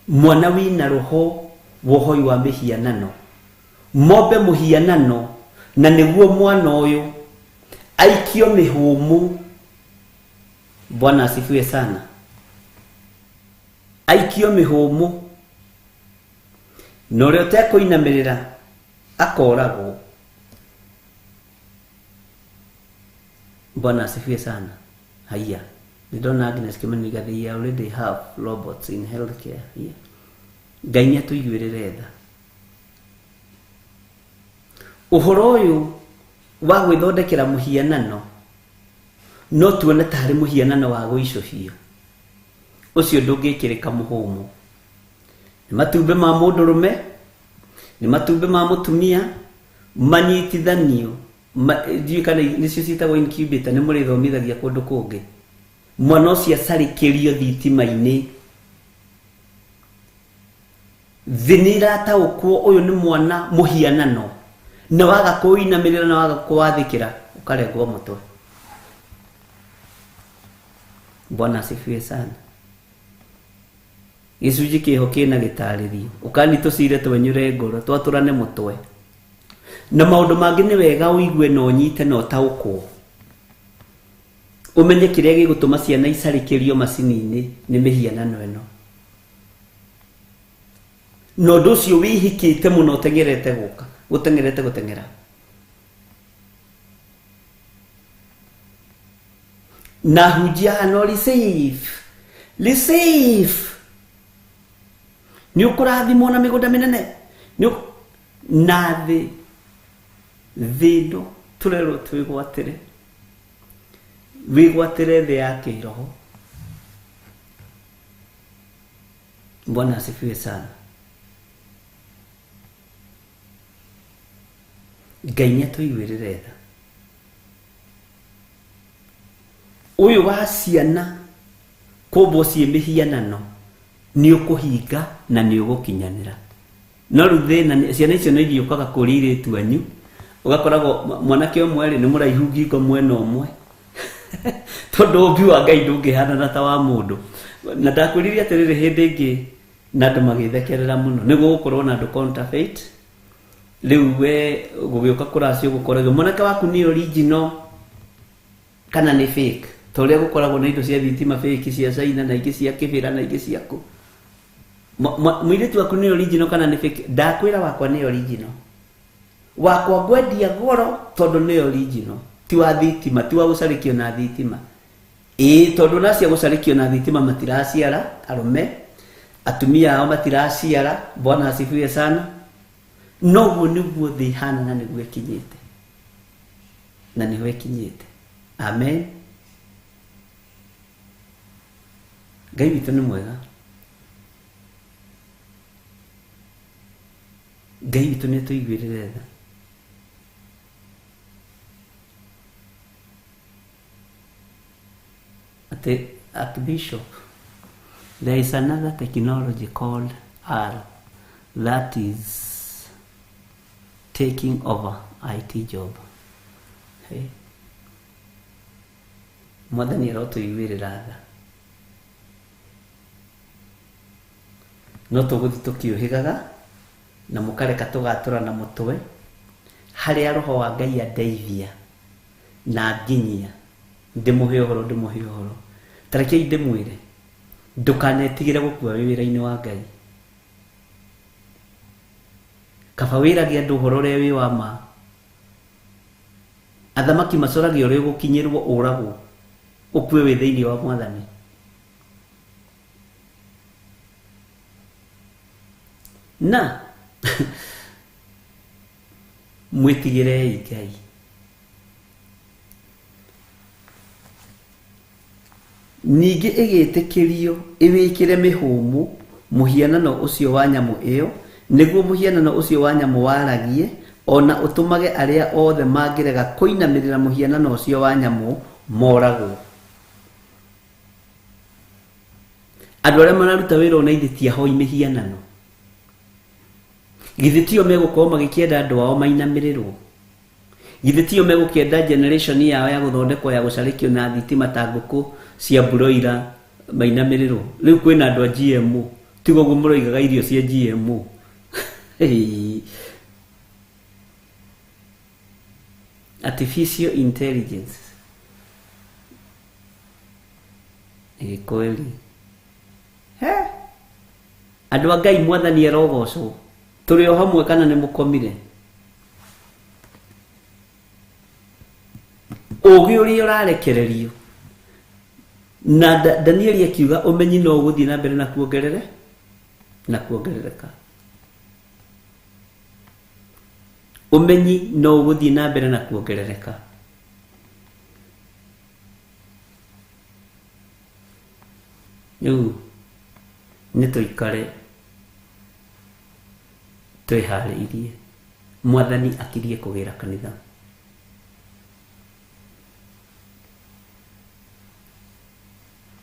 Mwana wĩna roho wa ũhoi wa mĩhianano, mombe mũhianano na nĩguo mwana ũyũ aikio mĩhũmũ. Bwana asifiwe sana. Aikio mĩhũmũ na ũrĩa ũtekũinamĩrĩra akoragwo. Bwana asifiwe sana. Haya, ndona Agnes Kimani they already have robots in healthcare here. Ngai nĩ atũiguĩrĩre tha. Ũhoro ũyũ wa gwĩthondekera mũhianano no tuone tarĩ mũhianano wa gũicũhio, ũcio ndũngĩkĩrĩka mũhũmũ. Nĩ matumbĩ ma mũndũrũme, nĩ matumbĩ ma mũtumia manyitithanio, ndiũĩ kana nĩcio ciĩtagwo incubator, nĩ mũrĩthomithagia kũndũ kũngĩ. Mwana ũcio acarĩkĩrio thitima-inĩ, thĩ nĩ ĩrataũkwo ũyũ nĩ mwana mũhianano, na waga kũinamĩrĩra na waga kũwathĩkĩra ũkarengwo mũtwe. Bwana asifiwe sana. Gĩcunjĩ kĩho kĩna gĩtarĩrio, ũkani tũcire twenyũre ngoro twatũrane mũtwe. Na maũndũ mangĩ nĩ wega ũigue na ũnyite na ũtaũkwo, ũmenye kĩrĩa gĩgũtũma ciana icarĩkĩrio macini-inĩ nĩ mĩhianano ĩno. Na ũndũ ũcio wĩhikĩte mũno ũteng'erete gũka, gũteng'erete gũteng'era. Na hunjia hano receive, receive. Nĩ ũkũrathimwo na mĩgũnda mĩnene. Na thĩ thĩ ĩno tũrerwo twĩgwatĩre, wĩgwatĩre thĩ ya kĩroho. Bwana asifiwe sana. Ngai nĩ atũiguĩrĩre tha. Ũyũ wa ciana kũmbwo ciĩ mĩhianano nĩ ũkũhinga na nĩ ũgũkinyanĩra. No rĩu thĩna ciana icio nĩ ithiũkaga kũrĩ airĩtu anyu, ũgakoragwo mwanake ũmwe rĩ nĩ mũraihu ngingo mwena ũmwe tondũ ũmbi wa Ngai ndũngĩhanana ta wa mũndũ. Na ndakwĩrire atĩrĩrĩ hĩndĩ ĩngĩ na andũ magĩthekerera mũno, nĩguo gũkorwo na andũ counterfeit. Rĩu we gũgĩũka kũracio gũkoragwo mwanake waku nĩ original kana nĩ fake, ta ũrĩa gũkoragwo na indo cia thitima fake cia China na ingĩ cia kĩbĩra na ingĩ cia kũ. Mũirĩtu waku nĩ original kana nĩ fake? Ndakwĩra wakwa nĩ original. Wakwa ngwendia goro tondũ nĩ original, ti wa thitima, ti wa gũcarĩkio na thitima. Ĩĩ, tondũ na cia gũcarĩkio na thitima matiraciara arũme, atumia ao matiraciara. Bwana asifiwe sana. Noguo nĩguo thĩ ĩhana na nĩguo ĩkinyĩte, na nĩho ĩkinyĩte. Amen. Ngai witũ nĩ mwega. Ngai witũ nĩ atũiguĩrĩre tha. Atĩ Archbishop There is another technology called R that is taking over IT job. Hey. Mwathani arotũiguĩrĩra tha. No tũgũthiĩ tũkĩũhĩgaga na mũkareka tũgatũra na mũtwe harĩa roho wa Ngai andeithia na nginyia ndĩmũhe ũhoro. Tarekei ndĩmwĩre ndũkanetigĩre gũkua wĩ wĩra-inĩ wa Ngai. Kaba wĩrage andũ ũhoro ũrĩa wĩ wa ma. Athamaki macoragia ũrĩa ũgũkinyĩrwo ũragwo ũkue wĩ thĩinĩ wa Mwathani. Na mwĩtigĩrei Ngai. Ningĩ ĩgĩtĩkĩrio ĩwĩkĩre mĩhũmũ mũhianano ũcio wa nyamũ ĩyo, nĩguo mũhianano ũcio wa nyamũ waragie ona ũtũmage arĩa othe mangĩrega kũinamĩrĩra mũhianano ũcio wa nyamũ moragwo. Andũ arĩa mararuta wĩra ona ithe ti ahoi mĩhianano. Githĩ tio megũkorwo magĩkĩenda andũ ao mainamĩrĩrwo? Githĩ tio megũkĩenda generation yao ya gũthondekwo ya gũcarĩkio na thitima ta ngũkũ cia broiler mainamĩrĩrwo? Rĩu kwĩna andũ a GMO, tiga ũguo mũroigaga irio cia GMO. Artificial intelligence. Kweli. He? Andũ a Ngai Mwathani arogocwo. Tũrĩ o hamwe kana nĩ mũkomire? Ũũgĩ ũrĩa ũrarekererio. Na Danieli akiuga ũmenyi no ũgũthiĩ na mbere na kuongerere na kuongerereka. Ũmenyi no ũgũthiĩ na mbere na kuongerereka. Rĩu nĩ tũikare twĩharĩirie. Mwathani akirie kũgĩra kanitha.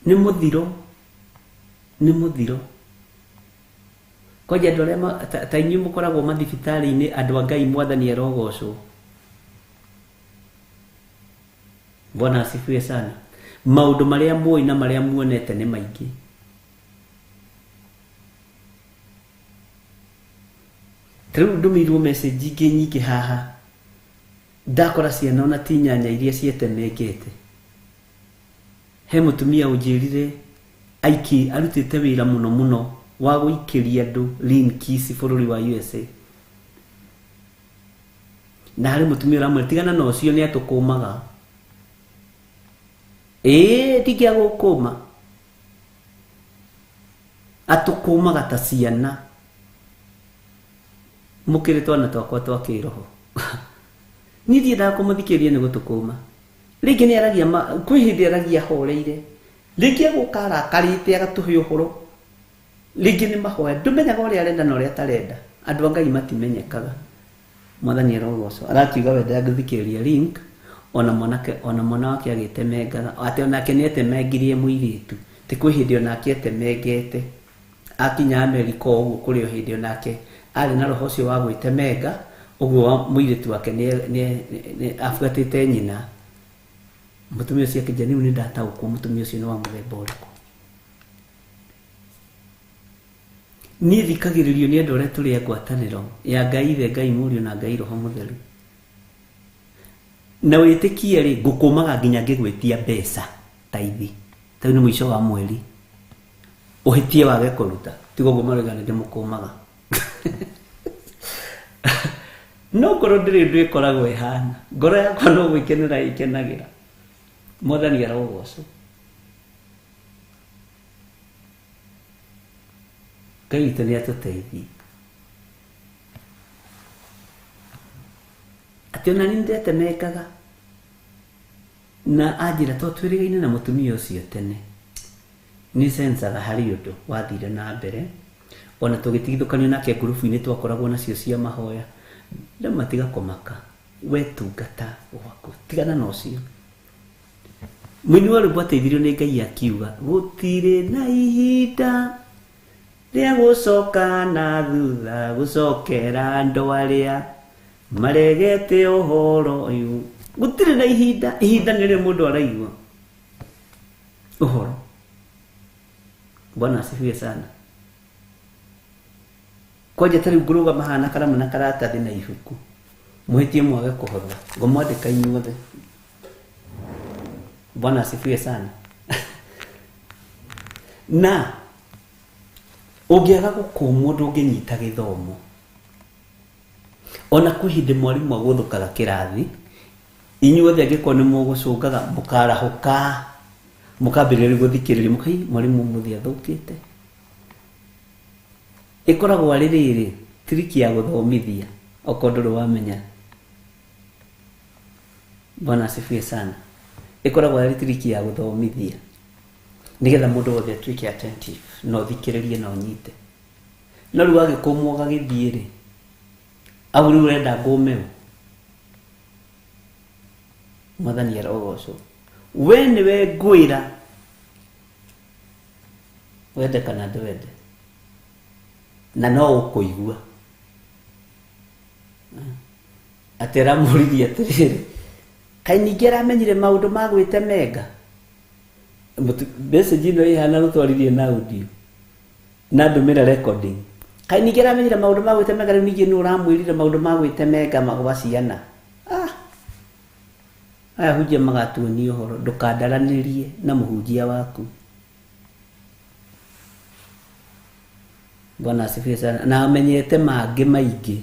Nĩ mũthiro, nĩ mũthiro. Kwanja andũ arĩa ta inyuĩ mũkoragwo mathibitarĩ-inĩ, andũ a Ngai Mwathani arogocwo. Bwana asifiwe sana. Maũndũ marĩa mũĩ na marĩa muonete nĩ maingĩ. Rĩu ndũmĩirwo message ingĩ nyingĩ haha. Ndakora ciana ona ti nyanya iria cietemengete. He mũtumia ũnjĩrire aiki arutĩte wĩra mũno mũno wa gũikĩria andũ link bũrũri wa USA. Na harĩ mũtumia ũramwĩra tigana na ũcio nĩ atũkũmaga. Ĩĩ ndingĩa gũkũma. Atũkũmaga ta ciana. Mũkĩrĩ twana twakwa twa kĩroho. Niĩ ndiendaga kũmũthikĩrĩria nĩ gũtũkũma. Rĩngĩ nĩ aragia kwĩ hĩndĩ aragia horeire. Rĩngĩ agũka arakarĩte agatũhe ũhoro. Rĩngĩ nĩ mahoya. Ndũmenyaga ũrĩa arenda na ũrĩa atarenda. Andũ a Ngai matimenyekaga. Mwathani arogocwo. Arakiuga we ndangĩthikĩrĩria link ona mwanake ona mwana wake agĩtemengaga. Atĩ onake nĩ etemengirie mũirĩtu. Ti kwĩ hĩndĩ onake etemengete. Akinya Amerika ũguo kũrĩ o hĩndĩ onake arĩ na roho ũcio wa gwĩtemenga ũguo mũirĩtu wake nĩ abuatĩte nyina. Mũtumia ũcio akĩnjĩra rĩu nĩ ndataũkwo mũtumia ũcio nĩ wa mũthemba ũrĩkũ. Niĩ thikagĩrĩrio nĩ andũ arĩa tũrĩ a ngwatanĩro ya Ngai Ithe, Ngai Mũriũ na Ngai Roho Mũtheru. Na wĩtĩkie rĩ, ngũkũmaga nginya ngĩgwĩtia mbeca ta ithi. Ta rĩu nĩ mũico wa mweri. Ũhĩtie wage kũruta. Tiga ũguo maroiga nĩ ndĩmũkũmaga. No ngoro ndĩrĩ ũndũ ĩkoragwo ĩhana. Ngoro yakwa no gwĩkenera ĩkenagĩra. Mwathani arogocwo. Ngai witũ nĩ atũteithie. Atĩ ona niĩ nĩndetemengaga. Na anjĩra to twĩrĩgaine na mũtumia ũcio tene. Nĩ sensaga harĩ ũndũ wathire na mbere. Ona tũgĩtigithũkanio nake ngurubu-inĩ twakoragwo nacio cia mahoya. Ndamatiga kũmaka. We tungata gwaku. Tigana na ũcio. Mũini wa rwĩmbo ateithirio nĩ Ngai akiuga gũtirĩ na ihinda rĩa gũcoka na thutha gũcokera andũ arĩa maregete ũhoro ũyũ. Gũtirĩ na ihinda, ihinda nĩ rĩrĩa mũndũ araigua ũhoro. Bwana asifiwe sana. Kwanja ta rĩu ngũrũgama haha na karamu na karatathi na ibuku, mũhĩtie mwage kũhotha, ngũmwandĩka inyuothe. Bwana asifiwe sana. Na ũngĩaga gũkũmwo ndũngĩnyita gĩthomo. Ona kwĩ hĩndĩ mwarimũ agũthũkaga kĩrathi, inyuothe angĩkorwo nĩ mũgũcũngaga mũkarahũka, mũkambĩrĩria gũthikĩrĩria, mũkai mwarimũ ũmũthĩ athũkĩte. Ĩkoragwo arĩ rĩrĩ tiriki ya gũthomithia okorwo ndũrĩ wamenya. Bwana asifiwe sana. Ĩkoragwo arĩ tiriki ya gũthomithia nĩgetha mũndũ wothe atuĩke attentive na ũthikĩrĩrie na ũnyite. No rĩu wagĩkũmwo ũgagĩthiĩ rĩ, au rĩu ũrenda ngũme ũ? Mwathani arogocwo. We nĩwe ngwĩra wende kana ndwende, na no ũkũigua. Atĩ aramũririe atĩrĩrĩ, kaĩ ningĩ aramenyire maũndũ ma gwĩtemenga? Message ĩno ĩhana gũtwarithia na audio na ndũmĩra recording. Kaĩ ningĩ aramenyire maũndũ ma gwĩtemenga? Rĩu ningĩ nĩ ũramwĩrire maũndũ ma gwĩtemenga gwa ciana. Aya hunjia magatuonia ũhoro, ndũkandaranĩrie na mũhunjia waku. Bwana asifiwe sana. Na amenyete mangĩ maingĩ.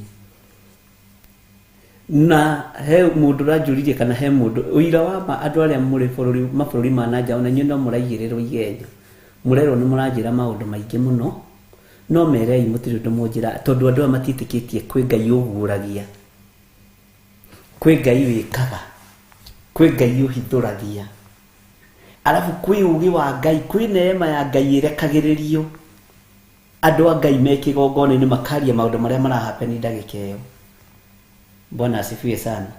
Na he mũndũ ũranjũririe kana he mũndũ ũira wa ma andũ arĩa mũrĩ bũrũri mabũrũri ma na nja ona inyuĩ no mũraigĩrĩrwo igenyo. Mũrerwo nĩ mũranjĩra maũndũ maingĩ mũno, no merei mũtirĩ ũndũ mũnjĩra, tondũ andũ aya matiĩtĩkĩtie kwĩ Ngai ũguũragia, kwĩ Ngai wĩkaga, kwĩ Ngai ũhithũragia, arabu kwĩ ũgĩ wa Ngai, kwĩ neema ya Ngai ĩrekagĩrĩrio andũ a Ngai me kĩgongona-inĩ makaria maũndũ marĩa marahapeni ndagĩka ĩyo. Bwana asifiwe sana.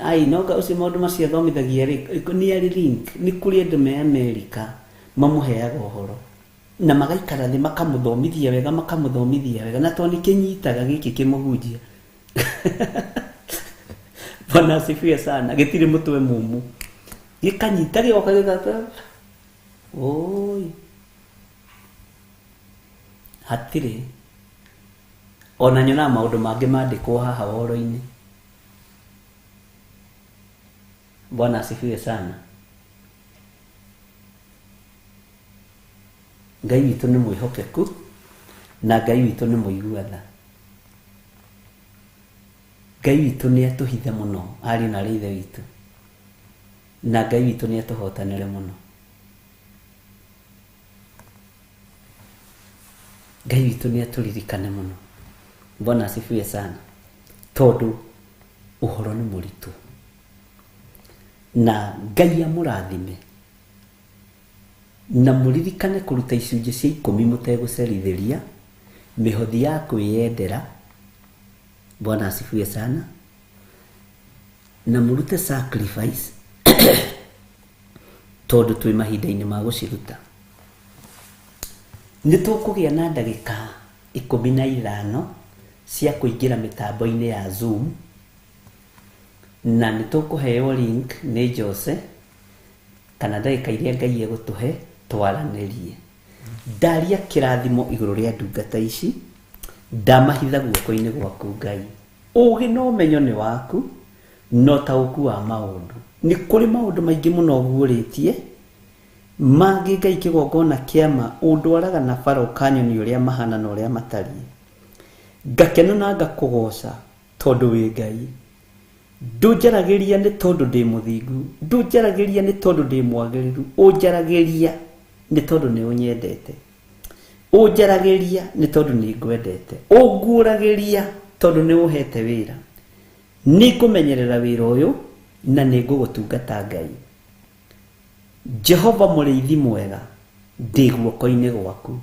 Ai no ũcio maũndũ macio athomithagia rĩ, nĩ arĩ link, nĩ kũrĩ andũ me Amerika mamũheaga ũhoro na magaikara thĩ makamũthomithia wega, makamũthomithia wega, na tondũ nĩ kĩnyitaga gĩkĩ kĩmũhunjia. Bwana asifiwe sana. Gĩtirĩ mũtwe mũmũ, gĩkanyita gĩgoka gĩgata oi hatirĩ. Ona nyonaga maũndũ mangĩ mandĩkwo haha woro-inĩ. Bwana asifiwe sana. Ngai witũ nĩ mwĩhokeku na Ngai witũ nĩ mũigua tha. Ngai witũ nĩ atũhithe mũno ariũ na arĩ ithe witũ, na Ngai witũ nĩ atũhotanĩre mũno. Ngai witũ nĩ atũririkane mũno. Bwana asifiwe sana. Tondũ ũhoro nĩ mũritũ, na Ngai amũrathime na mũririkane kũruta icunjĩ cia 10 mũtegũcerithĩria, mĩhothi ya kwĩyendera. Bwana asifiwe sana. Na mũrute sacrifice tondũ twĩ mahinda-inĩ ma gũciruta. Nĩ tũkũgĩa na ndagĩka 15 cia kũingĩra mĩtambo-inĩ ya Zoom, na nĩ tũkũheo link nĩ Jose kana ndagĩka iria Ngai egũtũhe twaranĩrie. Ndaria kĩrathimo igũrũ rĩa ndungata ici, ndamahitha guoko-inĩ gwaku Ngai. Ũgĩ na ũmenyo nĩ waku, no taũku wa maũndũ. Nĩ kũrĩ maũndũ maingĩ mũno ũguũrĩtie, mangĩ Ngai kĩgongona kĩama ũndwaraga na bara ũkanyonia ũrĩa mahana na ũrĩa matariĩ. Ngakena na ngakũgoca tondũ wĩ Ngai. Ndũnjaragĩria nĩ tondũ ndĩ mũthingu, ndũnjaragĩria nĩ tondũ ndĩ mwagĩrĩru, ũnjaragĩria nĩ tondũ nĩ ũnyendete, ũnjaragĩria nĩ tondũ nĩ ngwendete, ũnguũragĩria tondũ nĩ ũhete wĩra. Nĩ ngũmenyerera wĩra ũyũ na nĩ ngũgũtungata Ngai. Jehova mũrĩithi mwega, ndĩ guoko-inĩ gwaku.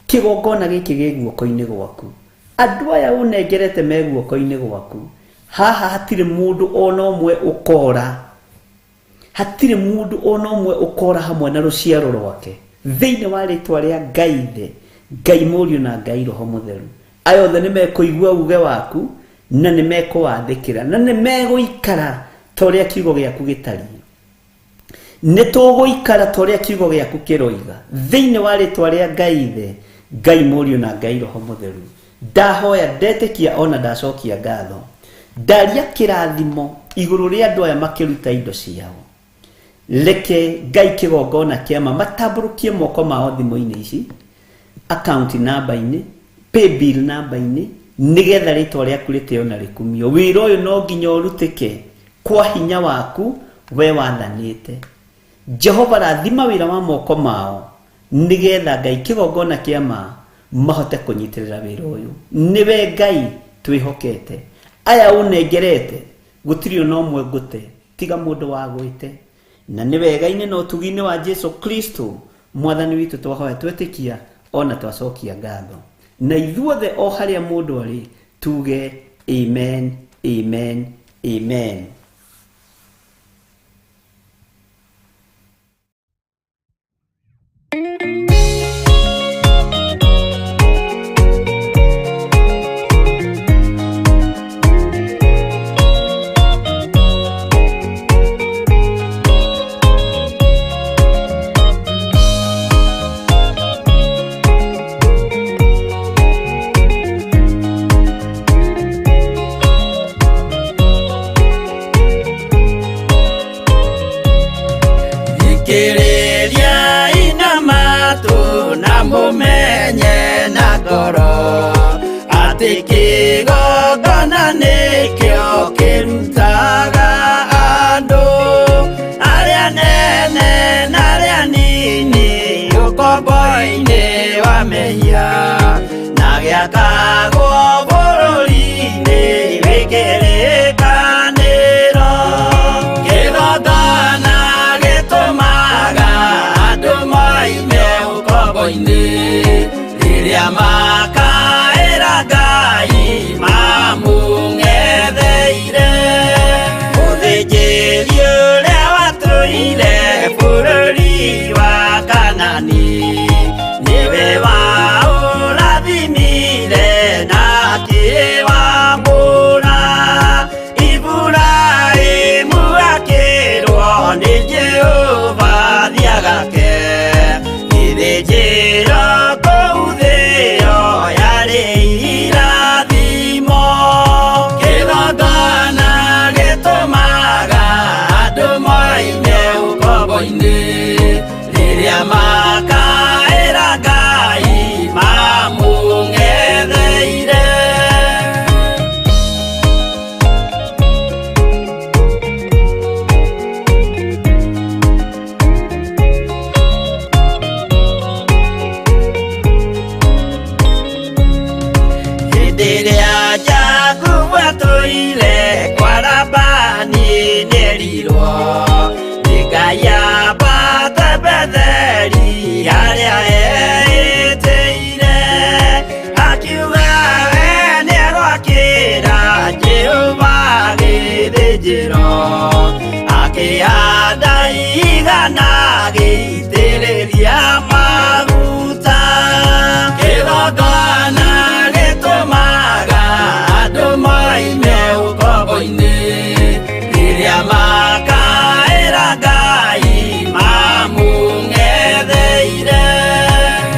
Kĩgongona gĩkĩ gĩ guoko-inĩ gwaku. Andũ aya ũnengerete me guoko-inĩ gwaku. Haha hatirĩ mũndũ ona ũmwe ũkora. Hatirĩ mũndũ ona ũmwe ũkora hamwe na rũciaro rwake thĩinĩ wa rĩtwa rĩa Ngai Ithe, Ngai Mũriũ na Ngai Roho Mũtheru. Aya othe nĩ mekũigua uge waku na nĩ mekũwathĩkĩra na nĩ megũikara ta ũrĩa kiugo gĩaku gĩtariĩ. Nĩ tũgũikara ta ũrĩa kiugo gĩaku kĩroiga thĩinĩ wa rĩtwa rĩa Ngai Ithe, Ngai Mũriũ na Ngai Roho Mũtheru. Ndahoya, ndetĩkia ona ndacokia ngatho. Ndaria kĩrathimo igũrũ rĩa andũ aya makĩruta indo ciao. Reke Ngai kĩgongona kĩama matambũrũkie moko mao thimũ-inĩ ici, account number-inĩ, paybill number-inĩ, nĩgetha rĩtwa rĩaku rĩtĩo na rĩkumio. Wĩra ũyũ no nginya ũrutĩke kwa hinya waku we wathanĩte. Jehova rathima wĩra wa moko mao nĩgetha Ngai kĩgongona kĩa ma mahote kũnyitĩrĩra wĩra ũyũ. Nĩwe Ngai twĩhokete. Aya ũnengerete gũtirĩ ona ũmwe ngũte tiga mũndũ wagwĩte. Na nĩ wega-inĩ na ũtugi-inĩ wa Jesu Kristo mwathani witũ twahoya twetĩkia ona twacokia ngatho. Na ithuothe o harĩa mũndũ arĩ tuge amen, amen, amen. Thikĩrĩria inamatu na mũmenye na ngoro atĩ kĩgongona nĩkĩo kĩrutaga andũ arĩa nene na arĩa nini ũkombo-inĩ wa mehia na gĩakagwo bũrũri-inĩ wĩ kĩrĩkanĩro. Kĩgongona gĩtũmaga andũ moime ũkombo-inĩ rĩrĩa makaĩra Ngai mamũng'etheire. Mũthĩnjĩri ũrĩa watũire bũrũri wa Kanani nĩwe waũrathimire na akĩwamũra. Iburahĩmu akĩrwo nĩ Jehova thiagake gĩthĩnjĩro kũu thĩo yarĩ irathimo. Kĩgongona gĩtũmaga andũ moime ũkombo-inĩ rĩrĩa makaĩra Ngai mamũng'etheire. Hĩndĩ ĩrĩa Jakubu atũire kwa Labani nĩerirwo nĩ Ngai ambate Betheli harĩa eĩtĩire. Akiuga we nĩegwakĩra Jehova gĩthĩnjĩro, akĩhanda igana agĩitĩrĩria maguta. Kĩgongona gĩtũmaga andũ moime ũkombo-inĩ rĩrĩa makaĩra Ngai mamũng'etheire.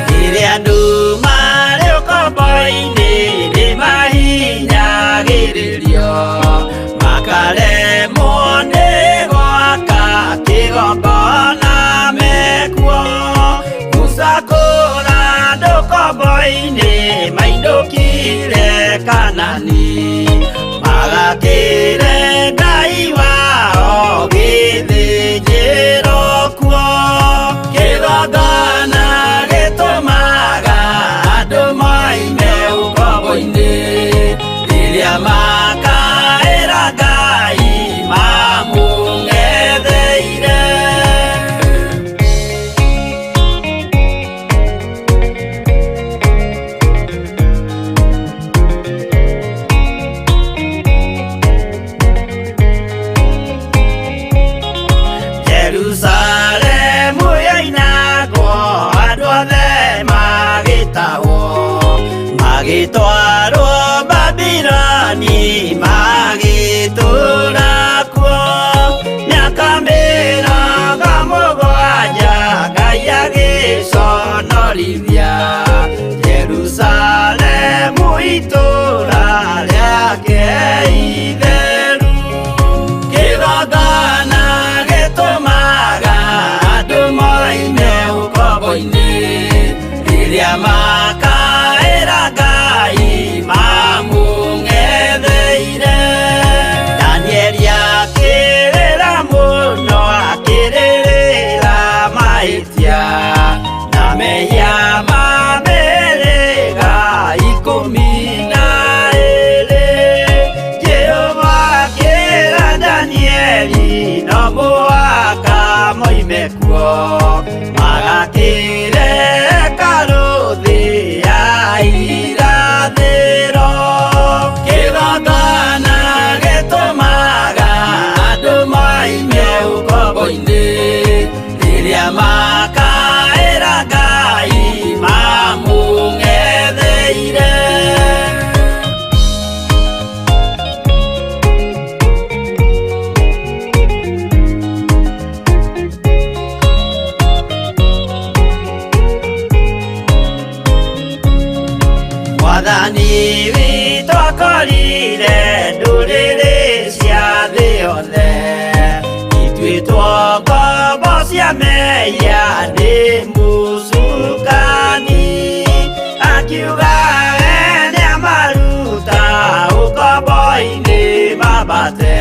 Rĩrĩa andũ marĩ ũkombo-inĩ nĩmahinyagĩrĩrio makaremwo nĩ gwaka kĩgongona mekuo. Rĩrĩa makaĩra Ngai mamũng'etheire. Danieli akĩrĩra mũno, akĩrĩrĩra mahĩtia na mehia ma mĩhĩrĩga 12. Jehova akĩra Danieli no mũhaka moime kuo, magakĩre hekarũ thĩ ya irathĩro. Kĩgongona gĩtũmaga andũ moime ũkombo-inĩ, rĩrĩa makaĩra Ngai mamũng'etheire. Mwathani witũ akorire ndũrĩrĩ cia thĩ yothe ituĩtwo ngombo cia mehia nĩ mũcukani, akiuga we nĩamaruta ũkombo-inĩ mambate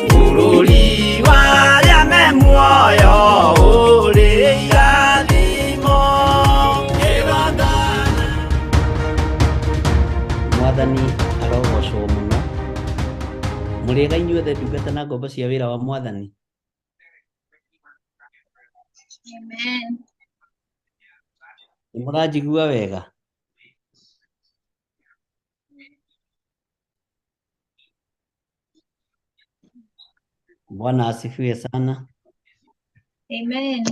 bũrũri wa arĩa me muoyo ũrĩ irathimo. Kĩgongona. Mwathani arogocwo mũno. Mũrĩega inyuothe ndungata na ngombo cia wĩra wa Mwathani. Amen. Nĩ mũranjigua wega? Bwana asifiwe sana. Amen.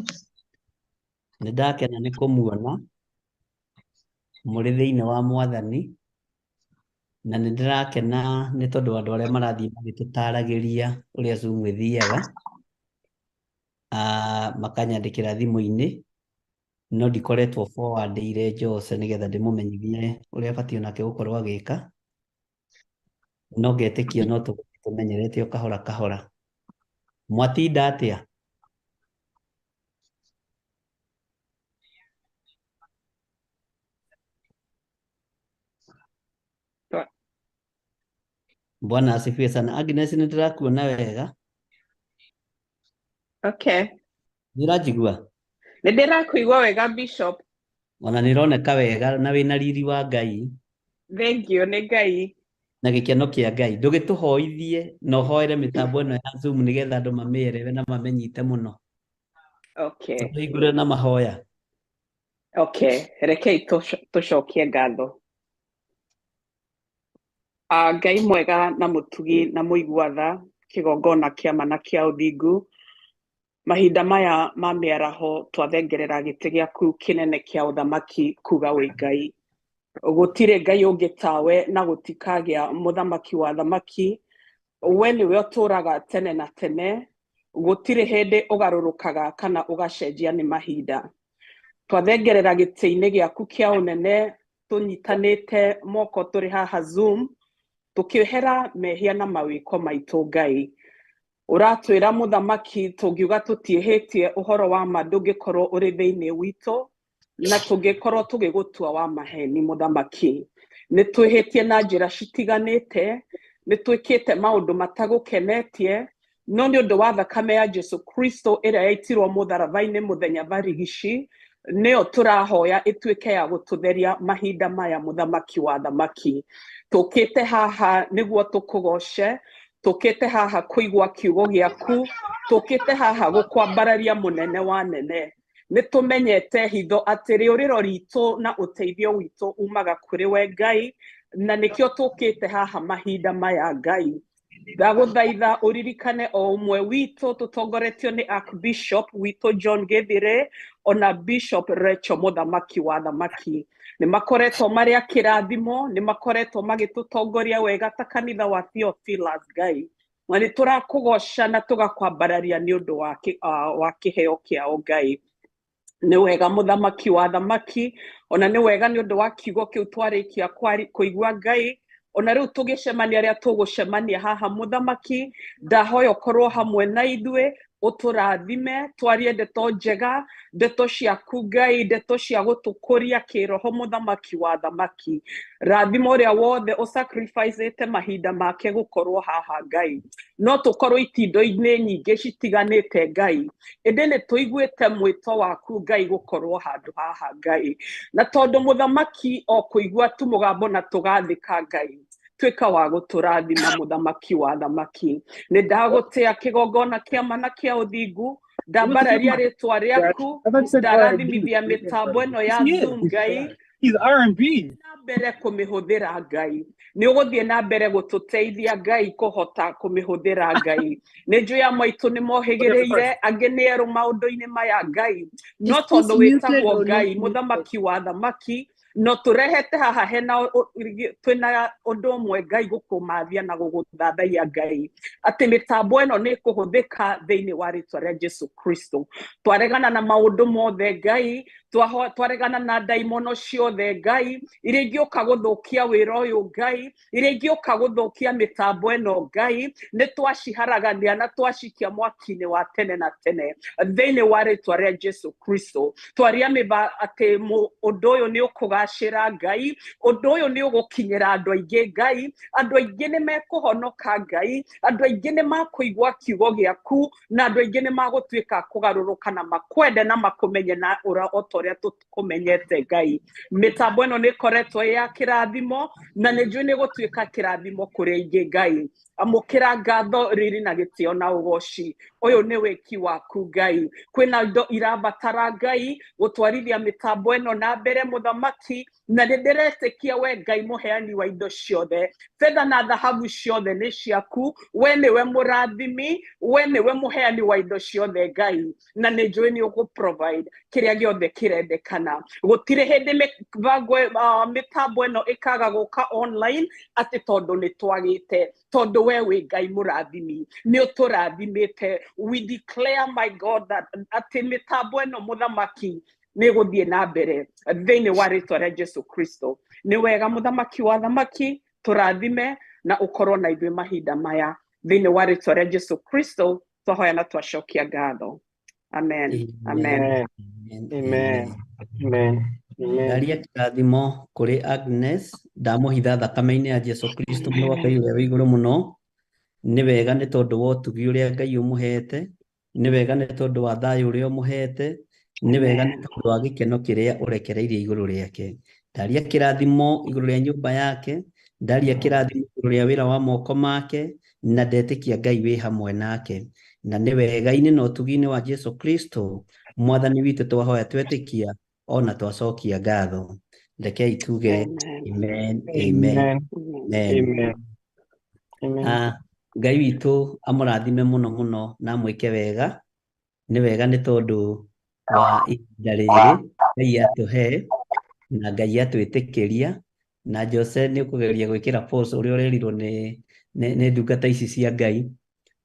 Nĩ ndakena nĩ kũmuona mũrĩ thĩinĩ wa Mwathani, na nĩ ndĩrakena nĩ tondũ andũ arĩa marathiĩ magĩtũtaragĩria ũrĩa Zoom ĩthiaga, makanyandĩkĩra thimũ-inĩ, no ndikoretwo forwardĩire Jose nĩgetha ndĩmũmenyithie ũrĩa abatiĩ onake gũkorwo agĩka, no ngetĩkia no tũgũthiĩ tũmenyerete o kahora kahora. Mwatinda atĩa? Bwana asifiwe sana. Agnes, nĩ ndĩrakuona wega. Okay. Nĩ ũranjigua? Nĩ ndĩrakũigua wega Bishop. Ona nĩ ĩroneka wega na wĩna riri wa Ngai Thank you nĩ Ngai. na gĩkeno kĩa Ngai. Ndũgĩtũhoithie na ũhoere mĩtambo ĩno ya Zoom nĩgetha andũ mamĩerewe na mamĩnyite mũno. Okay. Tũhingũre na mahoya. Okay. Rekei tũcokie ngatho. Ngai mwega na mũtugi na mũigua tha, kĩgongona kĩa ma na kĩa ũthingu, mahinda maya ma mĩaraho twathengerera gĩtĩ gĩaku kĩnene kĩa ũthamaki kuga wĩ Ngai. Gũtirĩ Ngai ũngĩ tawe na gũtikagĩa mũthamaki wa thamaki. We nĩwe ũtũũraga tene na tene, gũtirĩ hĩndĩ ũgarũrũkaga kana ũgacenjia nĩ mahinda. Twathengerera gĩtĩ-inĩ gĩaku kĩa ũnene tũnyitanĩte moko tũrĩ haha Zoom, tũkĩhera mehia na mawĩko maitũ Ngai. Ũratwĩra mũthamaki tũngiuga tũtiĩhĩtie ũhoro wa ma ndũngĩkorwo ũrĩ thĩinĩ witũ, na tũngĩkorwo tũgĩgũtua wa maheni mũthamaki. Nĩ twĩhĩtie na njĩra citiganĩte, nĩ twĩkĩte maũndũ matagũkenetie, no nĩ ũndũ wa thakame ya Jesu Kristo ĩrĩa yaitirwo mũtharaba-inĩ mũthenya barigici, nĩyo tũrahoya ĩtuĩke ya gũtũtheria mahinda maya mũthamaki wa thamaki. Tũkĩte haha nĩguo tũkũgoce, tũkĩte haha kũigua kiugo gĩaku, tũkĩte haha gũkwambararia mũnene wa nene. Nĩ tũmenyete hitho atĩ rĩũrĩro ritũ na ũteithio witũ umaga kũrĩ we Ngai, na nĩkĩo tũkĩte haha mahinda maya Ngai. Ndagũthaitha ũririkane o ũmwe witũ tũtongoretio nĩ Archbishop witũ John Githire ona Bishop Rachel mũthamaki wa thamaki. Nĩ makoretwo marĩ a kĩrathimo, nĩ makoretwo magĩtũtongoria wega ta kanitha wa Theophilus Ngai. Na nĩ tũrakũgoca na tũgakwambararia nĩ ũndũ wa kĩheo kĩao Ngai. Nĩ wega mũthamaki wa thamaki, ona nĩ wega nĩ ũndũ wa kiugo kĩu twarĩkia kũigua Ngai. Ona rĩu tũgĩcemania arĩa tũgũcemania haha mũthamaki, ndahoya ũkorwo hamwe na ithuĩ, Ũtũrathime, twarie ndeto njega, ndeto ciaku Ngai, ndeto cia gũtũkũria kĩroho, mũthamaki wa thamaki. Rathima ũrĩa wothe ũsacrificĩte mahinda make gũkorwo haha Ngai. No tũkorwo itindo-inĩ nyingĩ citiganĩte Ngai, ĩndĩ nĩ tũiguĩte mwĩto waku Ngai gũkorwo handũ haha Ngai. Na tondũ mũthamaki o kũigua tu mũgambo na tũgathĩka Ngai, tuĩka wa gũtũrathima mũthamaki wa thamaki. Nĩ ndagũtĩa kĩgongona kĩa mana kĩa ũthingu, ndambararia rĩtwa rĩaku, I thought you said R&B. ndarathimithia mĩtambo ĩno ya He is. Zoom Ngai, He's R&B. na mbere kũmĩhũthĩra Ngai. Nĩ ũgũthiĩ na mbere gũtũteithia Ngai kũhota kũmĩhũthĩra Ngai. Nĩ njũĩ amwe aitũ nĩ mohĩgĩrĩire, angĩ nĩ erũ maũndũ-inĩ maya Ngai, no Is this tondũ muted wĩtagwo or not Ngai muted? mũthamaki wa thamaki, no tũrehete haha hena twĩna ũndũ ũmwe Ngai gũkũmathia na gũgũthathaiya Ngai, atĩ mĩtambo ĩno nĩ ĩkũhũthĩka thĩinĩ wa rĩtwa rĩa Jesu Kristo. Twaregana na maũndũ mothe Ngai, twaregana na ndaimono ciothe Ngai, iria ingĩũka gũthũkia wĩra ũyũ Ngai, iria ingĩũka gũthũkia mĩtambo ĩno Ngai, nĩ twaciharagania na twacikia mwaki-inĩ wa tene na tene thĩinĩ wa rĩtwa rĩa Jesu Kristo. Twaria mĩba atĩ ũndũ ũyũ nĩ ũkũgacĩra Ngai, ũndũ ũyũ nĩ ũgũkinyĩra andũ aingĩ Ngai, andũ aingĩ nĩ mekũhonoka Ngai, andũ aingĩ nĩ makũigua kiugo gĩaku, na andũ aingĩ nĩ magũtuĩka a kũgarũrũka na makwende na makũmenye na ũrĩa o ta ũrĩa tũkũmenyete Ngai. Mĩtambo ĩno nĩ ĩkoretwo ĩ ya kĩrathimo, na nĩ njũĩ nĩ ĩgũtuĩka kĩrathimo kũrĩ aingĩ Ngai. Amũkĩra ngatho, riri na gĩtĩo na ũgoci. Ũyũ nĩ wĩki waku Ngai. Kwĩna indo irabatara Ngai gũtwarithia mĩtambo ĩno na mbere mũthamaki, na nĩ ndĩretĩkia we Ngai mũheani wa indo ciothe. Betha na thahabu ciothe nĩ ciaku, we nĩwe mũrathimi, we nĩwe mũheani wa indo ciothe Ngai, na nĩ njũĩ nĩ ũgũ provide kĩrĩa gĩothe kĩrendekana. Gũtirĩ hĩndĩ mĩbango mĩtambo ĩno ĩkaga gũka online atĩ tondũ nĩ twagĩte, tondũ we wĩ Ngai mũrathimi, nĩ ũtũrathimĩte. We declare, my God, that atĩ mĩtambo ĩno mũthamaki nĩ ĩgũthiĩ na mbere thĩinĩ wa rĩtwa rĩa Jesu Kristo. Nĩ wega mũthamaki wa thamaki, tũrathime na ũkorwo na ithuĩ mahinda maya thĩinĩ wa rĩtwa rĩa Jesu Kristo, twahoya na twacokia ngatho. Amen. Amen. Amen. Amen. Amen. Amen. Ndaria kĩrathimo kũrĩ Agnes, ndamũhitha thakame-inĩ ya Jesu Kristo mũrũ wa Ngai ũrĩa wĩ igũrũ mũno. Nĩ wega nĩ tondũ wa ũtugi ũrĩa Ngai ũmũhete, nĩ wega nĩ tondũ wa thayũ ũrĩa ũmũhete, nĩ wega nĩ tondũ wa gĩkeno kĩrĩa ũrekereirie igũrũ rĩake. Ndaria kĩrathimo igũrũ rĩa nyũmba yake, ndaria kĩrathimo igũrũ rĩa wĩra wa moko make, na ndetĩkia Ngai wĩ hamwe nake. Na nĩ wega-inĩ na ũtugi-inĩ wa Jesu Kristo mwathani witũ twahoya twetĩkia ona twacokia ngatho. Rekei tuge Amen. amen, amen, Amen. amen. Amen. Amen. Ngai witũ amũrathime mũno mũno na amwĩke wega. Nĩ wega nĩ tondũ wa ihinda rĩrĩ Ngai atũhe na Ngai atwĩtĩkĩria. Na Jose nĩ ũkũgeria gwĩkĩra post ũrĩa ũrerirwo nĩ ndungata ici cia Ngai,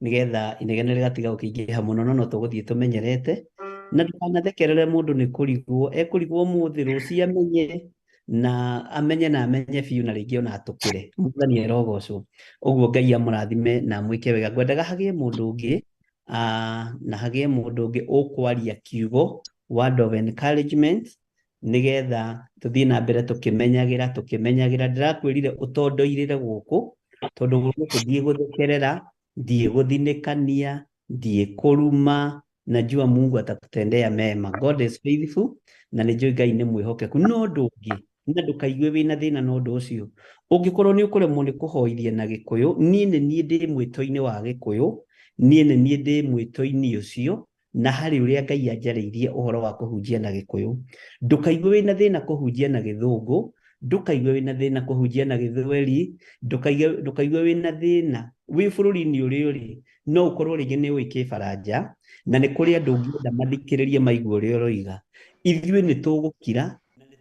nĩgetha inegene rĩgatiga gũkĩingĩha mũno, no no tũgũthiĩ tũmenyerete. Na ndũkanathekerere mũndũ nĩ kũrigwo, ekũrigwo ũmũthĩ, rũciũ amenye, na amenye na amenye biũ, na rĩngĩ ona atũkĩre. Mwathani arogocwo. Ũguo Ngai amũrathime na amwĩke wega. Ngwendaga hagĩe mũndũ ũngĩ, na hagĩe mũndũ ũngĩ ũkwaria kiugo, word of encouragement, nĩgetha tũthiĩ na mbere tũkĩmenyagĩra, tũkĩmenyagĩra. Ndĩrakwĩrire ũtondoirĩre gũkũ, tondũ gũkũ ndiĩ gũthekerera, ndiĩ gũthinĩkania, ndiĩ kũruma, najua Mungu atakutendea mema. God is faithful, na nĩ njũĩ Ngai nĩ mwĩhokeku. No ũndũ ũngĩ, na ndũkaigue wĩna thĩna na ũndũ ũcio. Ũngĩkorwo nĩ ũkũremwo nĩ kũhoithia na Gĩkũyũ, niĩ nĩ niĩ ndĩ mwĩto-inĩ wa Gĩkũyũ, niĩ nĩ niĩ ndĩ mwĩto-inĩ ũcio, na harĩ ũrĩa Ngai anjarĩirie ũhoro wa kũhunjia na Gĩkũyũ. Ndũkaigue wĩna thĩna kũhunjia na Gĩthũngũ, ndũkaigue wĩna thĩna kũhunjia na Gĩthweri, ndũkaigue wĩna thĩna wĩ bũrũri-inĩ ũrĩa ũrĩ, no ũkorwo rĩngĩ nĩ ũĩ Kĩbaranja, na nĩ kũrĩ andũ ũngĩenda mathikĩrĩrie maigue ũrĩa ũroiga. Ithuĩ nĩ tũgũkira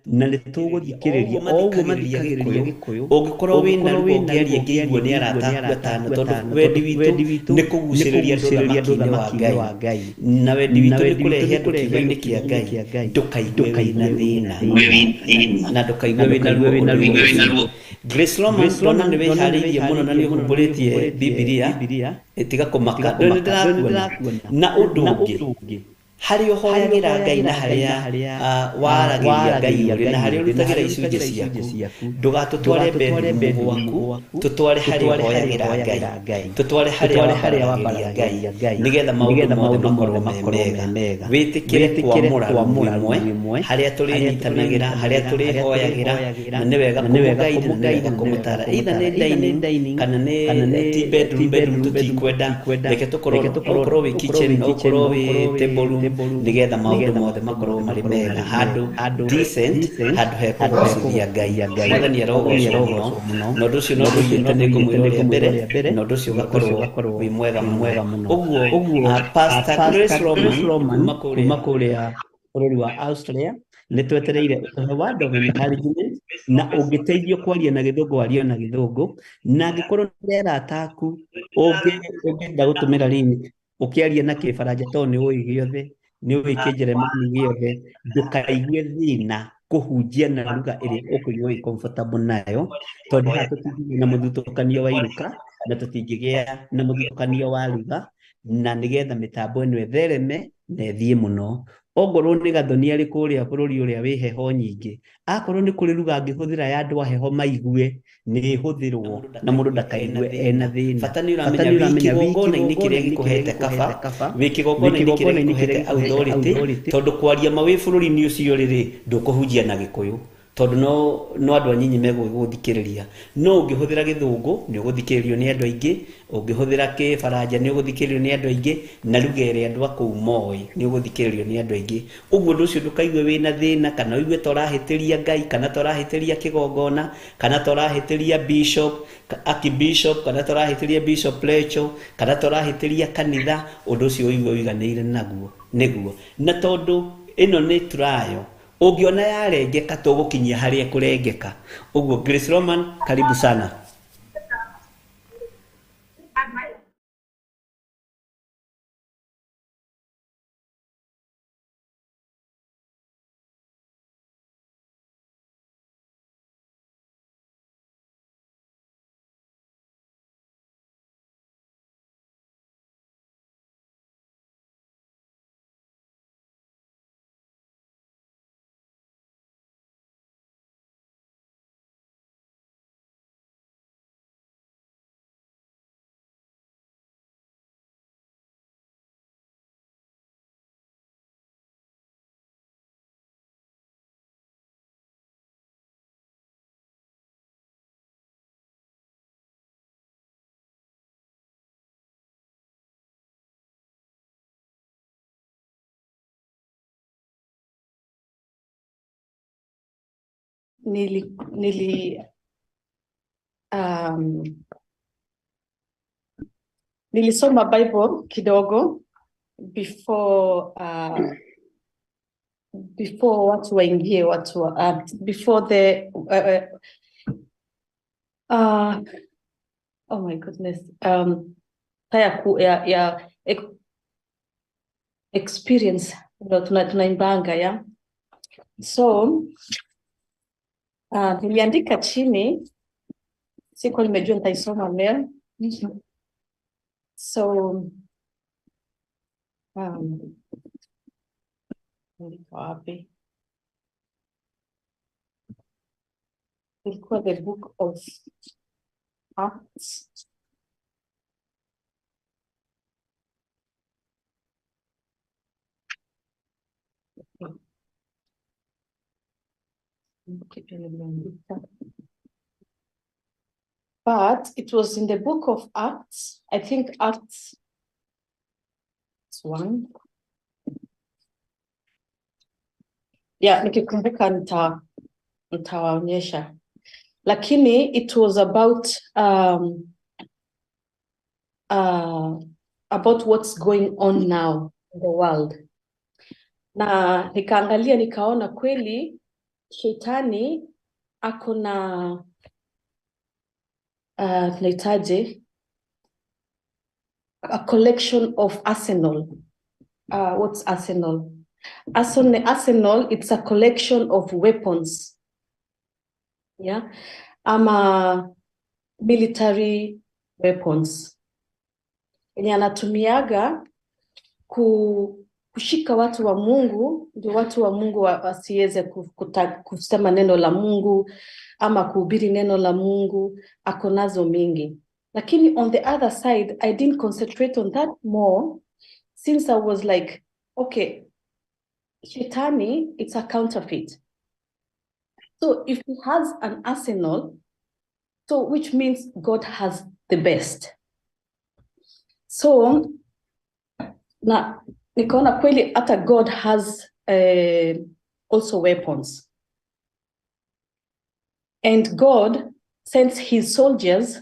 na nĩ tũgũthikĩrĩria o ũguo mathikagĩrĩria Gĩkũyũ. Ũngĩkorwo wĩna ruo ũngĩaria ngĩigue nĩ arata aku atano, tondũ wendi witũ nĩ kũgucĩrĩria andũ ũthamaki-inĩ wa Ngai, na wendi witũ nĩ kũrehe andũ kiugo-inĩ kĩa Ngai. Ndũkaigue wĩna thĩna na ndũkaigue wĩna ruo ũndũ-inĩ ũcio. Grace Roman, ndona nĩ wĩharĩirie mũno na nĩ ũhumbũrĩtie Bibilia, ĩtiga kũmaka, ndũĩ nĩ ndĩrakuona. Na ũndũ ũngĩ, harĩa ũhoyagĩra Ngai na harĩa waragĩria Ngai ũrĩ na harĩa ũrutagĩra icunjĩ ciaku, ndũgatũtware bedroom gwaku, tũtware harĩa ũhoyagĩra Ngai, tũtware harĩa wambaragĩria Ngai, nĩgetha maũndũ mothe makorwo me mega. Wĩtĩkĩre kwamũra rumu ĩmwe harĩa tũrĩnyitanagĩra, harĩa tũrĩhoyagĩra, na nĩ wega kũmũguide na nĩ wega kũmũtara, either nĩ dining kana nĩ ti bedroom, bedroom tũtikwenda, reke tũkorwo, no ũkorwo wĩ kitchen, no ũkorwo wĩ table room, nĩgetha maũndũ mothe makorwo marĩ mega, handũ decent, handũ hekũgocithia Ngai. Mwathani arogocwo mũno, na ũndũ ũcio no ndũiguĩte nĩ ngũmwĩra ũrĩa mbere, na ũndũ ũcio ũgakorwo wĩ mwega mũno. Ũguo Pastor Grace Roman kuma kũrĩa bũrũri wa Australia, nĩ twetereire ũtũhe word of encouragement, na ũngĩteithio kwaria na gĩthũngũ warie na gĩthũngũ, na angĩkorwo nĩ arata aku ũngĩenda gũtũmĩra link ũkĩaria na kĩbaranja tondũ nĩ ũĩ gĩothe, nĩ ũĩ kĩnjeremani gĩothe, ndũkaigue thĩna kũhunjia na lugha ĩrĩa ũkũigua wĩ comfortable nayo, tondũ haha tũtingĩgĩa na mũthutũkanio wa iruka na tũtingĩgĩa na mũthutũkanio wa lugha, na nĩgetha mĩtambo ĩno ĩthereme na ĩthiĩ mũno. Ongorwo nĩ Gathoni arĩ kũrĩa bũrũri ũrĩa wĩ heho nyingĩ, akorwo nĩ kũrĩ lugha angĩhũthĩra ya andũ a heho maigue, nĩ ĩhũthĩrwo na mũndũ ndakaigue ena thĩna. Bata nĩ ũramenya wĩ kĩgongona-inĩ kĩrĩa gĩkũhete kaba, wĩ kĩgongona-inĩ kĩrĩa gĩkũhete authority, tondũ kwaria ma wĩ bũrũri-inĩ ũcio rĩrĩ, ndũkũhunjia na gĩkũyũ, tondũ no andũ anyinyi megũgũthikĩrĩria. No ũngĩhũthĩra gĩthũngũ nĩ ũgũthikĩrĩrio nĩ andũ aingĩ, ũngĩhũthĩra kĩbaranja nĩ ũgũthikĩrĩrio nĩ andũ aingĩ, na lugha ĩrĩa andũ a kũu moĩ nĩ ũgũthikĩrĩrio nĩ andũ aingĩ. Ũguo ũndũ ũcio ndũkaigue wĩna thĩna, kana ũigue ta ũrahĩtĩria Ngai, kana ta ũrahĩtĩria kĩgongona, kana ta ũrahĩtĩria bishop, archbishop, kana ta ũrahĩtĩria Bishop Rachel, kana ta ũrahĩtĩria kanitha, ũndũ ũcio ũigue ũiganĩire naguo nĩguo. Na tondũ ĩno nĩ trial, ũngĩona yarengeka tũgũkinyia harĩa ĩkũrengeka. Ũguo Grace Roman, karibu sana. Nilisoma Bible kidogo before before watu waingie, watu before the oh my goodness, ya experience ndio tunaimbanga ya. So niliandika chini, sikuwa nimejua nitaisoma leo. So nilikuwa wapi? Ilikuwa the book of Acts. But it was in the book of Acts, I think Acts 1. Yeah, nikikumbuka nitawaonyesha. Lakini it was about what's going on now in the world. Na nikaangalia nikaona kweli shetani ako na tunaitaje, a collection of arsenal. What's arsenal? Arsenal, it's a collection of weapons. Yeah. ama military weapons yenye anatumiaga kushika watu wa Mungu, ndio watu wa Mungu wasiweze kusema neno la Mungu ama kuhubiri neno la Mungu. Ako nazo mingi, lakini on the other side I didn't concentrate on that more, since I was like, okay, Shetani, it's a counterfeit. So if he has an arsenal, so which means God has the best. So na nikaona kweli hata God has also weapons. And God sends his soldiers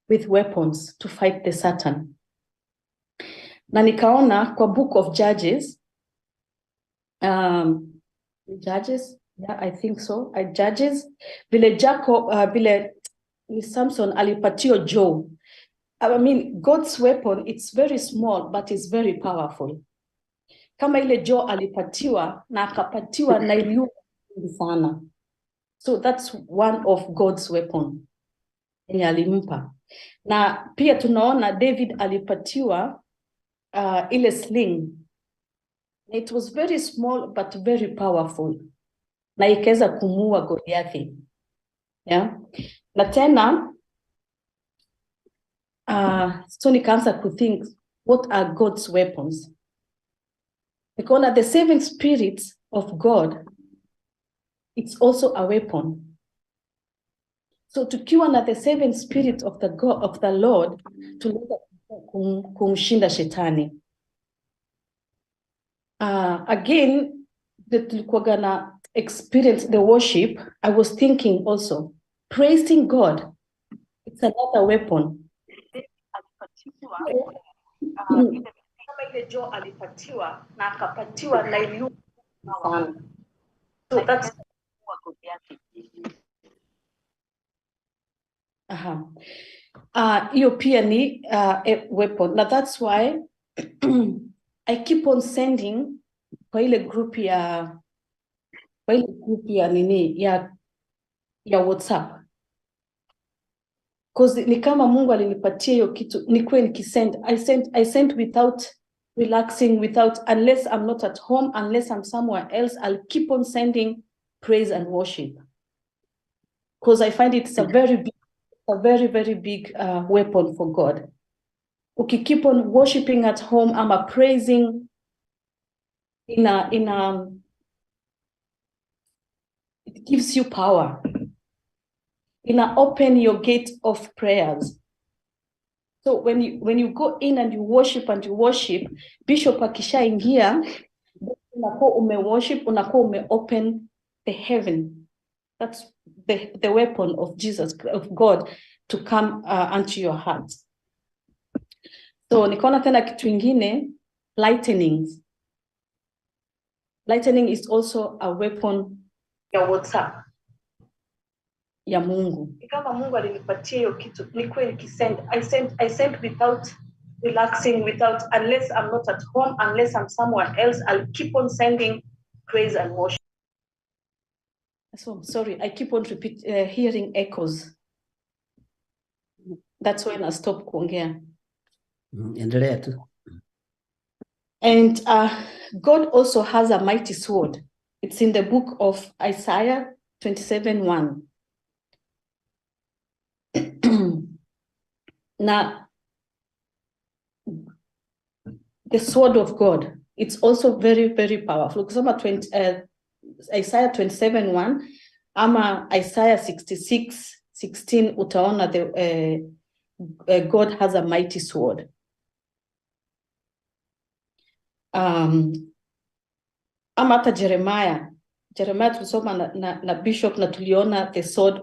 with weapons to fight the Satan. Na nikaona kwa book of Judges, Judges, yeah, I think so. Judges, vile Jacob, vile ni Samson alipatiwa jaw. I mean, God's weapon, it's very small, but it's very powerful. Kama ile jaw alipatiwa na akapatiwa na iliua mingi sana. So that's one of God's weapon yenye alimpa. Na pia tunaona David alipatiwa ile sling. It was very small but very powerful. Na ikaweza kumuua Goliathi. Yeah. Na tena so nikaanza kuthink, what are God's weapons? Nikaona the seven spirits of God, it's also a weapon. So tukiwa na the seven spirits of the God, of the Lord, tunaweza kumshinda shetani. Again, the tulikuwaga na experience the worship, I was thinking also, praising God, it's another weapon. Kama ile jaw alipatiwa na akapatiwa na iliua sana. So that's aha. Hiyo pia ni a weapon. Na that's why I keep on sending kwa ile group ya nini ya WhatsApp. Cause ni kama Mungu alinipatia hiyo kitu, nikuwe nikisend. I send without relaxing, without, unless I'm not at home, unless I'm somewhere else, I'll keep on sending praise and worship. Cause I find it's a very big, a very, very big weapon for God. Uki keep on worshiping at home, ama praising it gives you power. Ina open your gate of prayers. So when you go in and you worship and you worship, Bishop akishaingia, unakuwa ume worship, unakuwa ume open the heaven. That's the weapon of Jesus, of God, to come unto your heart. So nikaona tena kitu ingine, lightnings. Lightning is also a weapon ya WhatsApp ya Mungu. Ni kama Mungu alinipatia hiyo kitu, nikuwe nikisend. I send without relaxing, without, unless I'm not at home, unless I'm somewhere else, I'll keep on sending praise and worship. So sorry, I keep on hearing echoes. That's when I stop kuongea. Endelea tu. And God also has a mighty sword. It's in the book of Isaiah 27:1. Now, the sword of God, it's also very, very powerful. Ukisoma Isaiah 27:1 ama Isaiah 66:16, utaona the God has a mighty sword. Ama hata Jeremiah tulisoma na Bishop na tuliona the sword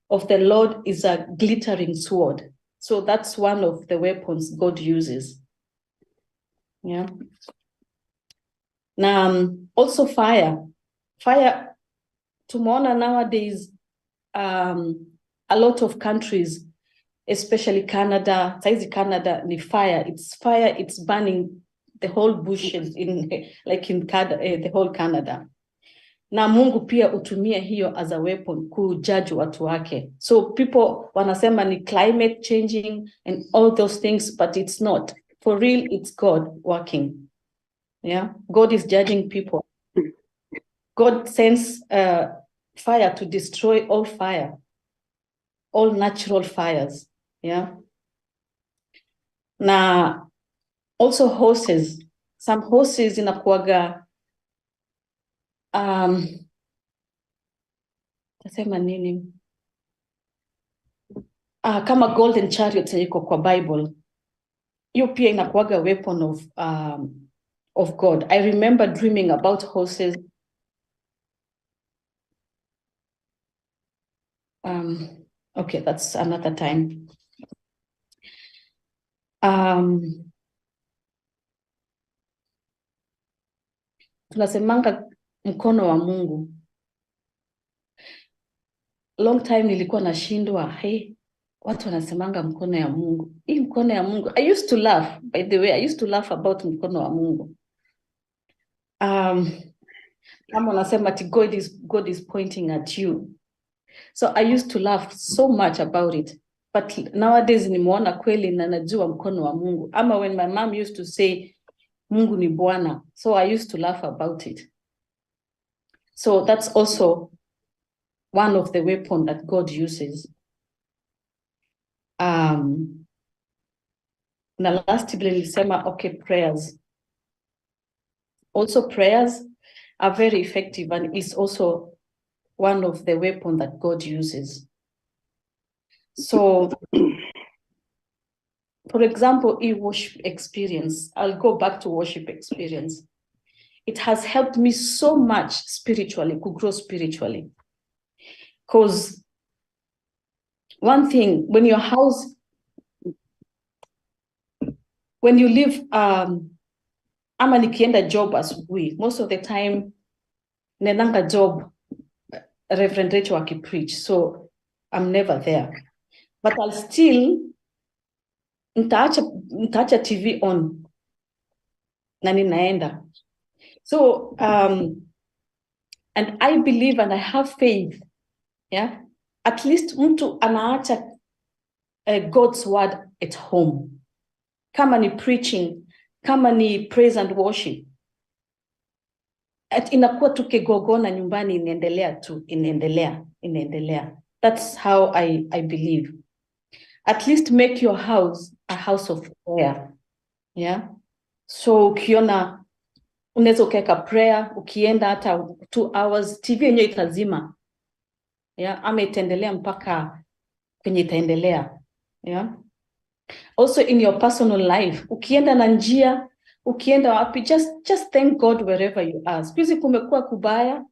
of the Lord is a glittering sword. So that's one of the weapons God uses. Yeah. Now, also fire. Fire, tumeona nowadays, a lot of countries, especially Canada, saizi Canada ni fire. It's fire, it's burning the whole bushes in, like in Canada, the whole Canada. Na Mungu pia utumie hiyo as a weapon kujudge watu wake. So people wanasema ni climate changing and all those things, but it's not. For real, it's God working. Yeah, God is judging people. God sends fire to destroy all fire, all natural fires. Yeah. Na also horses. Some horses inakuwaga tasema nini? Kama golden chariot iko kwa Bible. Hiyo pia inakuwaga weapon of God. I remember dreaming about horses. Okay, that's another time. Tunasemanga mkono wa Mungu. Long time nilikuwa nashindwa, hey, watu wanasemanga mkono ya Mungu. Hii mkono ya Mungu. I used to laugh, by the way, I used to laugh about mkono wa Mungu. Kama wanasema ati God is pointing at you. So I used to laugh so much about it. But nowadays nimeona kweli na najua mkono wa Mungu. Ama when my mom used to say Mungu ni Bwana. So I used to laugh about it. So that's also one of the weapons that God uses. Na last vile nilisema, okay, prayers. Also prayers are very effective and is also one of the weapons that God uses. So, for example, e-worship experience. I'll go back to worship experience. It has helped me so much spiritually, to grow spiritually. Because one thing, when your house, when you live, ama nikienda job asubuhi, most of the time, nendanga job, Reverend Rachel akipreach, so I'm never there. But I'll still, nitaacha TV on, na ninaenda. So, and I believe and I have faith, yeah? At least mtu anaacha God's word at home. Kama ni preaching, kama ni praise and worship. At inakuwa tu kigogona nyumbani, inaendelea tu, inaendelea, inaendelea. That's how I believe. At least make your house a house of prayer. Yeah? So ukiona unaweza ukaweka prayer, ukienda hata 2 hours, TV yenyewe itazima. Yeah, ama itaendelea mpaka kwenye itaendelea. Yeah? Also in your personal life, ukienda na njia, ukienda wapi, just thank God wherever you are. Siku hizi kumekuwa kubaya.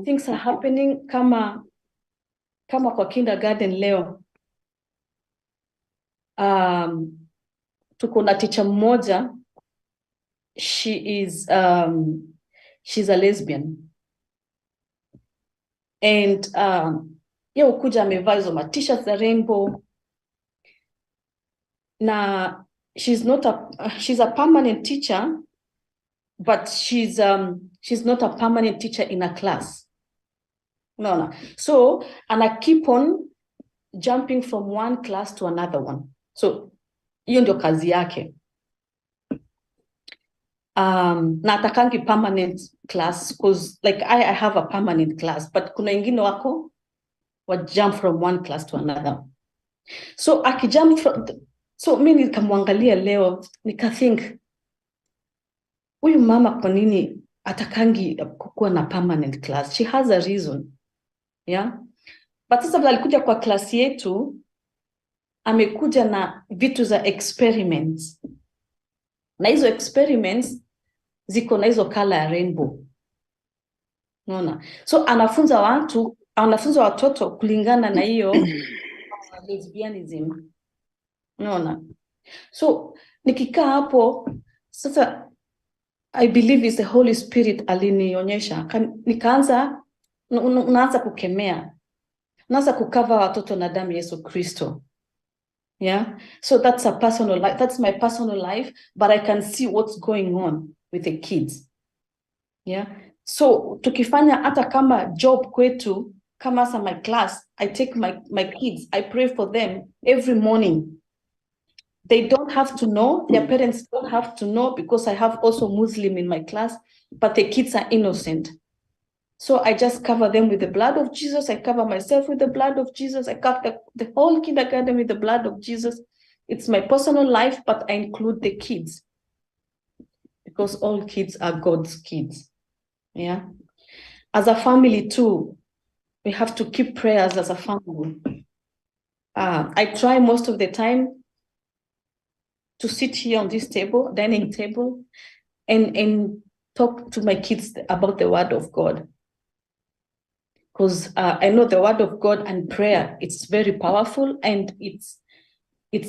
Things are happening kama kwa kindergarten leo. Tuko na teacher mmoja, she's a lesbian. And yeye ukuja amevaa hizo ma-t-shirts za rainbow. Na she's a permanent teacher, but she's not a permanent teacher in a class. No. So, and I keep on jumping from one class to another one. So, hiyo ndio kazi yake. Na atakangi permanent class, because like I have a permanent class, but kuna ingine wako wa jump from one class to another. So akijump from, so mimi nikamwangalia leo nikathink, huyu mama kwa nini atakangi kuwa na permanent class? She has a reason. Yeah? But sasa vile alikuja kwa class yetu, amekuja na vitu za experiments. Na hizo experiments ziko na hizo color ya rainbow. Unaona? So anafunza watu, anafunza watoto kulingana na hiyo lesbianism. Unaona? So nikikaa hapo sasa, I believe it's the Holy Spirit alinionyesha. Nikaanza, unaanza kukemea. Unaanza kukava watoto na damu Yesu Kristo. Yeah. So that's a personal life. That's my personal life, but I can see what's going on with the kids. Yeah. So tukifanya hata kama job kwetu, kama sa my class, I take my kids, I pray for them every morning. They don't have to know, their parents don't have to know, because I have also Muslim in my class, but the kids are innocent. So I just cover them with the blood of Jesus. I cover myself with the blood of Jesus. I cover the whole kindergarten with the blood of Jesus. It's my personal life, but I include the kids because all kids are God's kids. Yeah. As a family too, we have to keep prayers as a family. I try most of the time to sit here on this table, dining table, and talk to my kids about the word of God. Because I know the word of God and prayer, it's very powerful, and it's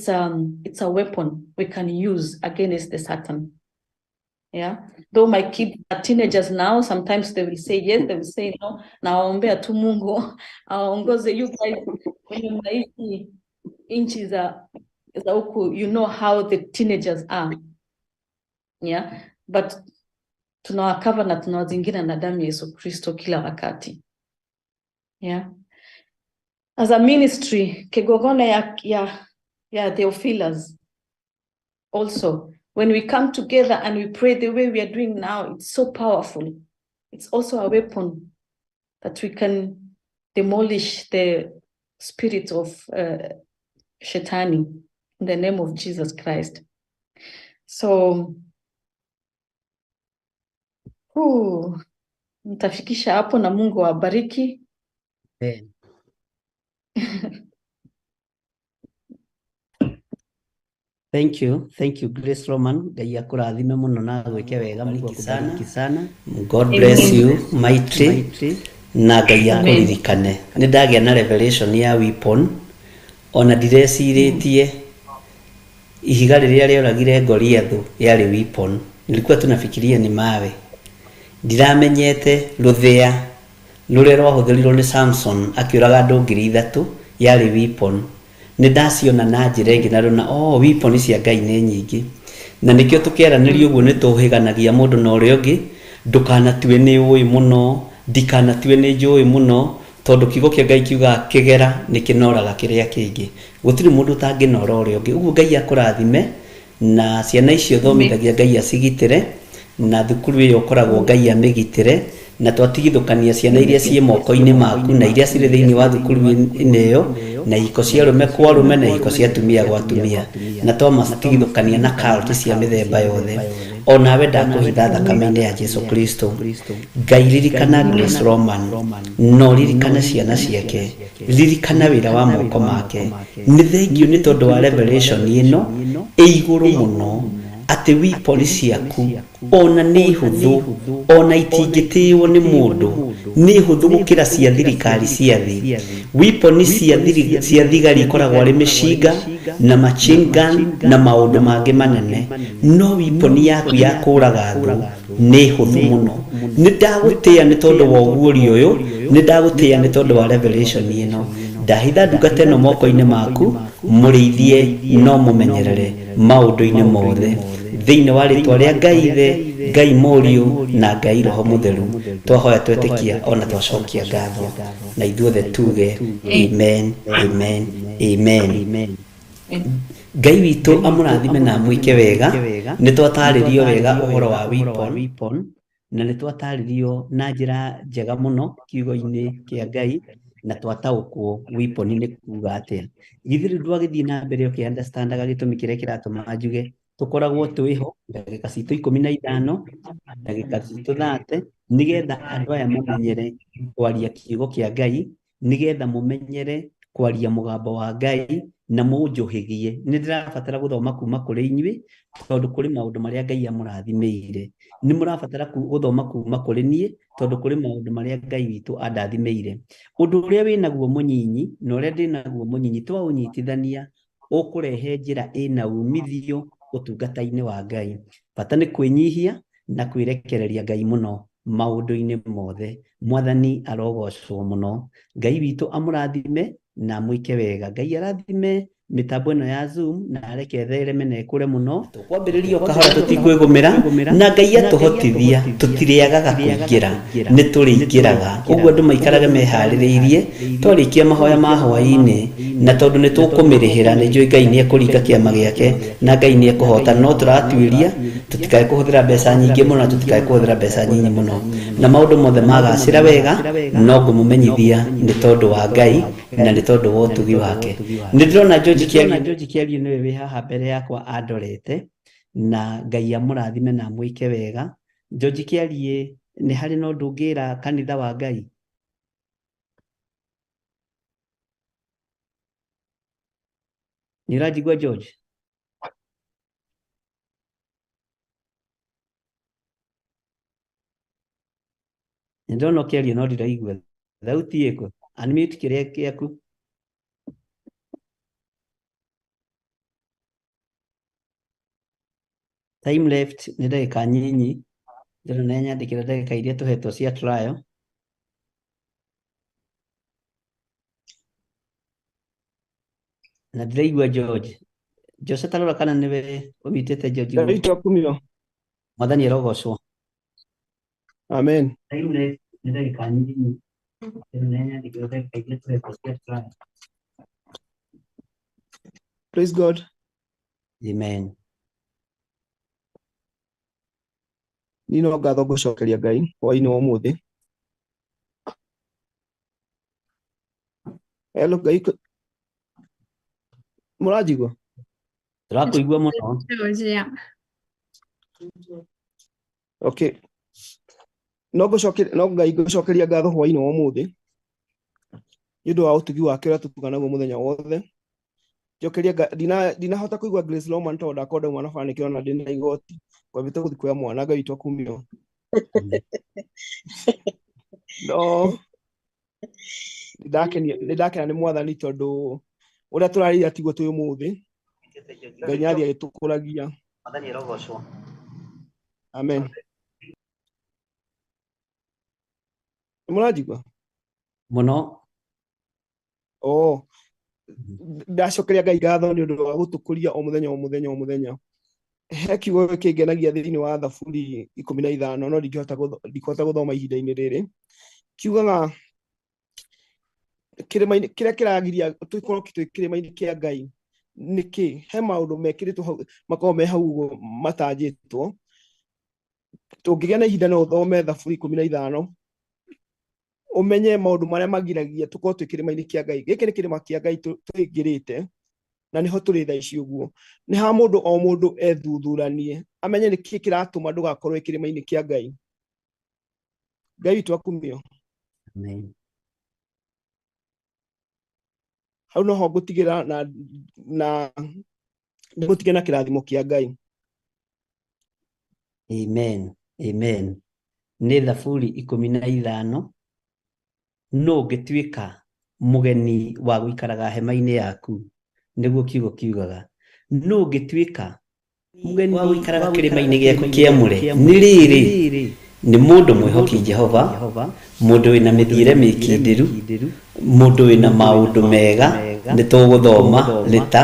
a weapon we can use against the Satan. Yeah. Though my kids are teenagers now, sometimes they will say yes, they will say no. Nawaombea tu Mungu awaongoze. You guys, when mnaishi nchi za huku, you know how the teenagers are. Yeah. But tunawakava na tunawazingira na damu ya Yesu Kristo kila wakati. Yeah. As a ministry, Kegogona ya Theophilus also, when we come together and we pray the way we are doing now, it's so powerful. It's also a weapon that we can demolish the spirit of Shetani in the name of Jesus Christ. So, nitafikisha hapo na Mungu awabariki. Amen. Thank you, Grace Roman. Ngai akũrathime mũno na agwĩke wega. Mungu akubariki sana. God bless you mightily, na Ngai akũririkane. Nĩ ndagĩa na revelation ya weapon, ona ndirecirĩtie ihiga rĩrĩa rĩoragire Goliathu yarĩ weapon. Nilikuwa tunafikiria ni mawe. Ndiramenyete rũthĩa rũrĩa rwahũthĩrirwo nĩ Samson akĩũraga andũ 3,000 yarĩ weapon. Nĩ ndaciona na njĩra ĩngĩ na rona weapon cia Ngai nĩ nyingĩ, na nĩkĩo tũkĩaranĩria ũguo nĩ tũhĩganagia mũndũ na ũrĩa ũngĩ. Ndũkanatue nĩ ũĩ mũno, ndikanatue nĩ njũĩ mũno, tondũ kiugo kĩa Ngai kiugaga kĩgera nĩ kĩnoraga kĩrĩa kĩngĩ. Gũtirĩ mũndũ ũtangĩnora ũrĩa ũngĩ. Ũguo Ngai akũrathime, na ciana icio thomithagia Ngai acigitĩre, na thukuru ĩyo ũkoragwo Ngai amĩgitĩre, na twatigithũkania ciana iria ciĩ moko-inĩ maku na iria cirĩ thĩinĩ wa thukuru-inĩ ĩyo, na ihiko cia arũme kwa arũme na ihiko cia atumia gwa atumia, na twamatigithũkania na cult cia mĩthemba yothe. Onawe ndakũhitha thakame-inĩ ya Jesu Kristo. Ngai ririkana Grace Roman, no ririkana ciana ciake, ririkana wĩra wa moko make. Nĩ thengio nĩ tondũ wa revelation ĩno ĩ igũrũ mũno, atĩ weapon ciaku ona nĩ hũthũ, ona itingĩtĩĩo nĩ mũndũ, nĩ hũthũ gũkĩra cia thirikari cia thĩ. Weapon cia thigari ikoragwo arĩ mĩcinga na machine gun na maũndũ mangĩ manene, no weapon yaku ya kũraga thũ nĩ hũthũ mũno. Nĩ ndagũtĩĩa nĩ tondũ wa ũguũrio ũyũ, nĩ ndagũtĩĩa nĩ tondũ wa revelation ĩno. Ndahitha ndungata ĩno moko-inĩ maku, mũrĩithie no mũmenyerere maũndũ-inĩ mothe, thĩinĩ wa rĩtwa rĩa Ngai Ithe, Ngai Mũriũ na Ngai Roho Mũtheru. Twahoya twetĩkia ona twacokia ngatho, na ithuothe tuge amen, amen, amen. Ngai witũ amũrathime na amwĩke wega. Nĩ twatarĩrio wega ũhoro wa weapon, na nĩ twatarĩrio na njĩra njega mũno kiugo-inĩ kĩa Ngai, na twataũkwo weapon nĩ kuga atĩa. Githĩ rĩu ndwagĩthiĩ na mbere ũkĩ-understandaga gĩtũmi kĩrĩa kĩratũma njuge tũkoragwo twĩho ndagĩka citũ 15, ndagĩka citũ 30, nĩgetha andũ aya mamenyere kwaria kiugo kĩa Ngai, nĩgetha mũmenyere kwaria mũgambo wa Ngai na mũnjũhĩgie. Nĩ ndĩrabatara gũthoma kuma kũrĩ inyuĩ, tondũ kũrĩ maũndũ marĩa Ngai amũrathimĩire. Nĩ mũrabatara gũthoma kuma kũrĩ niĩ, tondũ kũrĩ maũndũ marĩa Ngai witũ andathimĩire. Ũndũ ũrĩa wĩnaguo mũnyinyi na ũrĩa ndĩnaguo mũnyinyi twaũnyitithania ũkũrehe njĩra ĩna umithio ũtungata-inĩ wa Ngai. Bata nĩ kwĩnyihia na kwĩrekereria Ngai mũno maũndũ-inĩ mothe. Mwathani arogocwo mũno. Ngai witũ amũrathime na amwĩke wega. Ngai arathime Mĩtambo ĩno ya Zoom na areke ĩthereme na ĩkũre mũno. Tũkwambĩrĩria o kahora, tũtikwĩgũmĩra, na Ngai atũhotithia tũtirĩagaga kũingĩra, nĩ tũrĩingĩraga. Ũguo andũ maikarage meharĩrĩirie twarĩkia mahoya ma hwaĩ-inĩ, na tondũ nĩ tũkũmĩrĩhĩra, nĩ njũĩ Ngai nĩ ekũringa kĩama gĩake na Ngai nĩ ekũhota. No tũratuĩria tũtikae kũhũthĩra mbeca nyingĩ mũno na tũtikae kũhũthĩra mbeca nyinyi mũno, na maũndũ mothe magacĩra wega no ngũmũmenyithia nĩ tondũ wa Ngai na nĩ tondũ wa ũtugi wake. Nĩ ndĩrona George Kĩario, George Kĩario nĩwe wĩ haha mbere yakwa andorete, na Ngai amũrathime na amwĩke wega. George Kĩarie, nĩ harĩ na ũndũ ũngĩra kanitha wa Ngai? Nĩ ũranjigua George? Nĩ ndĩrona ũkĩaria no ndiraigua thauti ĩkũ. Unmute kĩrĩa gĩaku. Time left nĩ ndagĩka nyinyi. Ndĩrona nyandĩkĩra ndagĩka iria tũhetwo cia trial. Na ndiraigua George. Jose, tarora kana nĩwe ũnyitĩte George. Ngai witũ akumio. Mwathani arogocwo. Amen. Time left nĩ ndagĩka nyinyi. Ndĩrona nyandĩkĩra ndagĩka iria tũhetwo cia trial. Praise God. Amen. Niĩ no ngatho ngũcokeria Ngai hwaĩ-inĩ wa ũmũthĩ. Hello, Ngai mũranjigua? Tũrakũigua mũno. George, yeah. Okay. No ngũcokeria, no Ngai ngũcokeria ngatho hwaĩ-inĩ wa ũmũthĩ nĩ ũndũ wa ũtugi wake ũrĩa tũtuga naguo mũthenya wothe. Njokeria ndinahota kũigua Grace Roman tondũ ndakorwo ndauma na bana nĩkĩo ona ndĩna igoti ngwambĩte gũthiĩ kuoya mwana. Ngai witũ akumio. No nĩndakena nĩ Mwathani tondũ ũrĩa tũrarĩire tiguo twĩ ũmũthĩ. Ngai nĩathiĩ agĩtũkũragia. Mwathani arogocwo. Amen. Nĩmũranjigua? Mũno. Oh, ndacokeria Ngai ngatho nĩ ũndũ wa gũtũkũria o mũthenya o mũthenya o mũthenya. He kiugo kĩngenagia thĩinĩ wa Thaburi 15, no ndingĩhota ndikũhota gũthoma ihinda-inĩ rĩrĩ. Kiugaga kĩrĩma-inĩ kĩrĩa kĩragiria tũkorwo twĩ kĩrĩma-inĩ kĩa Ngai nĩkĩ? He maũndũ mekĩrĩtwo hau, makoragwo me hau ũguo matanjĩtwo. Tũngĩgĩa na ihinda no ũthome Thaburi 15 ũmenye maũndũ marĩa magiragia tũkorwo twĩ kĩrĩma-inĩ kĩa Ngai. Gĩkĩ nĩ kĩrĩma kĩa Ngai tũingĩrĩte na nĩho tũrĩ thaa ici ũguo. Nĩ ha mũndũ o mũndũ ethuthuranie amenye nĩ kĩĩ kĩratũma ndũgakorwo wĩ kĩrĩma-inĩ kĩa Ngai. Ngai witũ akumio. Amen. Hau noho ngũtigĩra na ndĩmũtige na kĩrathimo kĩa Ngai. Amen. Amen. Nĩ Thaburi 15. Nũ ũngĩtuĩka mũgeni wa gũikaraga hema-inĩ yaku? Nĩguo kiugo kiugaga. Nũ ũngĩtuĩka mũgeni wa gũikaraga kĩrĩma-inĩ gĩaku kĩamũre? Nĩ rĩrĩ, nĩ mũndũ mwĩhoki Jehova, mũndũ wĩna mĩthiĩre mĩkindĩru, mũndũ wĩna maũndũ mega. Nĩ tũgũthoma rĩta,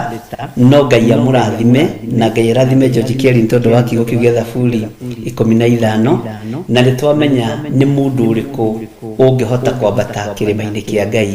no Ngai amũrathime na Ngai arathime George Kĩarie nĩ tondũ wa kiugo kĩu gĩa Thaburi 15, na nĩ twamenya nĩ mũndũ ũrĩkũ ũngĩhota kwambata kĩrĩma-inĩ kĩa Ngai.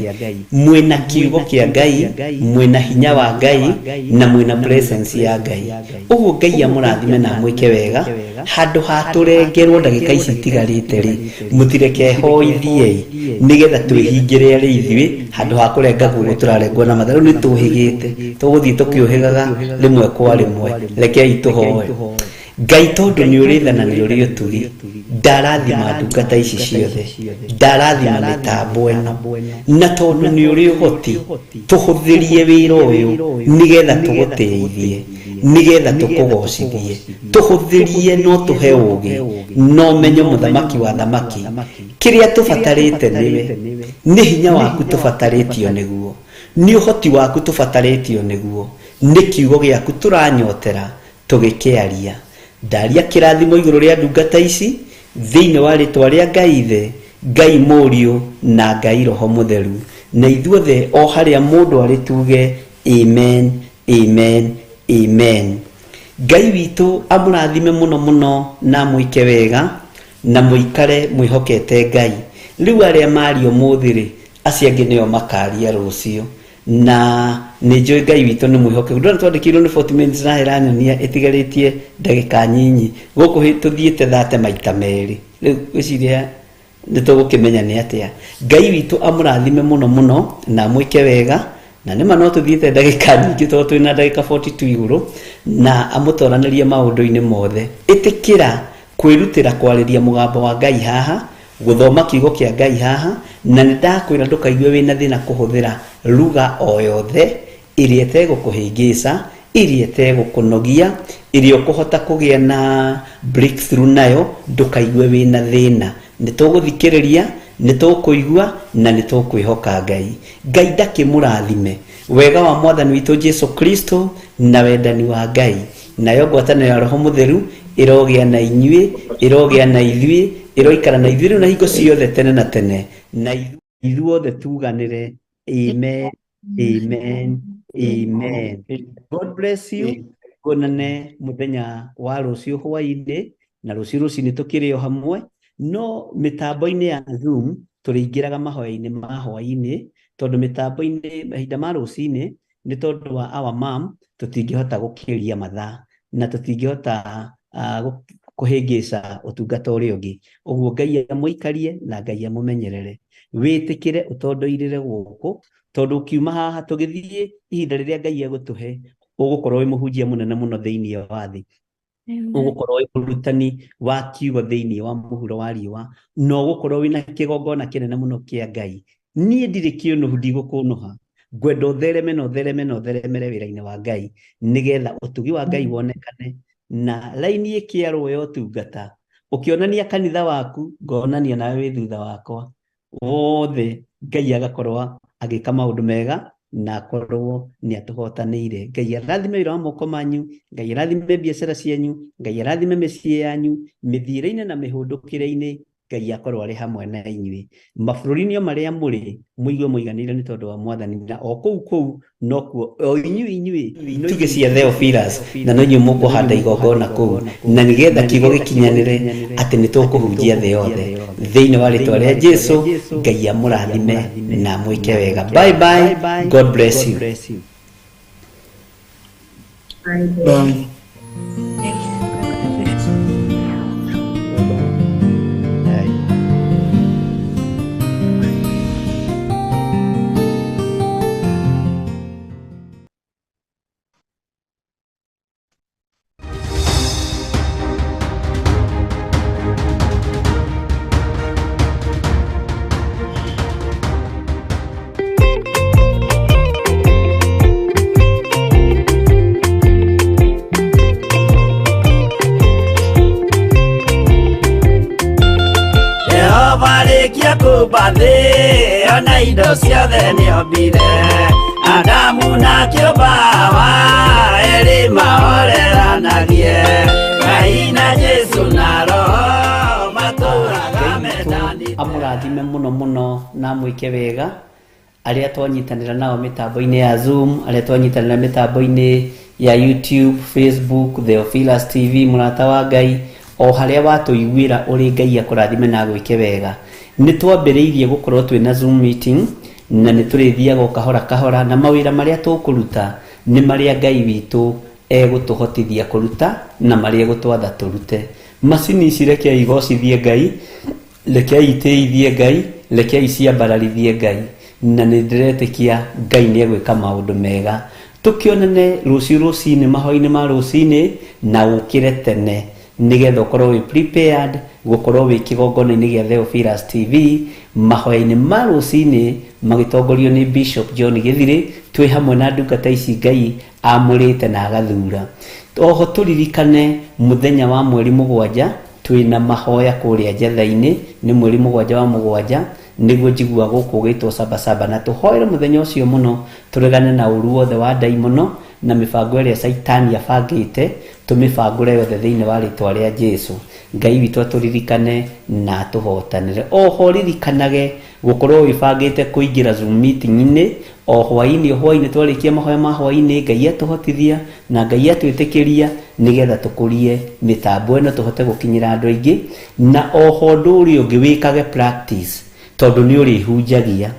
Mwĩna kiugo kĩa Ngai, mwĩna hinya wa Ngai, na mwĩna presence ya Ngai. Ũguo Ngai amũrathime na amwĩke wega. Handũ ha tũrengerwo ndagĩka ici itigarĩte rĩ, mũtireke hoithiei nĩgetha twĩhingĩre arĩ ithuĩ, handũ ha kũrenga guo tũrarengwo na mathaa. Rĩu nĩ tũhĩgĩte, tũgũthiĩ tũkĩũhĩgaga rĩmwe kwa rĩmwe. Rekei tũhoe. Ngai, tondũ nĩ ũrĩ tha na nĩ ũrĩ ũtugi, ndarathima ndungata ici ciothe, ndarathima mĩtambo ĩno, na tondũ nĩ ũrĩ ũhoti, tũhũthĩrie wĩra ũyũ nĩgetha tũgũtĩithie, nĩgetha tũkũgocithie. Tũhũthĩrie no tũhe ũũgĩ na ũmenyo, mũthamaki wa thamaki. Kĩrĩa tũbatarĩte nĩwe, nĩ hinya waku tũbatarĩtio nĩguo, nĩ ũhoti waku tũbatarĩtio nĩguo, nĩ kiugo gĩaku tũranyotera tũgĩkĩaria. Ndaria kĩrathimo igũrũ rĩa ndungata ici thĩinĩ wa rĩtwa rĩa Ngai Ithe, Ngai Mũriũ na Ngai Roho Mũtheru, na ithuothe o harĩa mũndũ arĩ tuge Amen, amen, amen. Ngai witũ amũrathime mũno mũno na amwĩke wega na mũikare mwĩhokete Ngai. Rĩu arĩa maria ũmũthĩ rĩ, acio angĩ nĩo makaria rũciũ. Na nĩ njũĩ Ngai witũ nĩ mwĩhokeku. Ndona twandĩkĩirwo nĩ 40 minutes na ĩranyonia ĩtigarĩtie ndagĩka nyinyi. Gũkũ tũthiĩte thate maita merĩ. Rĩu ngwĩciria nĩ tũgũkĩmenya nĩ atĩa. Ngai witũ amũrathime mũno mũno na amwĩke wega. Na nĩma no tũthiĩte ndagĩka nyingĩ tondũ twĩna ndagĩka 42 igũrũ, na amũtoranĩrie maũndũ-inĩ mothe. Ĩtĩkĩra kwĩrutĩra kwarĩria mũgambo wa Ngai haha, gũthoma kiugo kĩa Ngai haha, na nĩ ndakwĩra ndũkaigue wĩna thĩna kũhũthĩra lugha o yothe ĩrĩa ĩtegũkũhĩngĩca, ĩrĩa ĩtegũkũnogia, ĩrĩa ũkũhota kũgĩa na breakthrough nayo, ndũkaigue wĩna thĩna. Nĩ tũgũthikĩrĩria, nĩ tũkũigua, na nĩ tũkwĩhoka Ngai. Ngai ndakĩmũrathime. Wega wa Mwathani witũ Jesu Kristo na wendani wa Ngai, nayo ngwatanĩro ya Roho Mũtheru ĩrogĩa na inyuĩ, ĩrogĩa na ithuĩ, ĩroikara na ithuĩ rĩu na hingo ciothe tene na tene. Na ithuothe tuganĩre amen, amen, amen. God bless you. Tuonane mũthenya wa rũciũ hwaĩ-inĩ, na rũciũ rũcinĩ tũkĩrĩ o hamwe. No mĩtambo-inĩ ya Zoom tũrĩingĩraga mahoya-inĩ ma hwaĩ-inĩ, tondũ mĩtambo-inĩ mahinda ma rũcinĩ nĩ tondũ wa our mom tũtingĩhota gũkĩria mathaa na tũtingĩhota kũhĩngĩca ũtungata ũrĩa ũngĩ. Ũguo Ngai amũikarie na Ngai amũmenyerere. Wĩtĩkĩre ũtondoirĩre gũkũ, tondũ ũkiuma haha tũgĩthiĩ ihinda rĩrĩa Ngai egũtũhe, ũgũkorwo wĩ mũhunjia mũnene mũno thĩinĩ wa thĩ. Ũgũkorwo wĩ mũrutani wa kiugo thĩinĩ wa mũhuro wa riũa, na ũgũkorwo wĩna kĩgongona kĩnene mũno kĩa Ngai. Niĩ ndirĩ kĩũnũhu, ndigũkũnũha. Ngwenda ũthereme na ũthereme na ũtheremere wĩra-inĩ wa Ngai, nĩgetha ũtugi wa Ngai wonekane na raini ĩkĩarwo ya ũtungata. Ũkĩonania kanitha waku, ngonania nawe wĩ thutha wakwa. Wothe Ngai agakorwo agĩka maũndũ mega na akorwo nĩ atũhotanĩire. Ngai arathime wĩra wa moko manyu, Ngai arathime biacara cianyu, Ngai arathime mĩciĩ yanyu, mĩthiĩre-inĩ na mĩhũndũkĩre-inĩ, Ngai akorwo arĩ hamwe na inyuĩ. Mabũrũri-inĩ o marĩa mũrĩ, mũigue mũiganĩire nĩ tondũ wa Mwathani, na o kũu kũu nokuo o inyuĩ inyuĩ itugĩ cia Theophilus, na no inyuĩ mũkũhanda igongona kũu, na nĩgetha kiugo gĩkinyanĩre atĩ nĩ tũkũhunjia thĩ yothe. Thĩinĩ wa rĩtwa rĩa Jesu, Ngai amũrathime na amwĩke wega. Bye bye. God bless you. Bye. Bye. Jehova arĩkia kũmba thĩ ona indo ciothe nĩombire, Adamu na kĩũmba Hawa erĩ mahoreranagie, Ngai na Jesu na Roho matũraga mendanĩte. Amũrathime mũno mũno na amwĩke wega. Arĩa twanyitanĩra nao mĩtambo-inĩ ya Zoom, arĩa twanyitanĩra mĩtambo-inĩ ya YouTube, Facebook, Theophilus TV, mũrata wa Ngai, o harĩa watũiguĩra ũrĩ Ngai akũrathime na agwĩke wega. Nĩ twambĩrĩirie gũkorwo twĩna Zoom meeting, na nĩ tũrĩthiaga o kahora kahora, na mawĩra marĩa tũkũruta nĩ marĩa Ngai witũ egũtũhotithia kũruta na marĩa egũtwatha tũrute. Macini ici rekei igocithie Ngai, rekei itĩithie Ngai, rekei ciambararithie Ngai, na nĩ ndĩretĩkia Ngai nĩ egwĩka maũndũ mega. Tũkĩonane rũciũ rũcinĩ mahoya-inĩ ma rũcinĩ, na ũkĩre tene nĩgetha ũkorwo wĩ prepared gũkorwo wĩ kĩgongona-inĩ gĩa Theophilus TV mahoya-inĩ ma rũcinĩ magĩtongorio nĩ Bishop John Gĩthirĩ, twĩ hamwe na ndungata ici Ngai amũrĩte na agathura. Oho tũririkane mũthenya wa mweri 7 twĩna mahoya kũrĩa Njetha-inĩ, nĩ mweri 7 wa 7, nĩguo njigua gũkũ ũgĩtwo sabasaba, na tũhoere mũthenya ũcio mũno tũregane na ũru wothe wa ndaimono, Na mĩbango ĩrĩa Caitani abangĩte tũmĩbangũre yothe thĩinĩ wa rĩtwa rĩa Jesu. Ngai witũ atũririkane na atũhotanĩre. Oho ririkanage gũkorwo wĩbangĩte kũingĩra Zoom meeting-inĩ o hwaĩ-inĩ, o hwaĩ-inĩ twarĩkia mahoya ma hwaĩ-inĩ. Ngai atũhotithia na Ngai atwĩtĩkĩria nĩgetha tũkũrie mĩtambo ĩno tũhote gũkinyĩra andũ aingĩ. Na oho ũndũ ũrĩa ũngĩ, wĩkage practice, tondũ nĩ ũrĩhunjagia,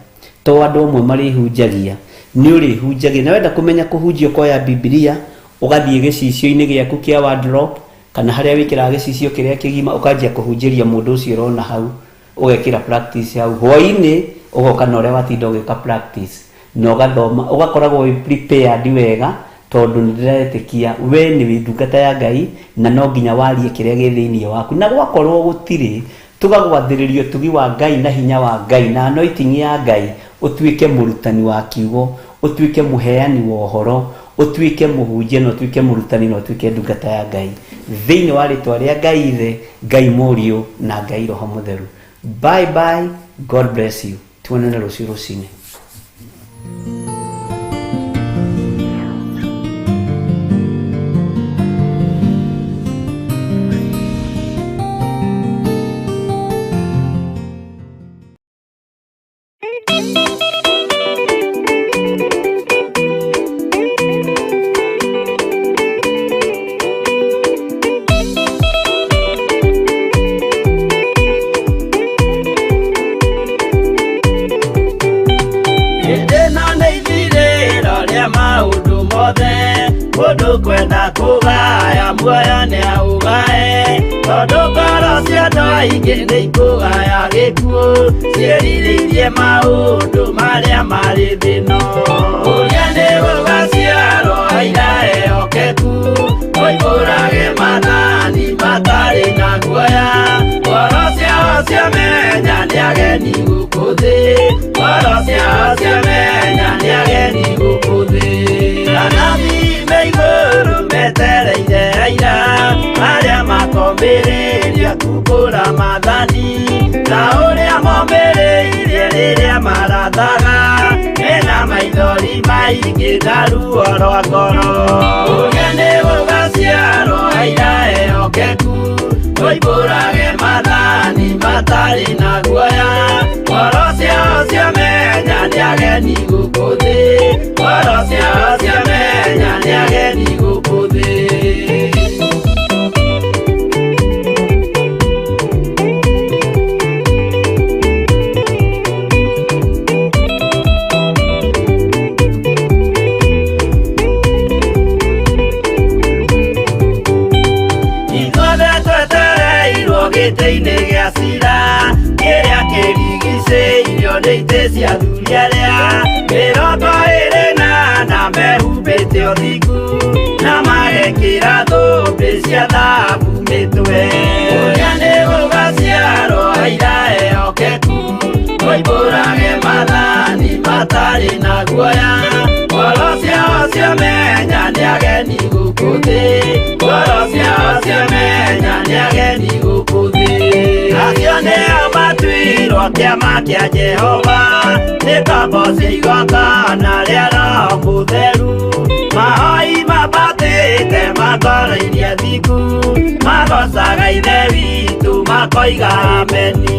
to andũ amwe marĩhunjagia, nĩ ũrĩhunjagia. Na wenda kũmenya kũhunjia, ũkoya Bibilia ũgathiĩ gĩcicio-inĩ gĩaku kĩa wardrobe kana harĩa wĩkĩraga gĩcicio kĩrĩa kĩgima, ũkanjia kũhunjĩria mũndũ ũcio ũrona hau, ũgekĩra practice hau. Hwaĩ-inĩ ũgoka na ũrĩa watinda ũgĩka practice na ũgathoma, ũgakoragwo wĩ prepared wega, tondũ nĩ ndĩretĩkia we nĩ wĩ ndungata ya Ngai na no nginya warie kĩrĩa gĩ thĩinĩ waku. Na gwakorwo gũtirĩ, tũgagwathĩrĩrio ũtugi wa Ngai na hinya wa Ngai na anointing ya Ngai, ũtuĩke mũrutani wa kiugo, ũtuĩke mũheani wa ũhoro, ũtuĩke mũhunjia, na ũtuĩke mũrutani, na ũtuĩke ndungata ya Ngai thĩinĩ wa rĩtwa rĩa Ngai Ithe, Ngai Mũriũ na Ngai Roho Mũtheru. Bye bye, God bless you. Tuonane rũciũ rũcinĩ. Hĩndĩ ĩno nĩ ithirĩro rĩa maũndũ mothe, mũndũ kwenda kũgaya muoyo nĩ aũgae, tondũ ngoro cia andũ aingĩ nĩ ikũgaya gĩkuũ, ciĩrirĩirie maũndũ marĩa marĩ thĩ-ĩno. Ũrĩa nĩ gũgaciarwo aira ehokeku, moimbũrage maathani matarĩ na guoya, ngoro ciao ciamenya nĩ ageni gũkũ thĩ, ngoro ciao ciamenya nĩ ageni gũkũ thĩ. Anabii me igũrũ metereire aira arĩa makomĩrĩria kumbũra maathani ta ũrĩa momĩrĩirie rĩrĩa marathaga, mena maithori maingĩ na ruo rwa ngoro. Ũrĩa nĩ gũgaciarwo aira ehokeku, moimbũrage maathani matarĩ na guoya, ngoro ciao ciamenya nĩ ageni gũkũ thĩ, ngoro ciao ciamenya nĩ ageni gũkũ thĩ. Ithuothe twetereirwo gĩtĩ-inĩ gĩa cira kĩrĩa kĩrigicĩirio nĩ itĩ cia athuri arĩa 24 mehumbĩte ũthingu na magekĩra thũmbĩ cia thahabu mĩtwe. Ũrĩa nĩ gũgaciarwo aira ehokeku, moimbũrage maathani matarĩ na guoya, ngoro ciao ciamenya nĩ ageni gũkũ thĩ, ngoro ciao ciamenya nĩ ageni gũkũ thĩ. Acio nĩo matuirwo kĩama kĩa Jehova, nĩ ngombo cia igongona rĩa Roho Mũtheru, mahoi mambatĩte makoroirie thingu, magocaga Ithe witũ makoiga ameni.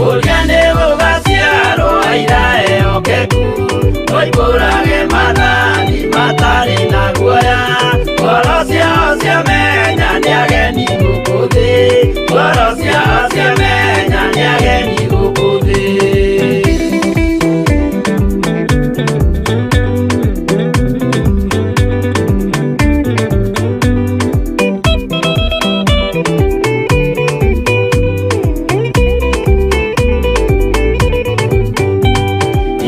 Ũrĩa nĩ gũgaciarwo aira ehokeku, moimbũrage maathani matarĩ na guoya, ngoro ciao ciamenya nĩ ageni gũkũ thĩ, ngoro ciao ciamenya nĩ ageni gũkũ thĩ.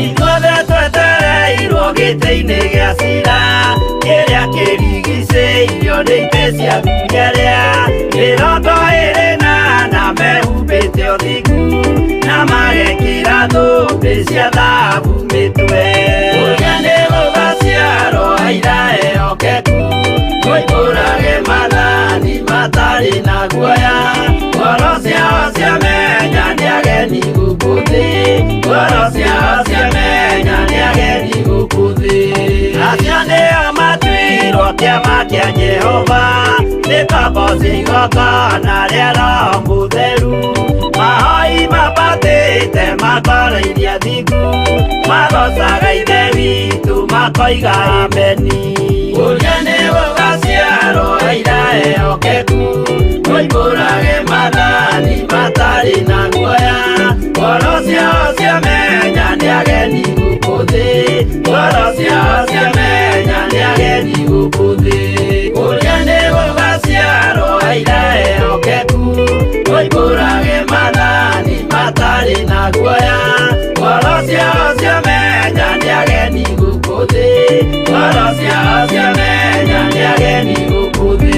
Ithuothe twetereirwo gĩtĩ-inĩ gĩa cira kĩrĩa kĩrigicĩirio nĩ itĩ cia athuri arĩa 24 mehumbĩte ũthingu na magekĩra thũmbĩ cia thahabu mĩtwe. Ũrĩa nĩ gũgaciarwo aira ehokeku, moimbũrage maathani matarĩ na guoya, ngoro ciao ciamenya nĩ ageni gũkũ thĩ, ngoro ciao ciamenya nĩ ageni gũkũ thĩ. Acio nĩo matuirwo kĩa Jehova nĩ kaboci igongona rĩa Roho Mũtheru mahoi mabatĩte makorairie thingu magocaga Ithe witũ makoiga ameni ũrĩa nĩ gũgaciarwo aira ehokeku moimbũrage maathani matarĩ na guoya ngoro ciao ciamenya nĩ ageni gũkũ thĩ ngoro ciao ciamenya nĩ ageni gũkũ thĩ ũrĩa nĩ gũgaciarwo aira ehokeku moimbũrage maathani matarĩ na guoya ngoro ciao ciamenya nĩ ageni gũkũ thĩ ngoro ciao ciamenya nĩ ageni gũkũ thĩ.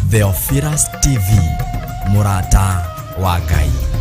Theophilus TV, mũrata wa Ngai.